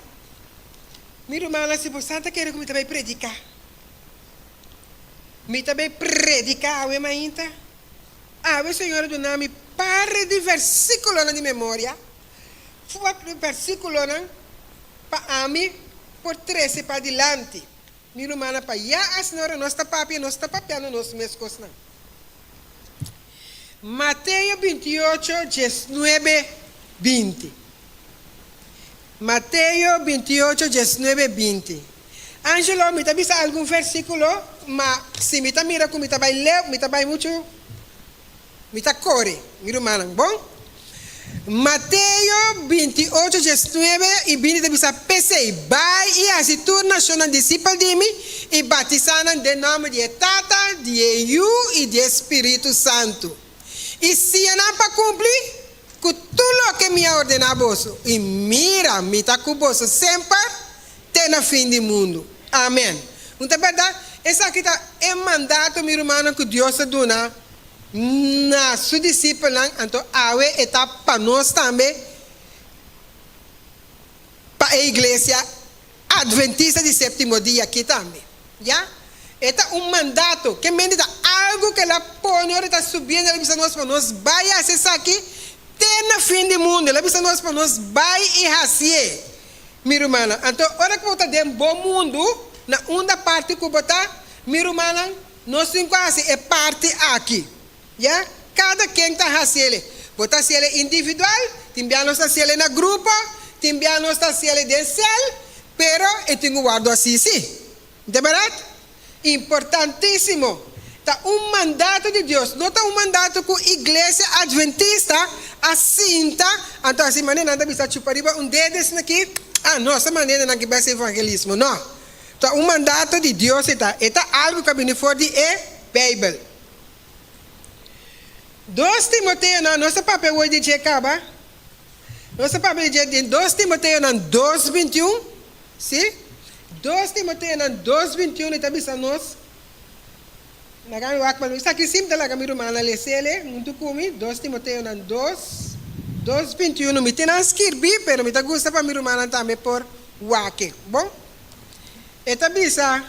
mi rumannan si bosan ta kere ku mi ta bai prediká. Mi ta bai prediká awe mainta. Awe Señor a duna mi par di versíkulonan di memoria. Fuat versíkulonan pa ami por trese padilanti, mi rumannan, pa ya asina ora nos ta papia, nos ta papiando nos mes kosnan. Mateo 28, 19, 20 Mateo 28, 19, 20 Angelo, mi ta bisa algun versíkulo, ma si mi ta mira ku mi ta bai leu, mi ta bai muchu. Mi ta kore, mi rumannan. Bon? Mateo 28, 19 i 20 ta bisa, P'esei, bai i hasi tur nashonnan disipel di mi, i batisá nan den nòmber di e Tata, di e Yu i di e Spiritu Santu, i siña nan pa kumpli ku tur loke mi a ordená boso. I mira, mi ta ku boso semper, te na fin di mundu. Amèn. Un ta bèrdat? Esaki ta e mandato, mi rumannan, ku Dios a duna na su disipelnan, anto awe e ta pa nos tambe, pa e Iglesia Adventista di Séptimo Dia aki tambe. Ya? E ta un mandato, ke mente ta algu ku el a pone ora e ta subiendo, el a bisa nos pa nos bai hasi esaki te na fin di mundu. El a bisa nos pa nos bai i hasié. Mi rumannan, anto ora ku bo ta den bo mundu, na unda parti ku bo ta, mi rumannan, nos tin ku hasi e parti aki. Ya? Kada ken ta hasiele. Bo ta hasiele individual, tin bia nos ta hasiele na grupo, tin bia nos ta hasiele den sel, pero e tin ku wòrdu hasi si. Nta bèrdat? Importantísimo. Ta un mandato di Dios. No ta un mandato ku Iglesia Adventista a sinta, anto hasi manera nan ta bisa chupa riba un dedo esaki aki, ah nos ta manera nan ki bai hasi evangelismo. No. Ta un mandato di Dios e ta. E ta algu ku a bini for di e Beibel. Dos Timoteonan, nos a papia awor di dje kaba. Nos a papia di dje den dos Timoteonan dos 21. Sí, dos Timoteonan dos 21 e ta bisa nos, Laga mi wak pa mi, esaki sí mi ta laga mi rumannan les'el huntu ku mi, dos Timoteonan dos, dos 21, mi tin nan skirbí, pero mi ta gusta pa mi rumannan tambe por wak e. Bon, e ta bisa,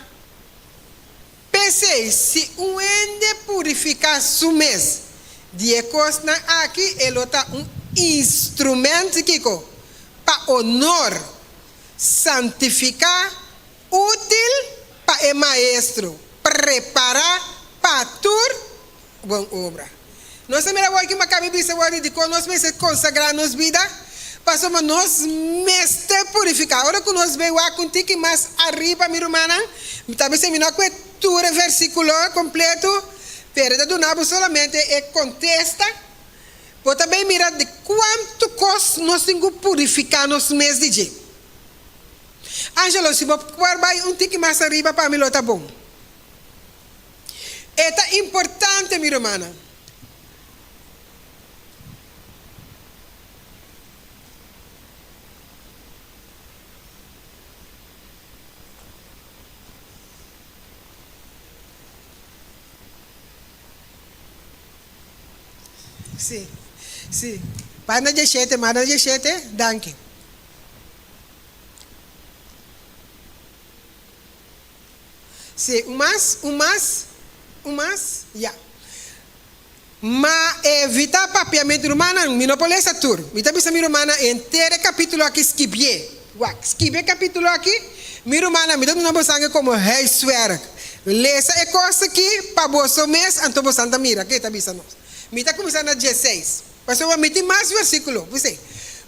P'esei, si un hende purifiká su mes di e kosnan aki, e lo ta un instrumènt, kiko? Pa onor, santifiká, útil pa e maestro, prepará pa tur bon obra. Nos ta mira awor ki makabi bisa awor di dikon nos mester konsagrá nos bida? Pasobra nos mester purifiká. Ora ku nos bai wak un tiki mas ariba, mi rumannan, mi ta bisa mi no a kue tur e versíkulo kompletu, pero e ta duna bo solamente e kontesta. Bo ta bai mira di kuantu kos nos tin ku purifiká nos mes di dje. Angelo, si bo por bai un tiki mas ariba pa mi lo ta bon. E ta importante, mi rumannan. Si, si. Página dieshete, manda dieshete. Danki. Si, un mas, un mas, un mas, ya. Ma evita papia met rumannan, mi no por lesa tur. Mi ta bisa mi rumannan henter e capitulo aki skibié. Wak, skibi e capitulo aki, mi rumannan, mi ta duna bosan e como huiswerk. Lesa e cos aki pa boso mes, anto bosan ta mira ke e ta bisa nos. Mi ta cuminsa na dieseis, pasobra mi tin mas versiculo. Bisei,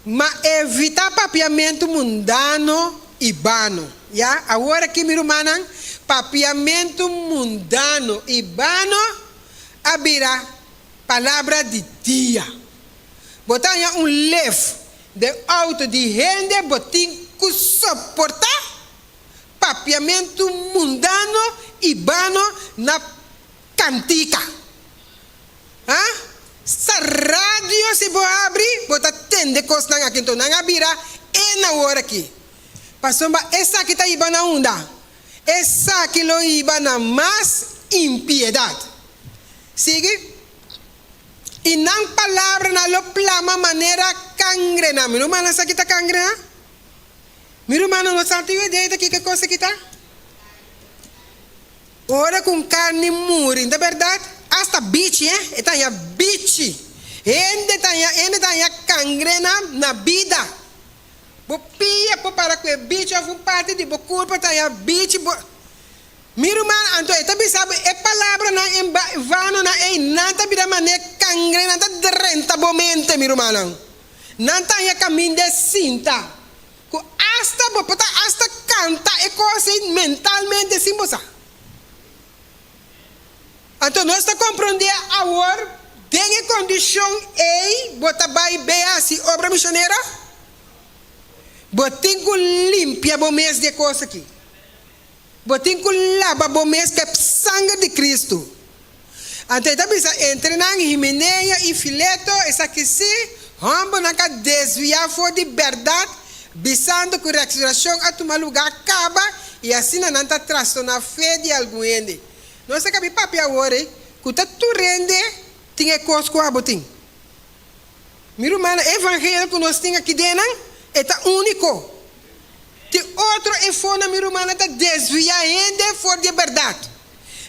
Ma evita papiamentu mundano i bano. Ya, awor aki mi rumannan, papiamentu mundano i bano a bira palabra di dia. Bo ta haña un lef den auto di hende bo tin ku soportá papiamentu mundano i bano na kantika. Ha? Sa radio si bo habri bo ta tende kosnan aki enton nan a bira e na wor aki. Pasobra esaki ta hiba na unda? Esaki lo hiba na mas impiedat. Sigui. I nan palabranan lo plama manera kangrenan. Mi rumannan sa ki ta kangrenan? Mi rumannan no sa tin idea ta kiko e kos aki ta? Ora ku un karni muri, ta bèrdat? Asta bichi, eh? E ta haña bichi. Hende ta haña, hende ta haña kangrenan na bida. Bo pia por para ku e bichi òf un parti di bo kurpa ta haña bichi bo Mi ruman, anto e ta bisa bo e palabranan en vanonan ei nan ta bira manera kangre nan ta drenta bo mente mi rumannan. Nan ta haña kaminda e sinta ku asta bo por ta asta kanta e kos ei mentalmente sin bo sa. Anto nos ta komprondé awor den e kondishon ei bo ta bai be hasi obra mishonero? Bo tin ku limpia bo mes di e kos aki. Bo tin ku laba bo mes ku e sanger di Kristu. Anto e ta bisa entre nan Himeneo i Fileto, esaki sí, hòmbernan ka desviá for di bèrdat, bisando ku resurashon a tuma lugá kaba i asina nan ta trastorná fe di algun hende. Nos a kabi papia awor ei ku ta tur hende tin e kos ku abo tin. Mi rumannan, e evangelio ku nos tin aki den nan, e ta úniko. Tin otro efonan, mi rumannan, ta desviá hende for di e bèrdat.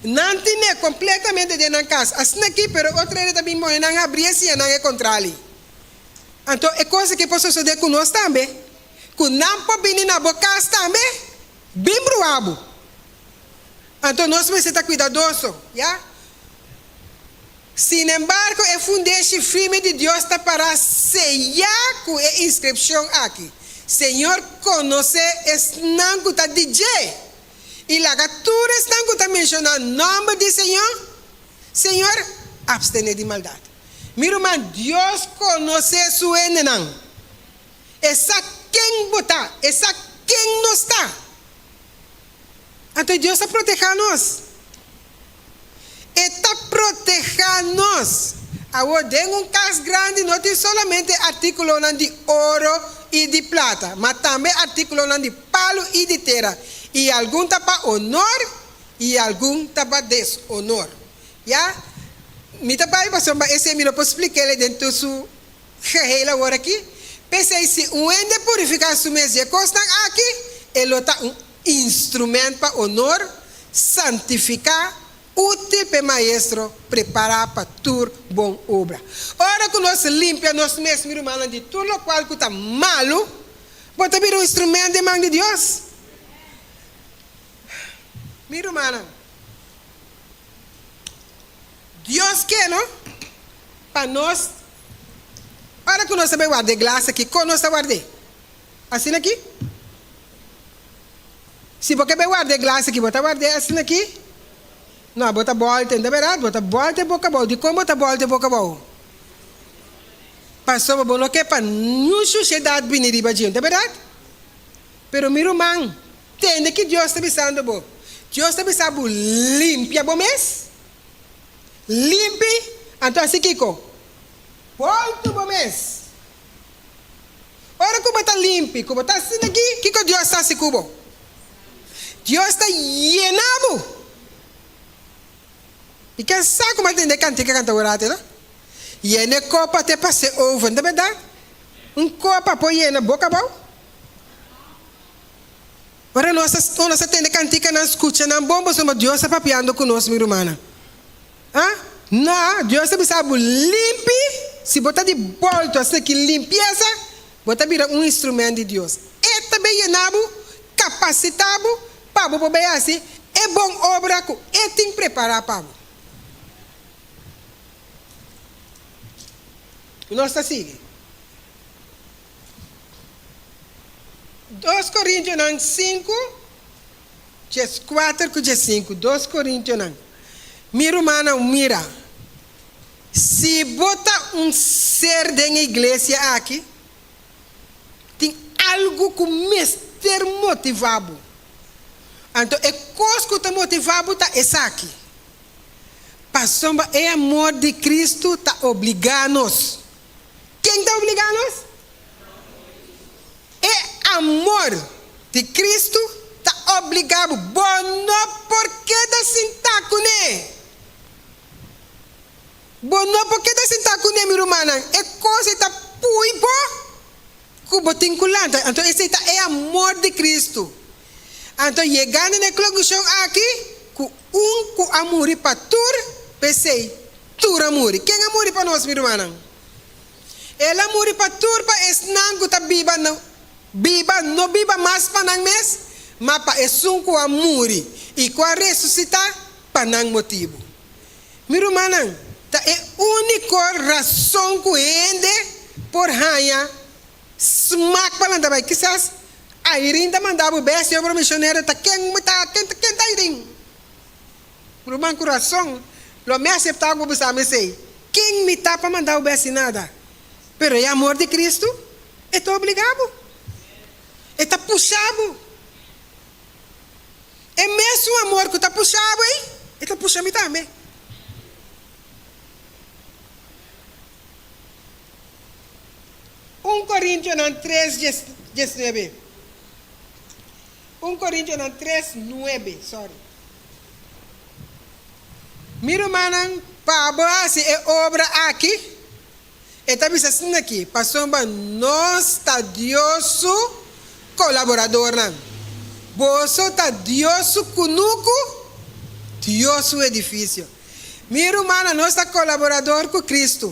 Nan tin'é kompletamente den nan kas. Asina aki, pero otro hende ta bin pone nan habri e siña nan e kontrali. Anto e kos aki por sosodé ku nos tambe, ku nan por bini na bo kas tambe, bin bruha bo. Anto nos mester ta kuidadoso, ya. Sinembargo, e fundeshi firme di Dios ta pará seyá ku e inskripshon aki, Señor konosé esnan ku ta di dje, i laga tur esnan ku ta menshoná nòmber di Señor, Señor, apstené di maldat. Mi ruman, Dios konosé su hendenan. E sa ken bo ta, e sa ken nos ta. Anto Dios ta protehá nos. E ta protehá nos. Awor, den un kas grandi no tin solamente artíkulonan di oro i di plata, ma tambe artíkulonan di palu i di tera, i algun ta pa onor i algun ta pa desonor. Ya, mi ta bai pasobra esei mi no por splik'é den tur su geheel awor aki. P'esei, si un hende purifiká su mes di e kosnan aki, e lo ta un Instrument pa onor, santifiká, útil p'e maestro, prepará pa tur bon obra. Ora ku nos limpia nos mes, mi rumannan, di tur lokual ku ta malu, bo ta bira un instrument den man di Dios. Mi rumannan, Dios ke no pa nos, ora ku nos ta bai warda e glas aki, kon nos ta ward'é? Asina aki? Si bo ke bai warda e glas aki, bo ta ward'é asina aki? No, bo ta bòlta, ta bèrdat? Bo ta bòlta e boka abou. Dikon bo ta bòlta e boka abou? Pasobra bo no ke pa niun shushedat bini riba dje, ta bèrdat? Pero mi ruman, tende ki Dios ta bisando bo. Dios ta bisa bo limpia bo mes. Limpi, anto hasi kiko? Bòlta bo mes. Ora ku bo ta limpi, ku bo ta asina aki, kiko Dios ta hasi ku bo? Dios ta yena bo. I ken sa ku bo a tende e kantika kanta ora ate, no? Yena e kopa te pas'é over, no ta bèrdat? Un kopa por yena boka abou? Ora nos ta ora nos ta tende kantikanan, skucha nan bon pasobra Dios ta papiando ku nos, mi rumannan. Ah? No, Dios ta bisa bo limpi, si bo ta di bolto asina ki limpiesa, bo ta bira un instrument di Dios. E ta bay yena bo, kapasita bo, pa bo por bay hasi e bon obra ku E tin prepara pa bo. Nos ta sigui. Dos Korintionan sinku, 14 ku 15, Dos Korintionan. Mi rumannan, mira, si bo ta un ser den e iglesia aki, tin algu ku mester motivá bo. Anto e kos ku ta motivá bo ta esaki, Pasobra e amor di Kristu ta obligá nos. Ken ta obligá nos? E amor di Kristu ta obligá bo. Bo no por keda sintá kuné. Bo no por keda sintá kuné, mi rumannan. E kos ei ta pui bo ku bo tin ku lanta. Anto esei ta e amor di Kristu. Anto yegando na e konklushon aki, ku un ku a muri pa tur, p'esei tur a muri. Ken a muri pa nos, mi rumannan? El a muri pa tur pa esnan ku ta biba no biba no biba mas pa nan mes, ma pa esun ku a muri i ku a resusitá pa nan motibu. Mi rumannan, ta e úniko rason ku hende por haña smak pa lanta bai. Kisas Airin ta manda bo bes obra misionero, ta ken ta ken ta Airin? Ruman ku rason, lo mi aseptá ku bo bisa mi esei. Ken mi ta pa manda bo bai hasi nada? Pero e amor di Kristu, e ta obligá bo. E ta pusha bo. E mesun amor ku ta pusha bo ei, e ta pusha mi tambe. Un Korintionan tres diesnuebe. Un Korintionan tres nuebe, sorry. Mi rumannan, pa bo hasi e obra aki, e ta bisa asina aki, pasobra nos ta Dios su kolaboradornan. Boso ta Dios su kunuku, Dios su edifisio. Mi rumannan, nos ta kolaborador ku Kristu.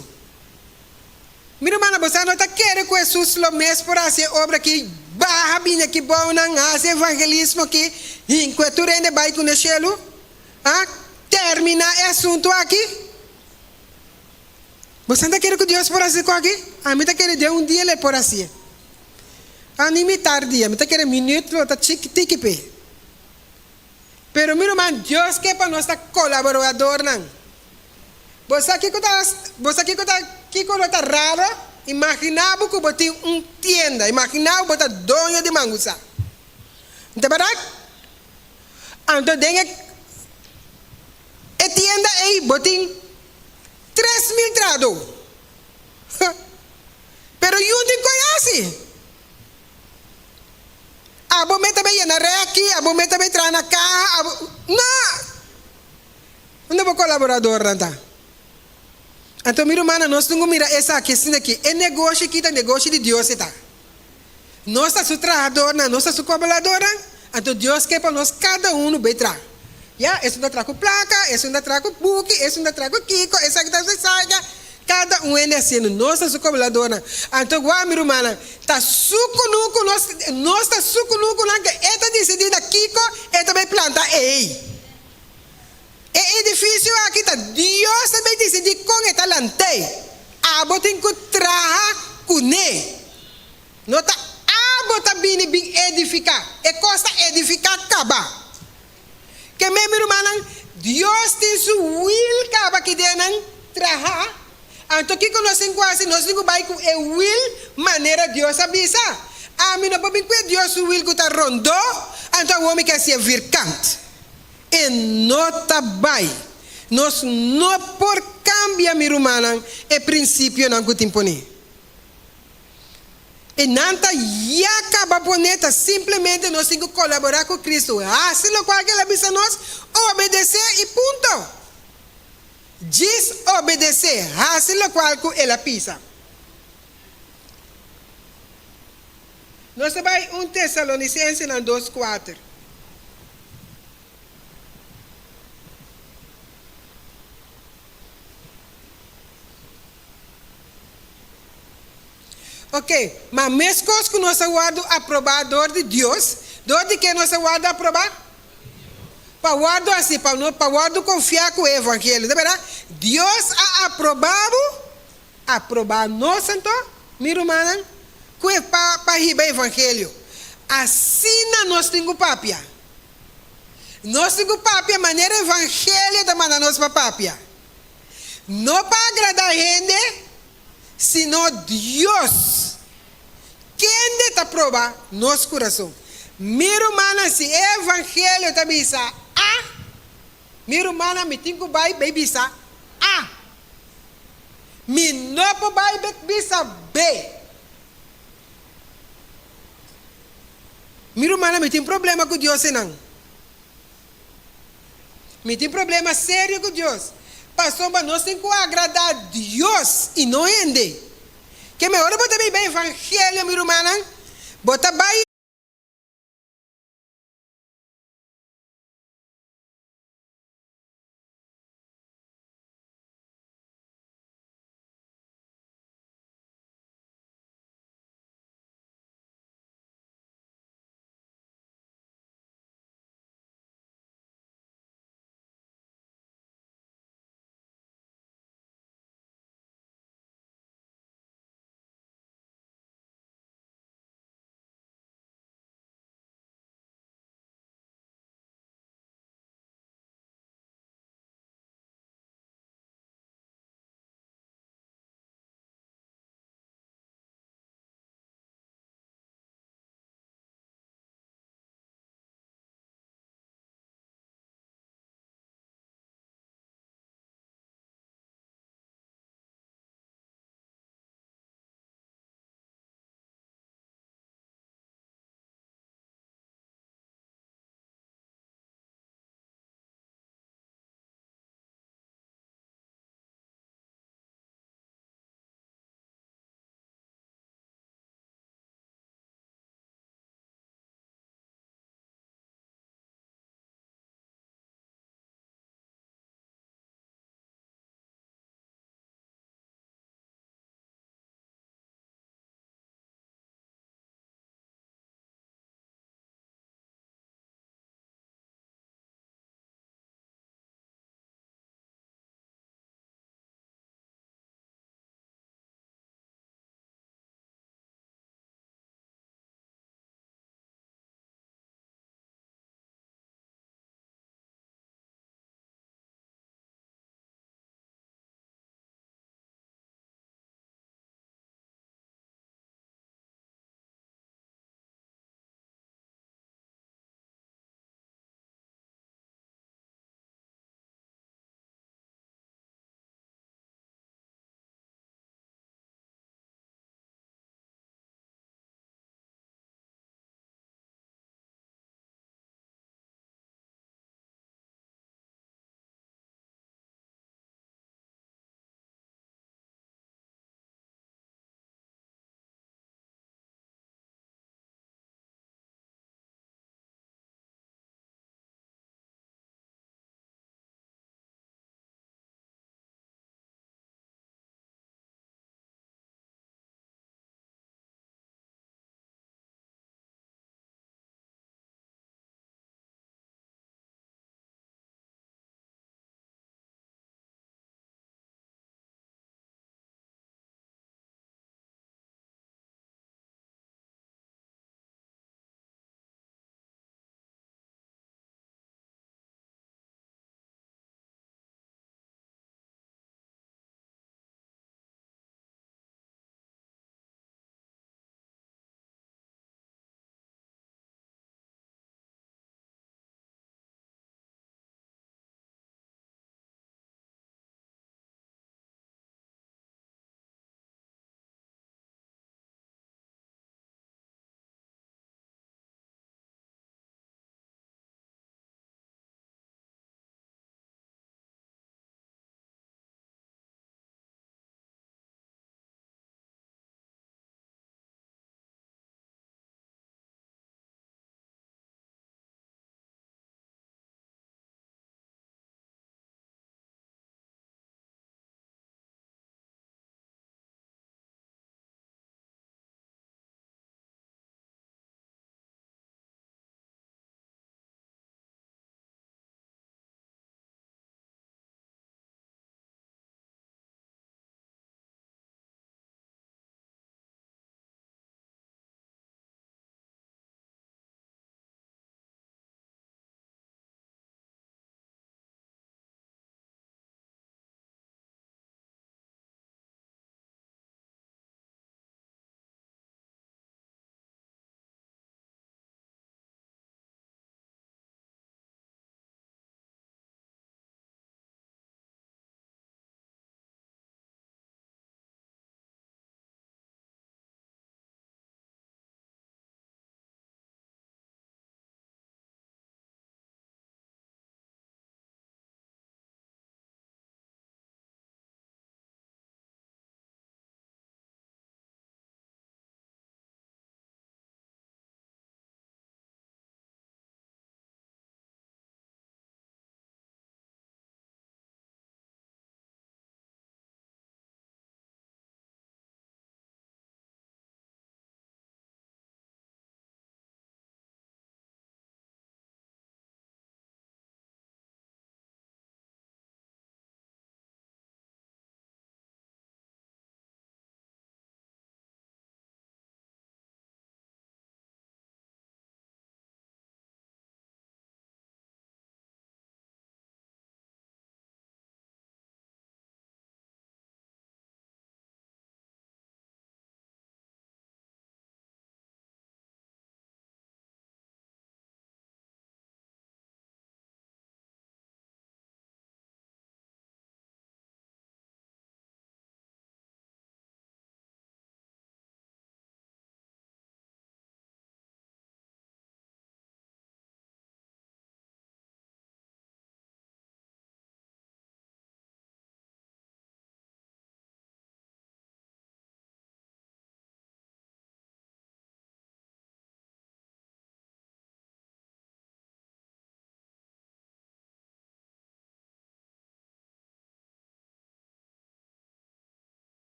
Mi rumannan, bo sa no ta kere ku Hesus lo mes por hasi e obra aki, baha bini aki bou nan, hasi evangelismo aki, hinkue tur hende bai ku na shelu? A terminá e asuntu aki? Bo sa no ta kere ku Dios por hasi ku aki? Ami ta kere den un dia lo e por hasié. A ni mitar dia, mi ta kere minüt lo ta chiki tiki p'e. Pero mi ruman, Dios ke pa nos ta kolaboradornan. Bo sa kiko ta, bo sa kiko ta, kiko lo ta raro? Imaginá bo ku bo tin un tienda, imaginá bo bo ta doño di mangusa. No ta bèrdat? Anto den e e tienda ei bo tin 3000 trahadó. Pero yun tin koe hasi. Abo mester bay yena reki, abo mester bay traha na kaha, abo. No! Unda bo kolaboradornan ta? Anto mi rumannan, nos tin ku mira esaki asina aki, e negoshi aki ta negoshi di Dios e ta. Nos ta su trahadornan, nos ta su kolaboradornan, anto Dios ke pa nos kada unu bay traha. Ya, esun ta traha ku plaka, esun ta traha ku buki, esun ta traha ku kiko, esaki ta esaki. Kada un hende hasiendo, nos ta su kobladornan. Anto wak, mi rumannan, ta su kunuku nos, nos ta su kunukunan ke e ta disidí na kiko e ta bai planta ei. E edifisio aki ta Dios ta bai disidí kon e ta lant'ei. Abo tin ku traha kuné. No ta abo ta bini bin edifiká. E kos ta edifiká kaba. Ke men, mi rumannan, Dios tin su wil kaba ki den nan traha. Anto kiko nos tin ku hasi? Nos tin ku bai ku e wil manera Dios a bisa. Ami no por bin ku e Dios su wil ku ta rondó, anto awor mi ke hasié virkant. E no ta bai. Nos no por kambia, mi rumannan, e prinsipionan ku tin poné. E nan ta ya kaba pone, ta simplemente nos tin ku kolaborá ku Kristu, hasi lokual ku El a bisa nos, obedesé i punto. Djis obedesé, hasi lokual ku el a pisa. Nos ta bai un Tesalonisensenan dos kuater. Ok, ma meskos ku nos a wòrdu aprobá dor di Dios, dor di ke nos a wòrdu aprobá? Pa wòrdu hasi, pa no, pa wòrdu konfiá ku e evangelio. Ta bèrdat? Dios a aprobá bo, aprobá nos anto, mi rumannan, ku e pa, pa hiba e evangelio. Asina nos tin ku papia. Nos tin ku papia manera evangelio ta manda nos pa papia. No pa agradá hende, sino Dios, kende ta proba nos kurason. Mi rumannan, si e evangelio ta bisa A, mi rumannan, mi tin ku bai bai bisa A. Mi no por bai bisa B. Mi rumannan, mi tin problema ku Dios einan. Mi tin problema serio ku Dios. Pasobra nos tin ku agradá Dios i no hende. Ke mehor bo ta biba evangelio, mi rumannan, bo ta bai.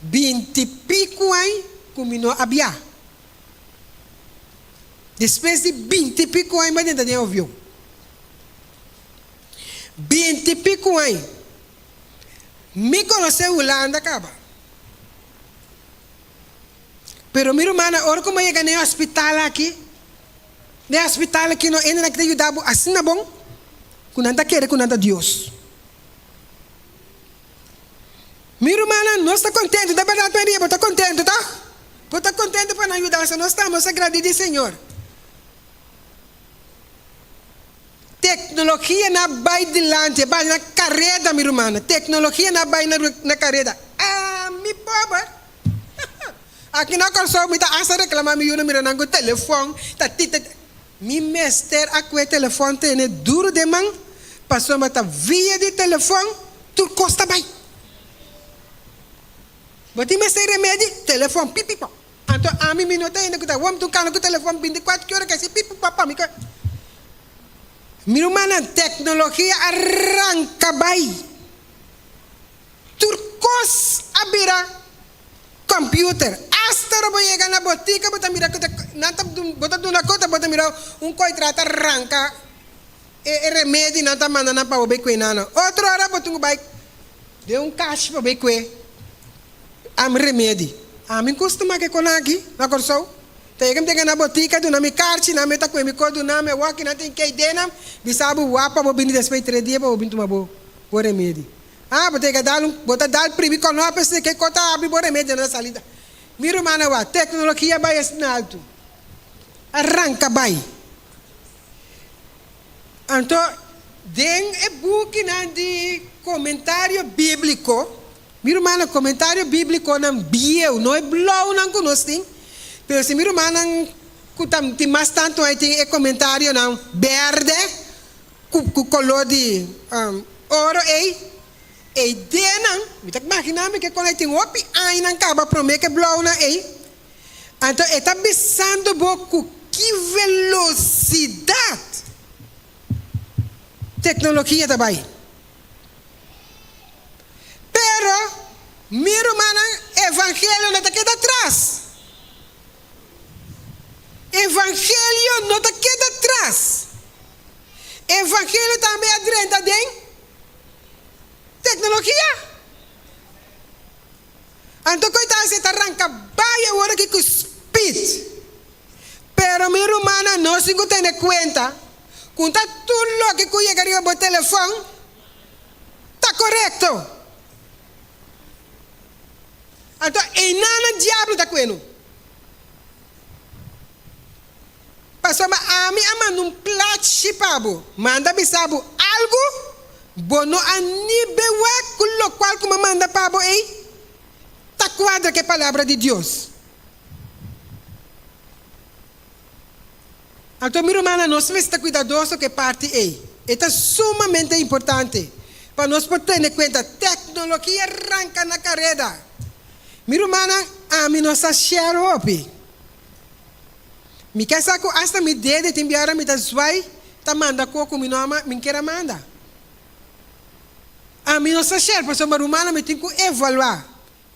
Binti piku añ ku mi no a bia. Despues di binti piku añ mi a drenta den avion. Binti piku añ. Mi konosé Hulanda kaba. Pero mi rumannan, ora ku mi a yega na e hospital aki, na e hospital aki no hendenan ki ta yuda bo asina bon ku nan ta kere ku nan ta Dios. Mi rumannan, nos ta kontentu, ta bèrdat Maria? Bo ta kontentu, tòg? Bo ta kontentu pa nan yudansa? Nos ta, nos ta gradí di Señor. Teknologia na bai dilanti, e bai na kareda, mi rumannan. Teknologia na bai na kareda. Ami pober! Aki na Kòrsou mi ta asta reklamá mi yunan mira nan ku telefòn ta ti ta Mi mester a kue telefòn tene duru den man pasobra ta via di telefòn tur kos ta bai. Bo tin mester remedi? Telefòn pi pi pò. Anto ami mi no ta hende ku ta wòm tun kano ku telefòn bintikwatro ki ora kasi pi pi pò pa mi ke. Mi rumannan teknologia a ranka bai. Tur kos a bira computer. Asta ora bo yega na botica bo ta mira cu ta nan ta bo ta duna cota bo ta mira un coy trata ranca e e remedi nan ta manda nan pa bo bay cue nan. Otro ora bo tin cu bay den un cashi pa bay cue am remedi. Ami custuma ke con aki na Corsou. Ta yega mi ta yega na botica duna mi carchi nan mi ta cue mi co duna mi awor aki nan tin key den nan bisa bo wak pa bo bini despues tres dia pa bo bin tuma bo bo remedi. Ah, bo ta yega dal un, bo ta dal primi konop esei ke ko ta abri bo remedio na salida. Mi rumannan wak, teknologia bai asina altu. A ranka bai. Anto, den e bukinan di komentario bíbliko, mi rumannan, komentario bíblikonan bieu, no e blounan ku nos tin, pero si mi rumannan ku ta tin mas tantu ai tin e komentarionan bèrdè, Ku koló di oro ei, e ideanan, mi ta imaginá mi ke kon ei tin hopi añanan kaba promé ke blòunan ei, anto e ta bisando bo ku ki velosidat teknologia ta bai. Pero, mi rumannan, evangelio no ta keda atras. Evangelio no ta keda tras. Evangelio tambe a drenta den teknologia. Anto koe ta hasi ta ranka bai awor aki ku speed. Pero mi rumannan nos tin ku tene kuenta ku ta tur loke ku yega riba bo telefòn ta korekto. Anto einanan diablo ta kuenu. Pasobra ami a manda un plachi pa bo, manda bisa bo algu, bo no a ni bewa ku lokual ku mi a manda pa bo ei ta kuadra ku e palabra di Dios. Anto mi rumannan, nos mester ta kuidadoso ku e parti ei. E ta sumamente importante pa nos por tene kuenta teknologia ranka na kareda. Mi rumannan, ami no sa share hopi. Mi ke sa ku asta mi dede tin biaha mi ta zwai ta manda ko ku mi no a mi kier a manda. Ami no sa share pasobra rumannan mi tin ku evaluá.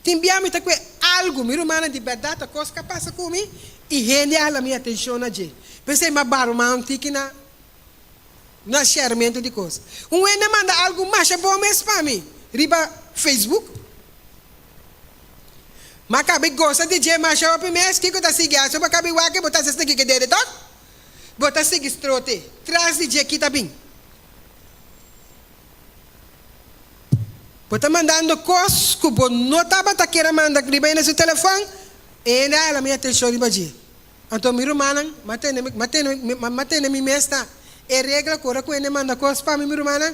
Tin bia mi ta kue algu, mi rumannan di bèrdat ta kos ka pasa ku mi i hende a hala mi atenshon na dje. P'esei mi a baruma un tiki na na shermentu di kos. Un hende a manda algu masha bon mes pa mi riba Facebook. Mi a kaba gosa di dje masha hopi mes. Kiko ta sigui aso? Bo a kaba wak e bo ta hasi esaki ke dede tòg? Bo ta sigui strote tras di dje kita bin. Bo ta mandando kos ku bo no tabata kier a manda riba hende su telefòn, e hende a hala mi atenshon riba dje. Anto mi rumannan, m'a tene, m'a tene, m'a tene mi mes na e regla ku ora ku hende manda kos pa mi, mi rumannan,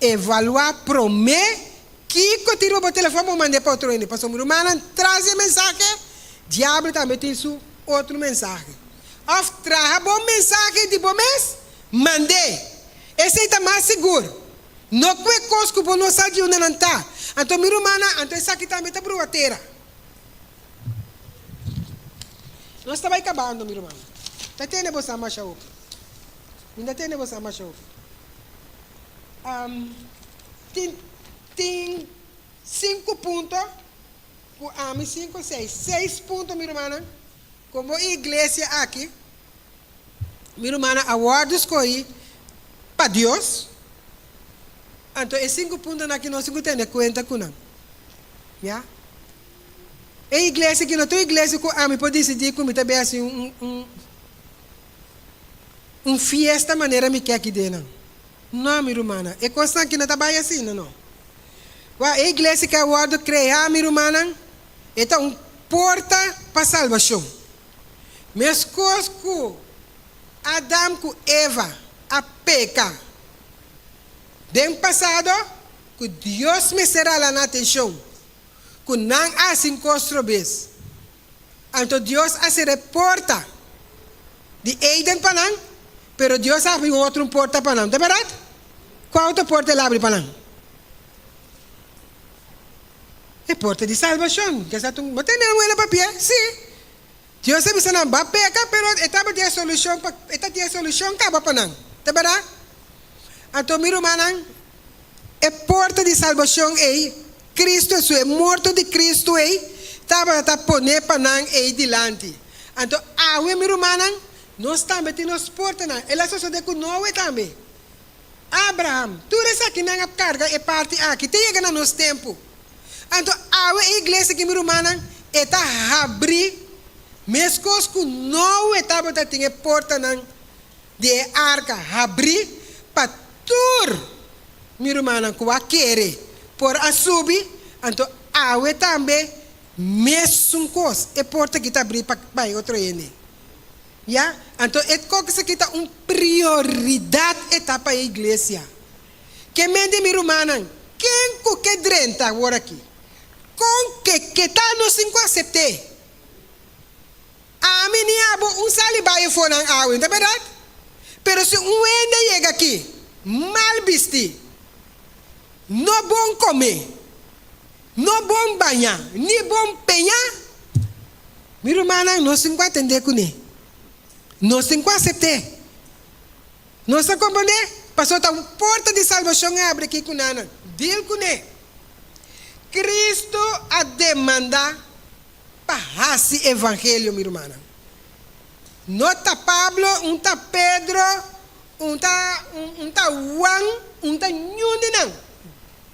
evaluá promé kiko tin riba bo telefòn pa bo mand'é pa otro hende. Pasobra mi rumannan, tras di e mensahe, diablo tambe tin su otro mensahe. Òf traha bo mensahe di bo mes, mand'é. Esei ta mas sigur. No ku e kos ku bo no sa di unda nan ta. Anto mi rumannan, anto esaki tambe ta brua tera. Nos ta bai kabando, mi rumannan. Ta tene boso a masha hopi. Mi ta tene boso a masha hopi. Tin, tin sinku punto. Ku ami sinku seis, seis punto mi rumannan, komo iglesia aki, mi rumannan a wòrdu skohí pa Dios, anto e sinku puntonan aki nos tin ku tene kuenta ku nan. Ya. E iglesia aki no ta un iglesia ku ami por disidí ku mi ta bai hasi un un un fiesta manera mi ke aki den nan. No, mi rumannan, e kosnan aki no ta bai asina, no. Wak, e iglesia ku a wòrdu kreá, mi rumannan, e ta un porta pa salbashon. Meskos ku Adam ku Eva a peka den pasado, ku Dios mester hala nan atenshon ku nan a hasi un kos robes. Anto Dios a sera e porta di Eden pa nan, pero Dios a habri un otro un porta pa nan. Ta bèrdat? Kua otro porta el a habri pa nan? E porta di salbashon. Kesa ta un, bo tende un hende papia? Sí. Dios a bisa nan, Bo a peka, pero e tabatin e solushon pa, e ta tin e solushon kaba pa nan. Ta bèrdat? Anto mi rumannan, e porta di salbashon ei, Cristo Hesus, e morto di Cristo ei, tabata ta poné pa nan ei dilanti. Anto awe, mi rumannan, nos tambe tin nos portanan. El a sosodé ku Noe tambe, Abraham, tur esakinan a karga e parti aki te yega na nos tempu. Anto awe e iglesia aki, mi rumannan, e ta habrí meskos ku Noe tabata tin e portanan di e arka habrí pa tur mi rumannan ku a kere por a subi, anto awe tambe mesun kos, e porta aki ta habrí pa bai otro hende. Ya, anto e kos aki ta un prioridat e ta pa e iglesia. Ke men di mi rumannan, ken ku ke drenta awor aki, kon ke ke ta nos tin ku asept'é. Ami ni abo un sali bai efo nan awe, no ta berdad? Pero si un hende yega aki mal bisti, no bon come, no bon baña, ni bon peña, mi rumannan, nos tin cu atende cune. Nos tin cu acept'e. Nos ta comprende? Pasobra ta un porta di salbacion a abri aki cu nan. Deal cune. Cristo a demanda pa hasi evangelio, mi rumannan. No ta Pablo, un ta Pedro, un ta, un ta Juan, un ta niun di nan.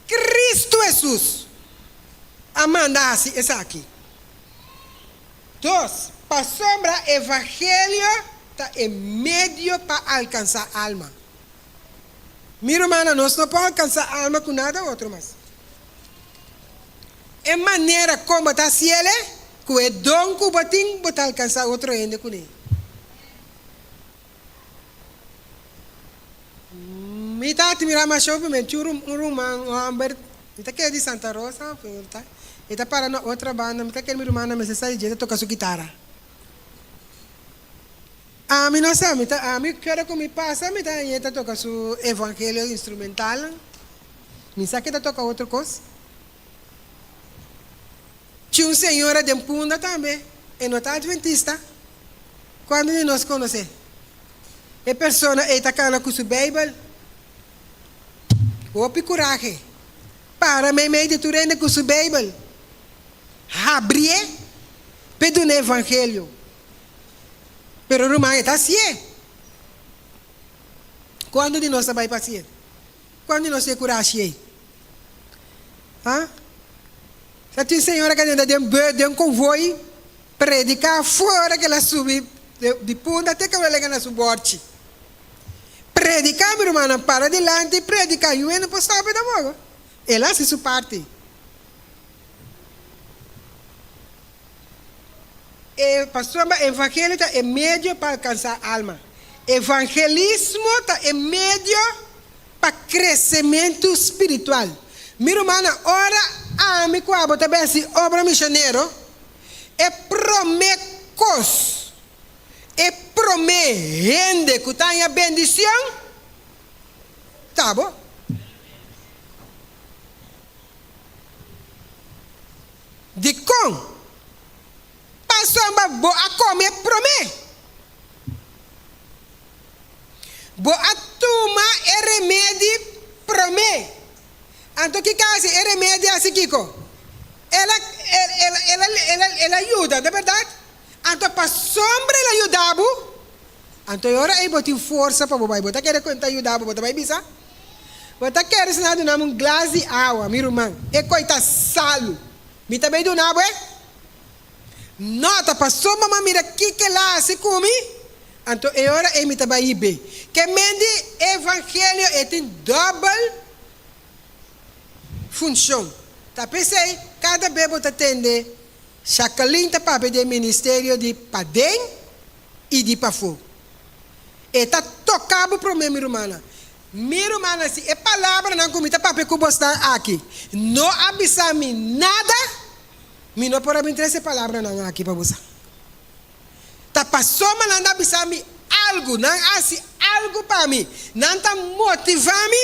Cristo Hesus a manda hasi esaki. Dos, pasobra evangelio ta e medio pa alcansa alma. Mi rumannan, nos no por alcansa alma cu nada otro mas. E manera kon bo ta hasiel e, ku e don ku bo tin, bo ta alkansá otro hende kuné. Mi ta atmirá masha hopi men tin un ruman hòmber, mi ta kere di Santa Rosa, e ta para na otro banda, mi ta kere mi rumannan mester sa di dje ta toka su kitara. Ami no sa, mi ta, ami kere ku mi pasa mi ta hañ'é ta toka su evangelio instrumental. Mi sa ke ta toka otro kos. Tin un señora den Punda tambe, e no ta adventista. Cuantu di nos conoce? E persona ey ta cana cu su Bijbel. Hopi curahe. Para meimei di tur hende cu su Bijbel. Habrié p'e duna evangelio. Pero ruman e ta hacié. Cuantu di nos ta bay pa hacié? Cuantu di nos tin e curashi ey? Ha? Sa tin señora ku a drenta den bus, den konvoi, prediká fuera ku el a subi di punta te ku el a lega na su bòrchi. Prediká, mi rumannan, para dilanti i prediká. Yu hende por stòp e tampoko. El a hasi su parti. E pasobra evangelio ta e medio pa alkansá alma. Evangelismo ta e medio pa kresementu spiritual. Mi rumannan, ora ami ku abo ta besi obra misionero, e promé kos, e promé hende ku ta haña bendishon ta abo. Dikon? Pasobra bo a kome promé. Bo a tuma e remedi promé. Anto kiko a hasi? E remedi a hasi kiko? El a, el, el, yuda, ta bèrdat? Anto pasobra el a yuda bo, anto e ora ei bo tin forsa pa bo bai. Bo ta kere ku e ta yuda bo, bo ta bai bisa? Bo ta kere si nan a duna mi un glas di awa, mi ruman, e koi ta salu. Mi ta bai duna bo e? No, ta pasobra mi a mira kiko el a hasi ku mi, anto e ora ei mi ta bai hib'é. Ke men di evangelio e tin dòbel funshon. Ta p'esei kada be bo ta tende Jacqueline ta papia di e ministerio di paden i di pafó. E ta toka bo promé, mi rumannan. Mi rumannan, si e palabranan ku mi ta papia ku bosnan aki no a bisa mi nada, mi no por a bin trese e palabranan aki pa bosan. Ta pasobra nan ta bisa mi algu, nan a hasi algu pa mi, nan ta motivá mi,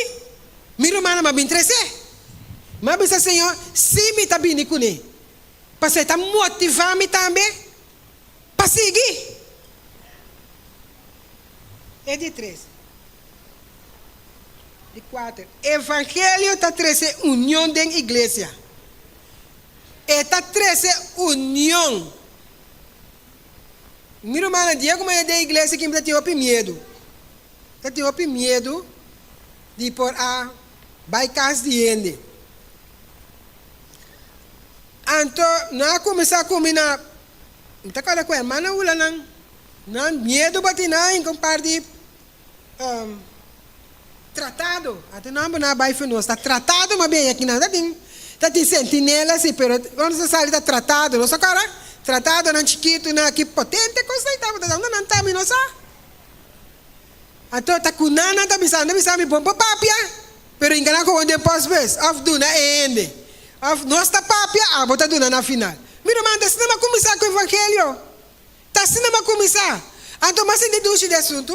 mi rumannan a bin trese. Mi a bisa Señor, sí mi ta bini kuné, pasobra e ta motivá mi tambe pa sigui. E di tres. Di kuater, evangelio ta trese union den iglesia. E ta trese union. Mi rumannan, dia ku mi a den iglesia aki mi ta tin hopi miedu. Ta tin hopi miedu di por a bai kas di hende. Anto nan a kuminsá ku mi na, mi ta kòrda ku hermana hulanan, nan miedu batin nan hinka un par di Tratado, ate nomber nan a bai for nos ta tratado ma bien aki nan ta tin ta tin sentinela si pero ora nos a sali ta tratado nos a kora tratadonan chikitu nan aki potente kos nan tabata unda nan ta mi no sa anto ta ku nan nan ta bisa nan ta bisa mi bon por papia pero inga nan kogon den postbus of duna e hende of nos ta papia abo ta duna na final mi ruman ta asina mi a kuminsa ku evangelio. Ta asina m'a kuminsá. Anto m'a sinti dushi di asuntu,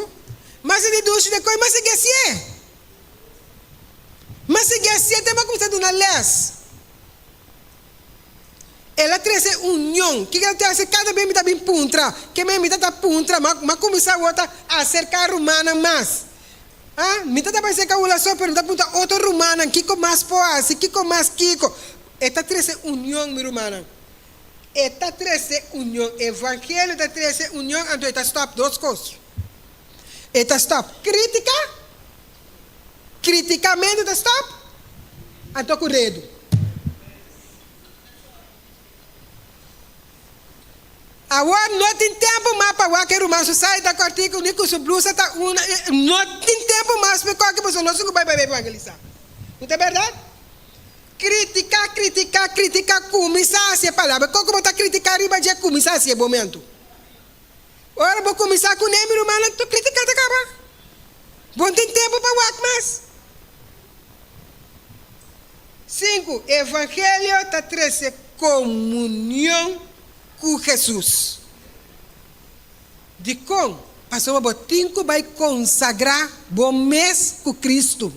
m'a sinti dushi di koi, m'a sigui hasié. M'a sigui hasié te m'a kuminsá duna lès. El a trese union. Kiko el a trese? Kada bes mi ta bin puntra. Ke men mi ta ta puntra. M'a m'a kuminsá awor ta aserká rumannan mas. Ah, mi ta ta bai serka ula so, pero mi ta puntra otro rumannan kiko mas por hasi, kiko mas kiko. E ta trese union, mi rumannan. E ta trese union. Evangelio ta trese union, anto e ta stop dos kos. E ta stop kritika, kritikamentu ta stop, anto ku redu. Awor no tin tempu mas pa wak e ruman su sai ta kòrtiku ni ku su blusa ta una, no tin tempu mas pa e kòke pasobra nos tin ku bai bai evangelisá. No ta bèrdat? Critica, critica, critica, cuminsa haci e palabra. Con cu bo ta critica riba dje, cuminsa haci e bo mentu. Ora bo cuminsa cu ne, mi rumannan, tur critica ta caba. Bo no tin tempo pa wak mas. Cinco, Evangelio ta trece comunion cu Jesus. Dicon? Pasobra bo tin cu bay consagra bo mes cu Cristo.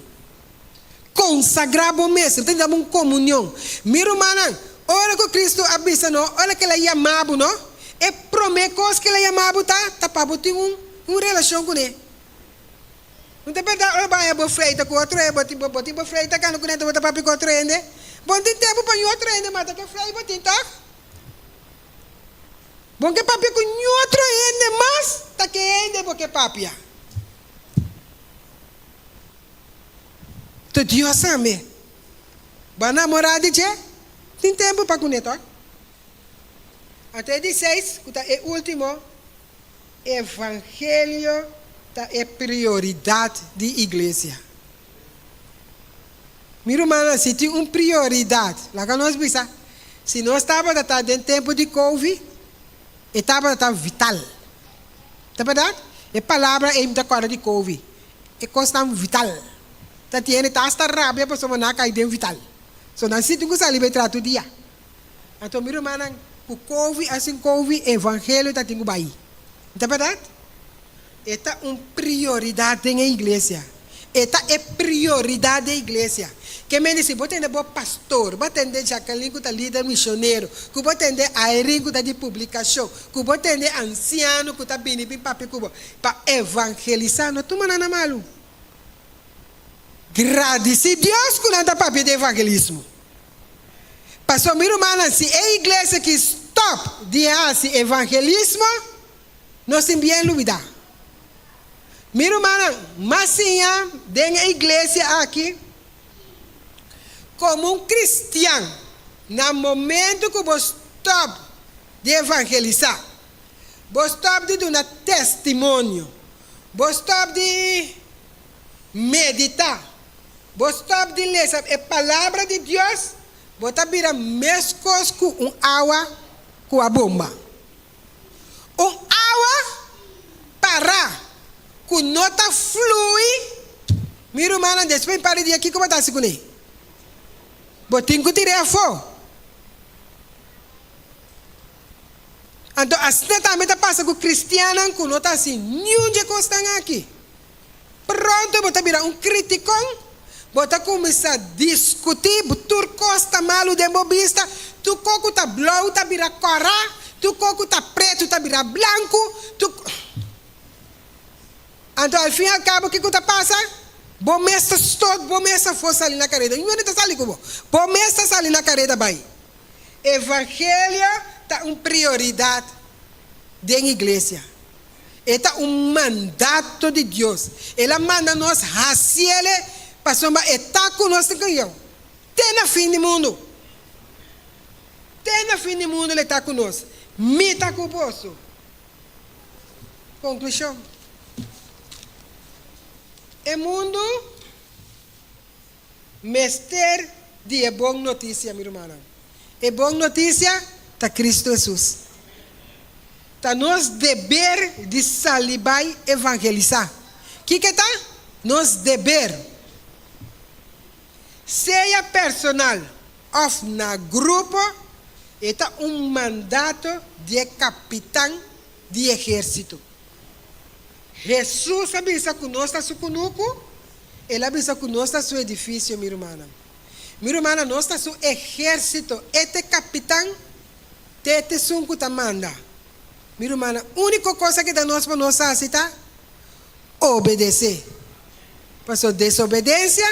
Konsagrá bo mes, bo ta daba un komunion. Mi rumannan, ora ku Kristu a bisa no, ora ku El a yama bo no, e promé kos ku El a yama bo ta, ta pa bo tin un un relashon kuné. No ta bèrdat ora bo haña bo freita ku otro hende, bo tin bo tin bo freita kando kuné, anto bo ta papia ku otro hende? Bo no tin tempu pa niun otro hende mata ke frei bo tin, tòg? Bo no ke papia ku niun otro hende mas ta ke hende bo ke papia. Ta Dios tambe. Bo a namorá di dje? Tin tempu pa kuné tòg? Anto e di seis, ku ta e último, evangelio ta e prioridat di iglesia. Mi rumannan, si tin un prioridat, laga nos bisa, si nos tabata ta den tempu di Covid, e tabata ta vital. Ta bèrdat? E palabra ei mi ta kòrda di Covid. E kosnan vital. Ta tiene ta hasta rabia pasobra nan a kai den vital. So nan si tin ku sali bai traha tur dia. Anto mi rumannan, ku kovi a sin kovi evangelio ta tin ku bai. No ta bèrdat? E ta un prioridat den e iglesia. E ta e prioridat den iglesia. Ke mende si bo tende bo pastor, bo tende Jacqueline ku ta lider misionero, ku bo tende Irene ku ta di publikashon, ku bo tende ansiano ku ta bini bin papia ku bo, Pa evangelisá no tuma nan na malu. Gradisí Dios ku nan ta papia di evangelismo. Pasobra mi rumannan, si e iglesia ki. stòp di hasi evangelismo, nos tin bien lubidá. Mi rumannan, m'a siña den e iglesia aki komo un kristian, na momentu ku bo stòp di evangelisá, bo stòp di duna testimonio, bo stòp di meditá, bo stòp di lesa e Palabra di Dios, bo ta bira meskos ku un awa ku a bomba. Un awa pará ku no ta flui. Mi rumannan, despues un par di dia kiko bo ta hasi kuné? Bo tin ku tir'é afó. Anto asina tambe ta pasa ku kristiannan ku no ta hasi niun dje kosnan aki. Pronto bo ta bira un kritikon, bo ta kuminsá diskutí, tur kos ta malu den bo bista, tur kos ku ta blou ta bira kòrá, tur kos ku ta pretu ta bira blanku, tur. Anto al fin al kabo kiko ta pasa? Bo mes ta stot bo mes afó sali na kareda. Niun hende ta sali ku bo. Bo mes ta sali na kareda bai. Evangelio ta un prioridat den iglesia. E ta un mandato di Dios. El a manda nos hasiele pasobra e ta ku nos tin yow te na fin di mundu. Te na fin di mundu el e ta ku nos. Mi ta ku boso. Konklushon, E mundu mester di e bon notisia, mi rumannan. E bon notisia ta Kristu Hesus. Ta nos deber di sali bai evangelisá. Kiko e ta? Nos deber. Sea personal òf na grupo, e ta un mandato di e kapitan di ehérsito. Hesus a bisa ku nos ta su kunuku, el a bisa ku nos ta su edifisio, mi rumannan. Mi rumannan, nos ta su ehérsito, e ta e kapitan. Te t'esun ku ta manda. Mi rumannan, úniko kos a keda nos pa nos hasi ta obedesé. Pasobra desobedensia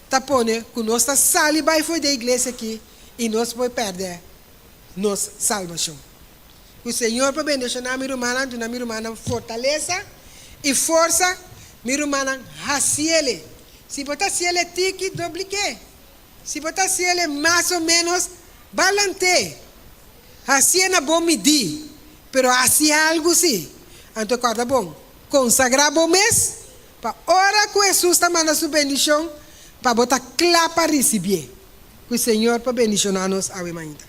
ta pone ku nos ta sali bai for di e iglesia akí i nos por pèrdè nos salbashon. Ku Señor por bendishoná mi rumannan, duna mi rumannan fortalesa i forsa. Mi rumannan, hasiele. Si bo ta hasiele tiki, doblik'é. Si bo ta hasiele mas o ménos, balant'é. Hasié na bo midí, pero hasi algu sí. Anto kòrda bon, konsagrá bo mes pa ora ku Hesus ta manda su bendishon, pa bo ta kla pa risibié. Ku Señor por bendishoná nos awe mainta.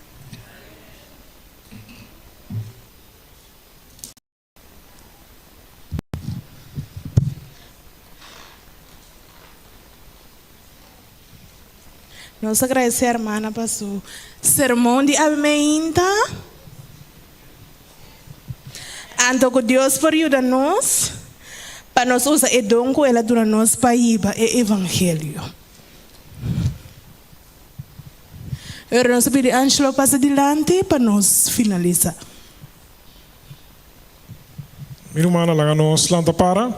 Nos a gradecé hermana pa su sermon di awe meinta. Anto cu Dios por yuda nos pa nos usa e don cu El a duna nos pa hiba e evangelio. Ora nos a pidi Angelo pasa dilanti pa nos finalisa. Mi rumannan laga nos lanta para.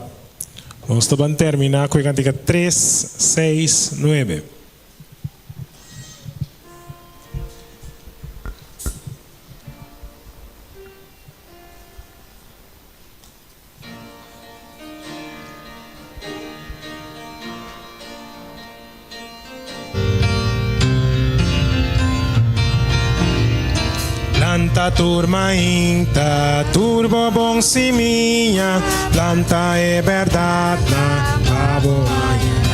Nos ta ban termina ku e kantika tres, seis, nuebe. Planta tur mainta, tur bo bon simia, planta e bèrdatnan pa bo haña.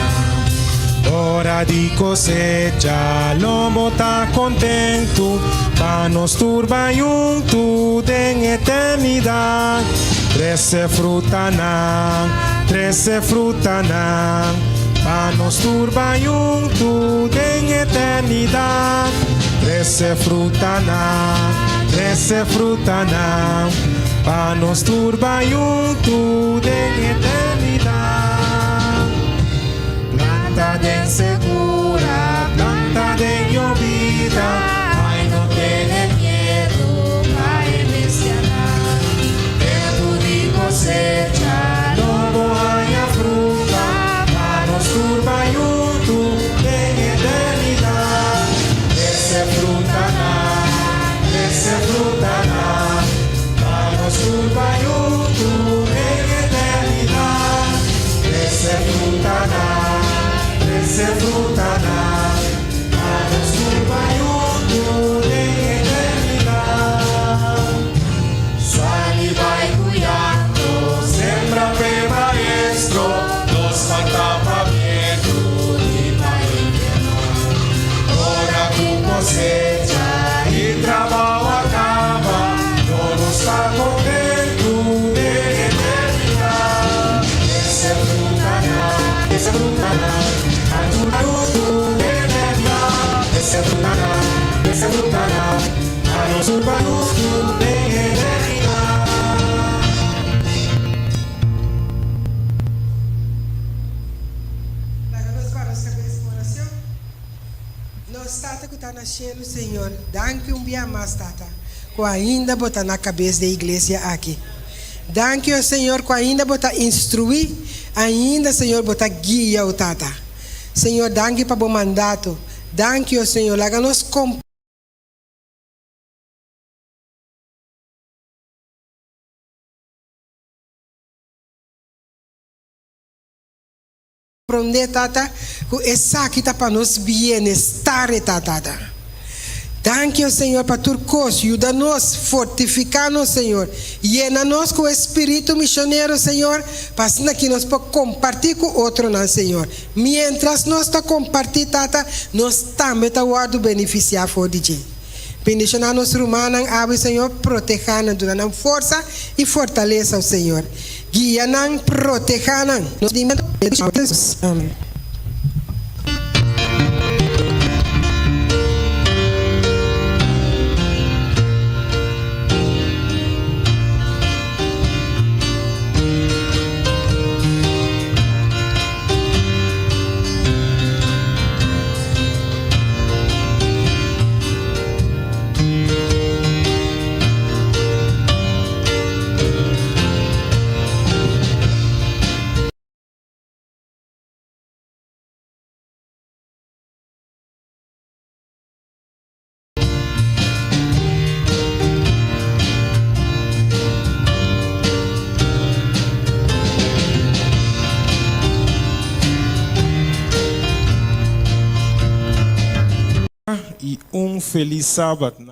Ora di kosecha lo bo ta kontentu, pa nos tur bai huntu den eternidat. Trese frutanan, trese frutanan, pa nos tur bai huntu den eternidat. Trese frutanan, trese frutanan, pa nos tur bai huntu den eternidat. Planta den sekura, planta den yobida, ai no tene miedu pa e bestianan. Tempu di kosecha lo bo haña fruta, pa nos tur bai huntu den eternidat. Trese frutanan, trese frutanan. Laga nos baha nos kabes pa oracion. Nos Tata cu ta na cielo, Señor, danki un bia mas, Tata, cu ainda Bo ta na cabes di e iglesia aki. Danki, o Señor, cu ainda Bo ta instrui, ainda, Señor, Bo ta guia, o Tata. Señor, danki pa Bo mandato. Danki, o Señor, laga nos. Comprende, Tata, cu esaki ta pa nos bienestar, e ta, Tata. Danki, o Señor, pa tur cos. Yuda nos, fortifica nos, Señor. Yena nos cu e spiritu misionero, Señor, pa asina ki nos por comparti cu otronan, Señor. Mientras nos ta comparti, Tata, nos tambe ta wordo beneficia for di dje. Bendiciona nos rumannan awe, Señor, proteha nan, duna nan forsa y fortalesa, o Señor. Guia nan, proteha nan. Nos Amen. Y un feliz Sabat.